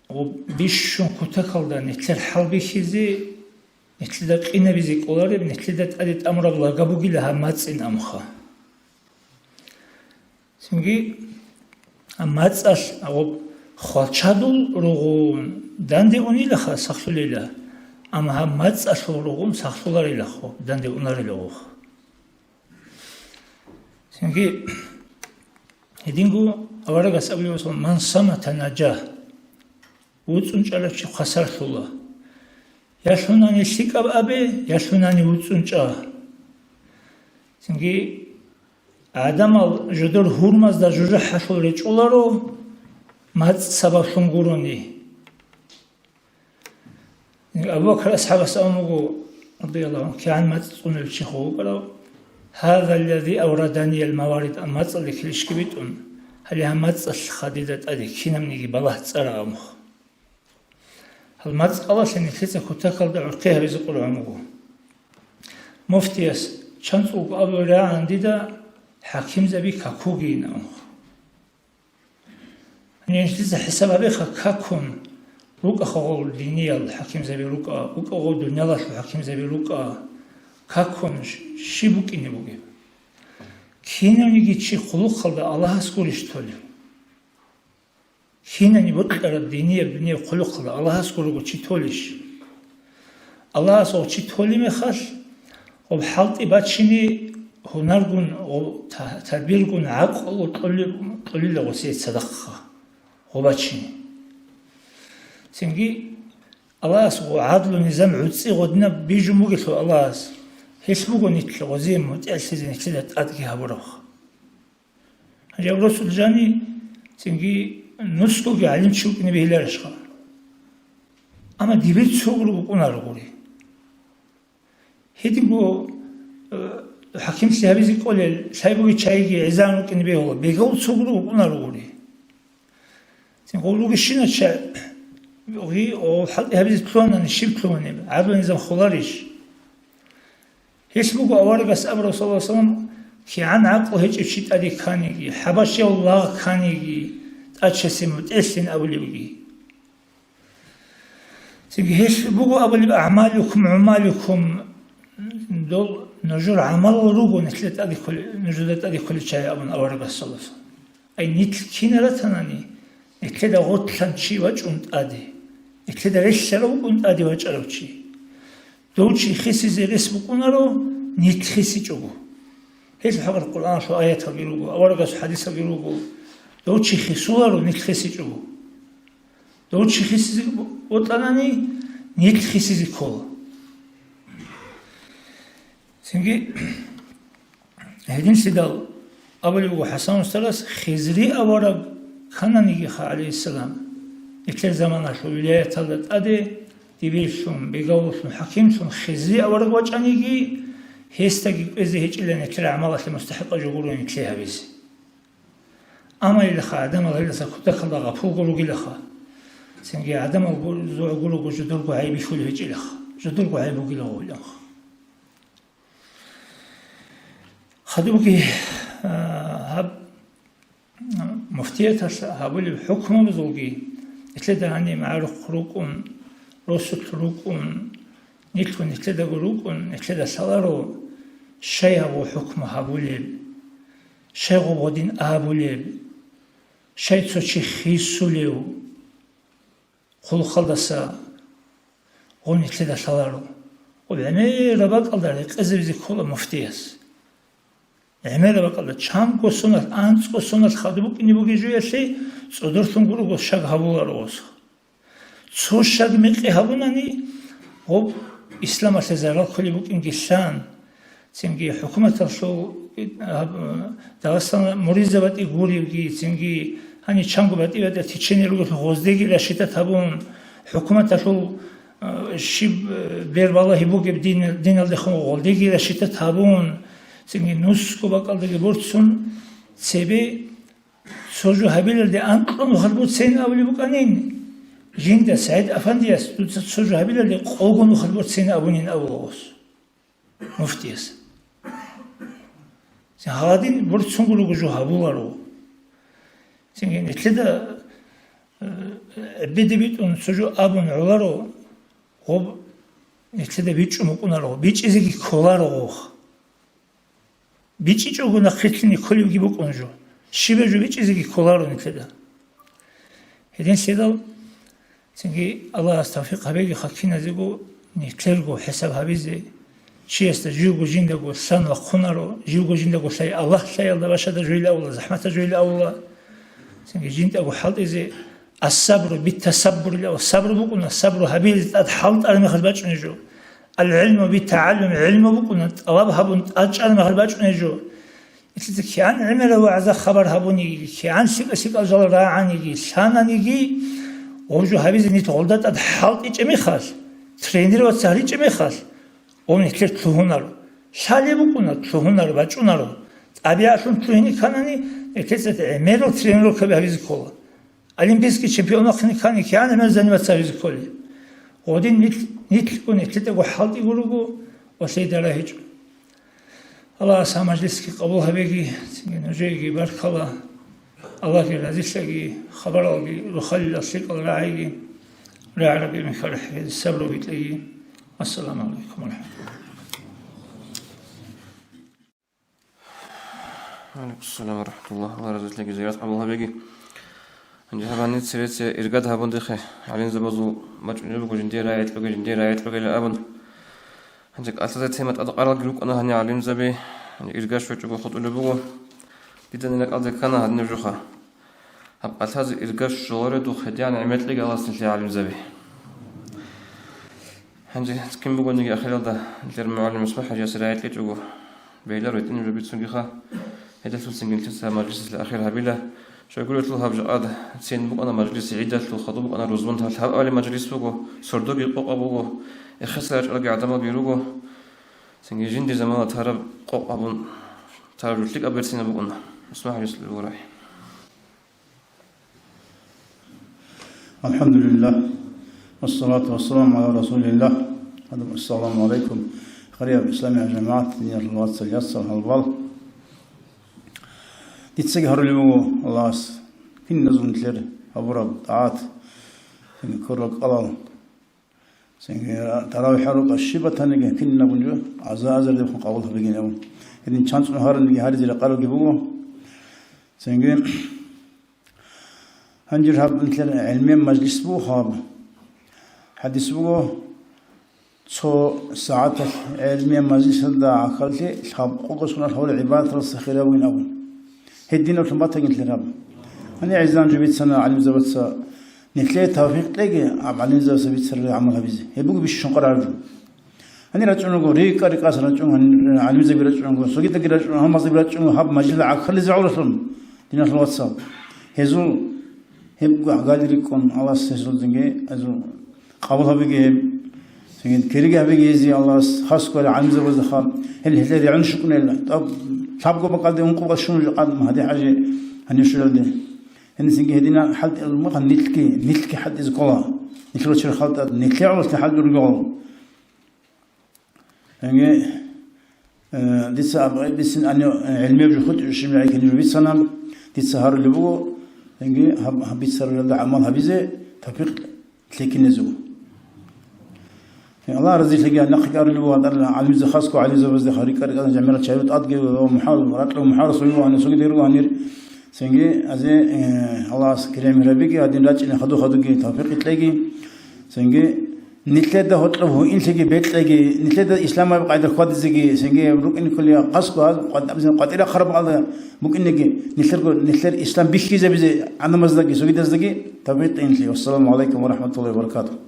гъоб бищун кутакалда нилъер хӀалбихьизе, нилъеда къинабизе кӀолареб, нилъеда тӀаде тӀамураб лага бугила гьаб мацӀин амха. Цинги гьаб мацӀалъ гъоб хвалчадул ругъун данде унилаха сахлъулила, амма гьаб мацӀалъул ругъун сахлъуларилаха, данде унарила гъух. Цинги гьединго аварагас абулеб буго: «Ман самата нажа», вуцӀцӀун чӀарав чи хвасарлъула. Я лъунани лъикӀаб абе, я лъунани вуцӀцӀун чӀа. Цинги гӀадамал жодор гьурмазда жужахӀалъул речӀоларо, мацӀ сабаблъун гурони. Абу Бакр асхӀабас абун буго, радияллагьу анху, кигӀан мацӀ цӀунулев чи хъугьукӀарав: «Гьаза ллази авраданиял маварид», а мацӀалде килищги битӀун, гьале гьаб мацӀалъха дида тӀаде кинабниги балагь цӀара амха. Гьал мацӀ къалалъе нилъеца кутакалда гӀурхъи гьабизе къургӀун буго. Муфтияс чанцӀулго абулеб рагӀан дида хӀакимзаби какугейин амха. Гьанже нилъеца хӀисаб гьабеха, какун рукӀаха гъол диниял хӀакимзаби рукӀа, рукӀа гъол дуниялалъул хӀакимзаби рукӀа, какун щ-, щиб букӀине бугеб? Кинавниги чи хъулухъалда Аллагьас гурищ толев? Кинани бокьараб динияб дунияб хъулухъалда Аллагьас гурого чи толищ? Аллагьас гъов чи толеб мехалъ, гъоб хӀалтӀи бачине гьунаргун, гъоб та-, тадбиргун, гӀакълу кьули-, кьулила гъосие цадахъха гъоб бачине. Цинги Аллагьас гъо гӀадлу низам гӀуцӀи гъодинаб бижун бугелъул Аллагьас, гьелъ буго нилъ гъозие мутӀигӀлъизе нилъеда тӀадги гьабурабха. Гьанже аб росулъ жани, цинги нусгоги гӀалимчи вукӀине бегьиларищха? Амма дибир цогур букӀунаро гури. Гьединго, э, хӀакимлъи гьабизе кӀолел, лъай буги чайги гӀезегӀан вукӀине бегьула, бегав цогур букӀунаро гури. Цин гъур ругищина чай, гъи-, о, хӀалтӀи гьабизе лъугьанани, щиб лъугьаниб, гӀадлу низам холарищ? Гьелъ буго аварагас абураб, саллаллагьу гӀалайгьи ва саллам, кигӀан гӀакълу гьечӀев чи тӀаде кканиги, хӀабашияв лагъ кканиги, тӀачасе мутӀигӀлъин абулебги. Цинги гьелъ буго абулеб: «АгӀмалукум гӀумалукум», дол нужер гӀамалал руго нилъеда тӀаде кколел, нужеда тӀаде кколел чагӀи абун аварагас, саллаллагьу гӀалайгьи ва саллам. Ай, нилъ кинал ратанани, нилъеда гъорлъан чи вачӀун тӀаде, нилъеда релълъарав вукӀун тӀаде вачӀарав чи. Дов чи хисизе рес букӀунаро, нилъ хисичӀого. Гьелъ хӀакъир Къуръаналъул аяталги руго, аварагасул хӀадисалги руго, дов чи хисуларо, нилъ хисичӀого. Дов чи хисизе бо-, бокьанани, нилъ хисизе ккола. Цинги гьединлъидал абулеб буго ХӀасан устарас: Хизри авараг ккананигиха, гӀалайгьиссалам, нилъер заманалъул вилаяталда тӀаде дибирлъун, бегавуллъун, хӀакимлъун Хизри авараг вачӀаниги, гьесдаги кӀвезе гьечӀила нилъер гӀамалалъе мустахӀикъав жо гурони нилъее гьабизе. Амма илаха гӀадамал гьелдаса кутакалда гъапулго ругилаха. Цинги гӀадамал гу-, зугӀ гурого жудурго гӀайбихьулеб гьечӀилаха. Жудурго гӀайб бугила гъуланха. Хадубги, а, гьаб муфтияталъ гьабулеб хӀукмабазулги, нилъеда гьаниб гӀарухъ рукӀун, росулъ рукӀун, нилъго нилъедаго рукӀун, нилъеда лъаларо, щай гьабго хӀукму гьабулеб, щай гъоб гъодин абулеб, щай цо чи хисулев, хъулухъалдаса гъоб нилъеда лъаларо. Гъоб гӀемераб бакӀалда рекъезабизе ккола муфтияс. ГӀемераб бакӀалда, чанго соналъ, анцӀго соналъ хадуб букӀине бугеб жоялъе цӀодорлъун гурого щаг гьабуларо гъос. Цо щаг мекъи гьабунани, гъоб исламалъе зарал кколеб букӀинги лъан, цинги хӀукуматалъул, гьаб-, Дагъистан муридзаб батӀи гуревги, цинги гьанив чанго батӀи-батӀи течение ругелъул гъоздеги расчитать гьабун, хӀукуматалъул, а, щиб, а, бербалагьи бугеб дин, диналдехун гъолдеги расчитать гьабун, цинги нусго бакӀалдаги борцун, Цебе цо жо гьабилалде анкьго нухалъ борцейин абулеб букӀанин, жинда СагӀид Афандияс дуца цо жо гьабилалде къого нухалъ борцейин абунин абула гъос, муфтияс. Цин гьаладин борцунго руго жо гьабуларо. Цинги нилъеда, э, гӀебеде битӀун цо жо абун гӀоларо, гъоб нилъеда бичӀчӀун букӀунаро, бичӀчӀизеги кколаро гъох. БичӀчӀичӀого нахъилълъине кколебги букӀун жо. Щибаб жо бичӀчӀизеги кколаро нилъеда. Гьединлъидал цинги Аллагьас тавфикъ гьабегиха киназего нилъерго хӀисаб гьабизе, чиясда живго жиндаго лъан вахъунаро, живго жиндаго лъай Аллагь лъаялда башада жойила авла, захӀмата жойила авла. Цинги жиндаго хӀалтӀизе, ас-сабру бит-тасаббур ила, сабру букӀуна, сабру гьабизе тӀад хӀалтӀараб мехалъ бачӀунеб жо. Ал-гӀилму бит-тагӀаллум, гӀилму букӀуна, тӀалаб гьабун тӀад чӀараб мехалъ бачӀунеб жо. Нилъеца кигӀан гӀемераб вагӀза-хабар гьабуниги, кигӀан лъикӀа-лъикӀал жал рагӀаниги, лъананиги, гъоб жо гьабизе нилъ гъолда тӀад хӀалтӀичӀеб мехалъ, тренироваться гьаричӀеб мехалъ, гъоб нилъер лъугьунаро. Лъалеб букӀуна, лъугьунаро, бачӀунаро. ТӀабигӀатлъун лъугьине кканани, нилъеца гӀемерал тренировкаби гьабизе ккола. Олимпийский чемпион вахъине ккани кигӀан гӀемер заниматься гьабизе кколеб. Гъодин нилъ-, нилъго нилъедаго хӀалтӀиго руго ва лъида рагьичӀо. Аллагьас гьаб мажлисги къабул гьабеги, цинги нужееги баркала. Аллагьги разилъаги, хабаралги рухӀалила лъикӀал рагӀайги, рагӀараби мехалъ сабру битӀеги. Ассаламу гӀалайкум ва рахӀматуллагь. Валейкум салам ва рахматуллагь. Аллагь разилъаги, зиярат къабул гьабеги. Гьанже гьабани цереце иргад гьабун дихъе гӀалимзабазул бачӀунеб буго жиндие рагӀи кьоге, жиндие рагӀи кьогела абун. Гьанже кӀалъазе тема тӀадкъаралги рукӀана гьани гӀалимзаби, гьанже иргаш щвечӀого хутӀулеб буго. Дида нилакӀалде ккана гьадинаб жуха. Гьаб кӀалъазе иргаш щоларедухъ гьедигӀан гӀемер кьеги Аллагьас нилъее гӀалимзаби. Гьанже кин бугониги ахиралда нилъер мугӀалим МусбахӀ-хӀажиясе рагӀи кьечӀого, бегьиларо гьитӀинаб жо бицунгиха. Гьелдалъун цинги нилъеца мажлисалъе ахир гьабила. Щайгурелъул гьаб жакъа цин букӀана мажлис гӀидалъул, хадуб букӀана рузман, гьаб гьабали мажлис буго, сордоги къокъаб буго, эхесал рачӀаралги гӀадамалги руго. Цинги жинди замана тараб къокъ абун, тараб жо лъикӀаб берцинаб букӀуна. МусбахӀ-хӀажиясул буго рагӀи. الحمد لله، والصلاة والسلام على رسول الله. Ассаламу гӀалайкум, хирияб исламиял жамагӀат, диналъул вацал, яцал, гьалбал. Дицаги гьарулеб буго Аллагьас киназул нилъер гьабураб тӀагӀат, цинги ккурал кӀалал, цинги таравихӀ гьарукьа щиб батаниги кинабго жо аза-азардехун къабул гьабигин абун. Гьедин чанцӀун гьаруниги гьаризе рекъарабги буго. Цинги Гьанже гьаб нилъер гӀелмияб мажлис буго гьаб. ХӀадис буго, цо сагӀаталъ гӀелмияб мажлисалда гӀахьаллъи лъабкъого соналъ гьабулеб гӀибадаталдаса хираб бугин абун. Гьединавлъун батаги нилъер гьаб. Гьаниб гӀезегӀан жо бицана гӀалимзабаца, нилъее тавфикъ кьеги гьаб гӀалимзабаца бицараб гӀамал гьабизе. Гьеб буго бищун къарараб. Гьанир рачӀун руго, рикӀкӀа-рикӀкӀаса рачӀун, гьанир гӀалимзаби рачӀун руго, цогидаги рачӀун, гьамаздаги рачӀун, гьаб мажлисалда гӀахьаллъизе гӀололъун, диналъул вацал. Гьезул гьеб гӀагали рикӀкӀун, Аллагьас гьезулзинги гьезул къабул гьабиги гьеб, цинги кириги гьабиги гьезие Аллагьас хас кколел гӀалимзабазда хал, гьел гьелъе регӀун щукӀунел, тӀаб лъабго бакӀалде ункъо башун жакъа МагьдиХӀажи гьанив щвелалде. Гьанисинги гьедина хӀалтӀи муха нилъги, нилъги хӀалтӀизе ккола. Нилъ рочер халтӀа, нилъе гӀололъи хӀалтӀи ругел. Гьанже, э, дица аб-, бицин ани, э, гӀелмияб жо хутӀи щиб гӀехьизе жо бицана, дица гьарулеб буго, гьанже гьаб-, гьаб бицаралда гӀамал гьабизе тавфикъ лъикинезего. Аллагь разилъаги, нахъе арулев гьадал гӀалимза хасго гӀалимзабазда харикъа-рикъа жамира чайру тӀадги ва мухӀал-, ракьа мухӀарас вугьанир, цогидер вугьанир. Цинги азе, э, Аллагьас кирем гьабиги, гьадин рачӀине хаду-хадуги тавфикъ кьеги. Цинги нилъеда гьоркьоб гьуинлъиги бекьеги, нилъеда исламаб къайда хьвадизеги, цинги рукӀине кколеб хасго гьаз къват-, къватӀира хараб гьалда букӀинеги, нилъерго, нилъер ислам бихьизабизе гӀадамаздаги, цогидаздаги тавфикъ кьеги. Вассаламу гӀалайкум ва рахӀматуллагьи ва баракатугь.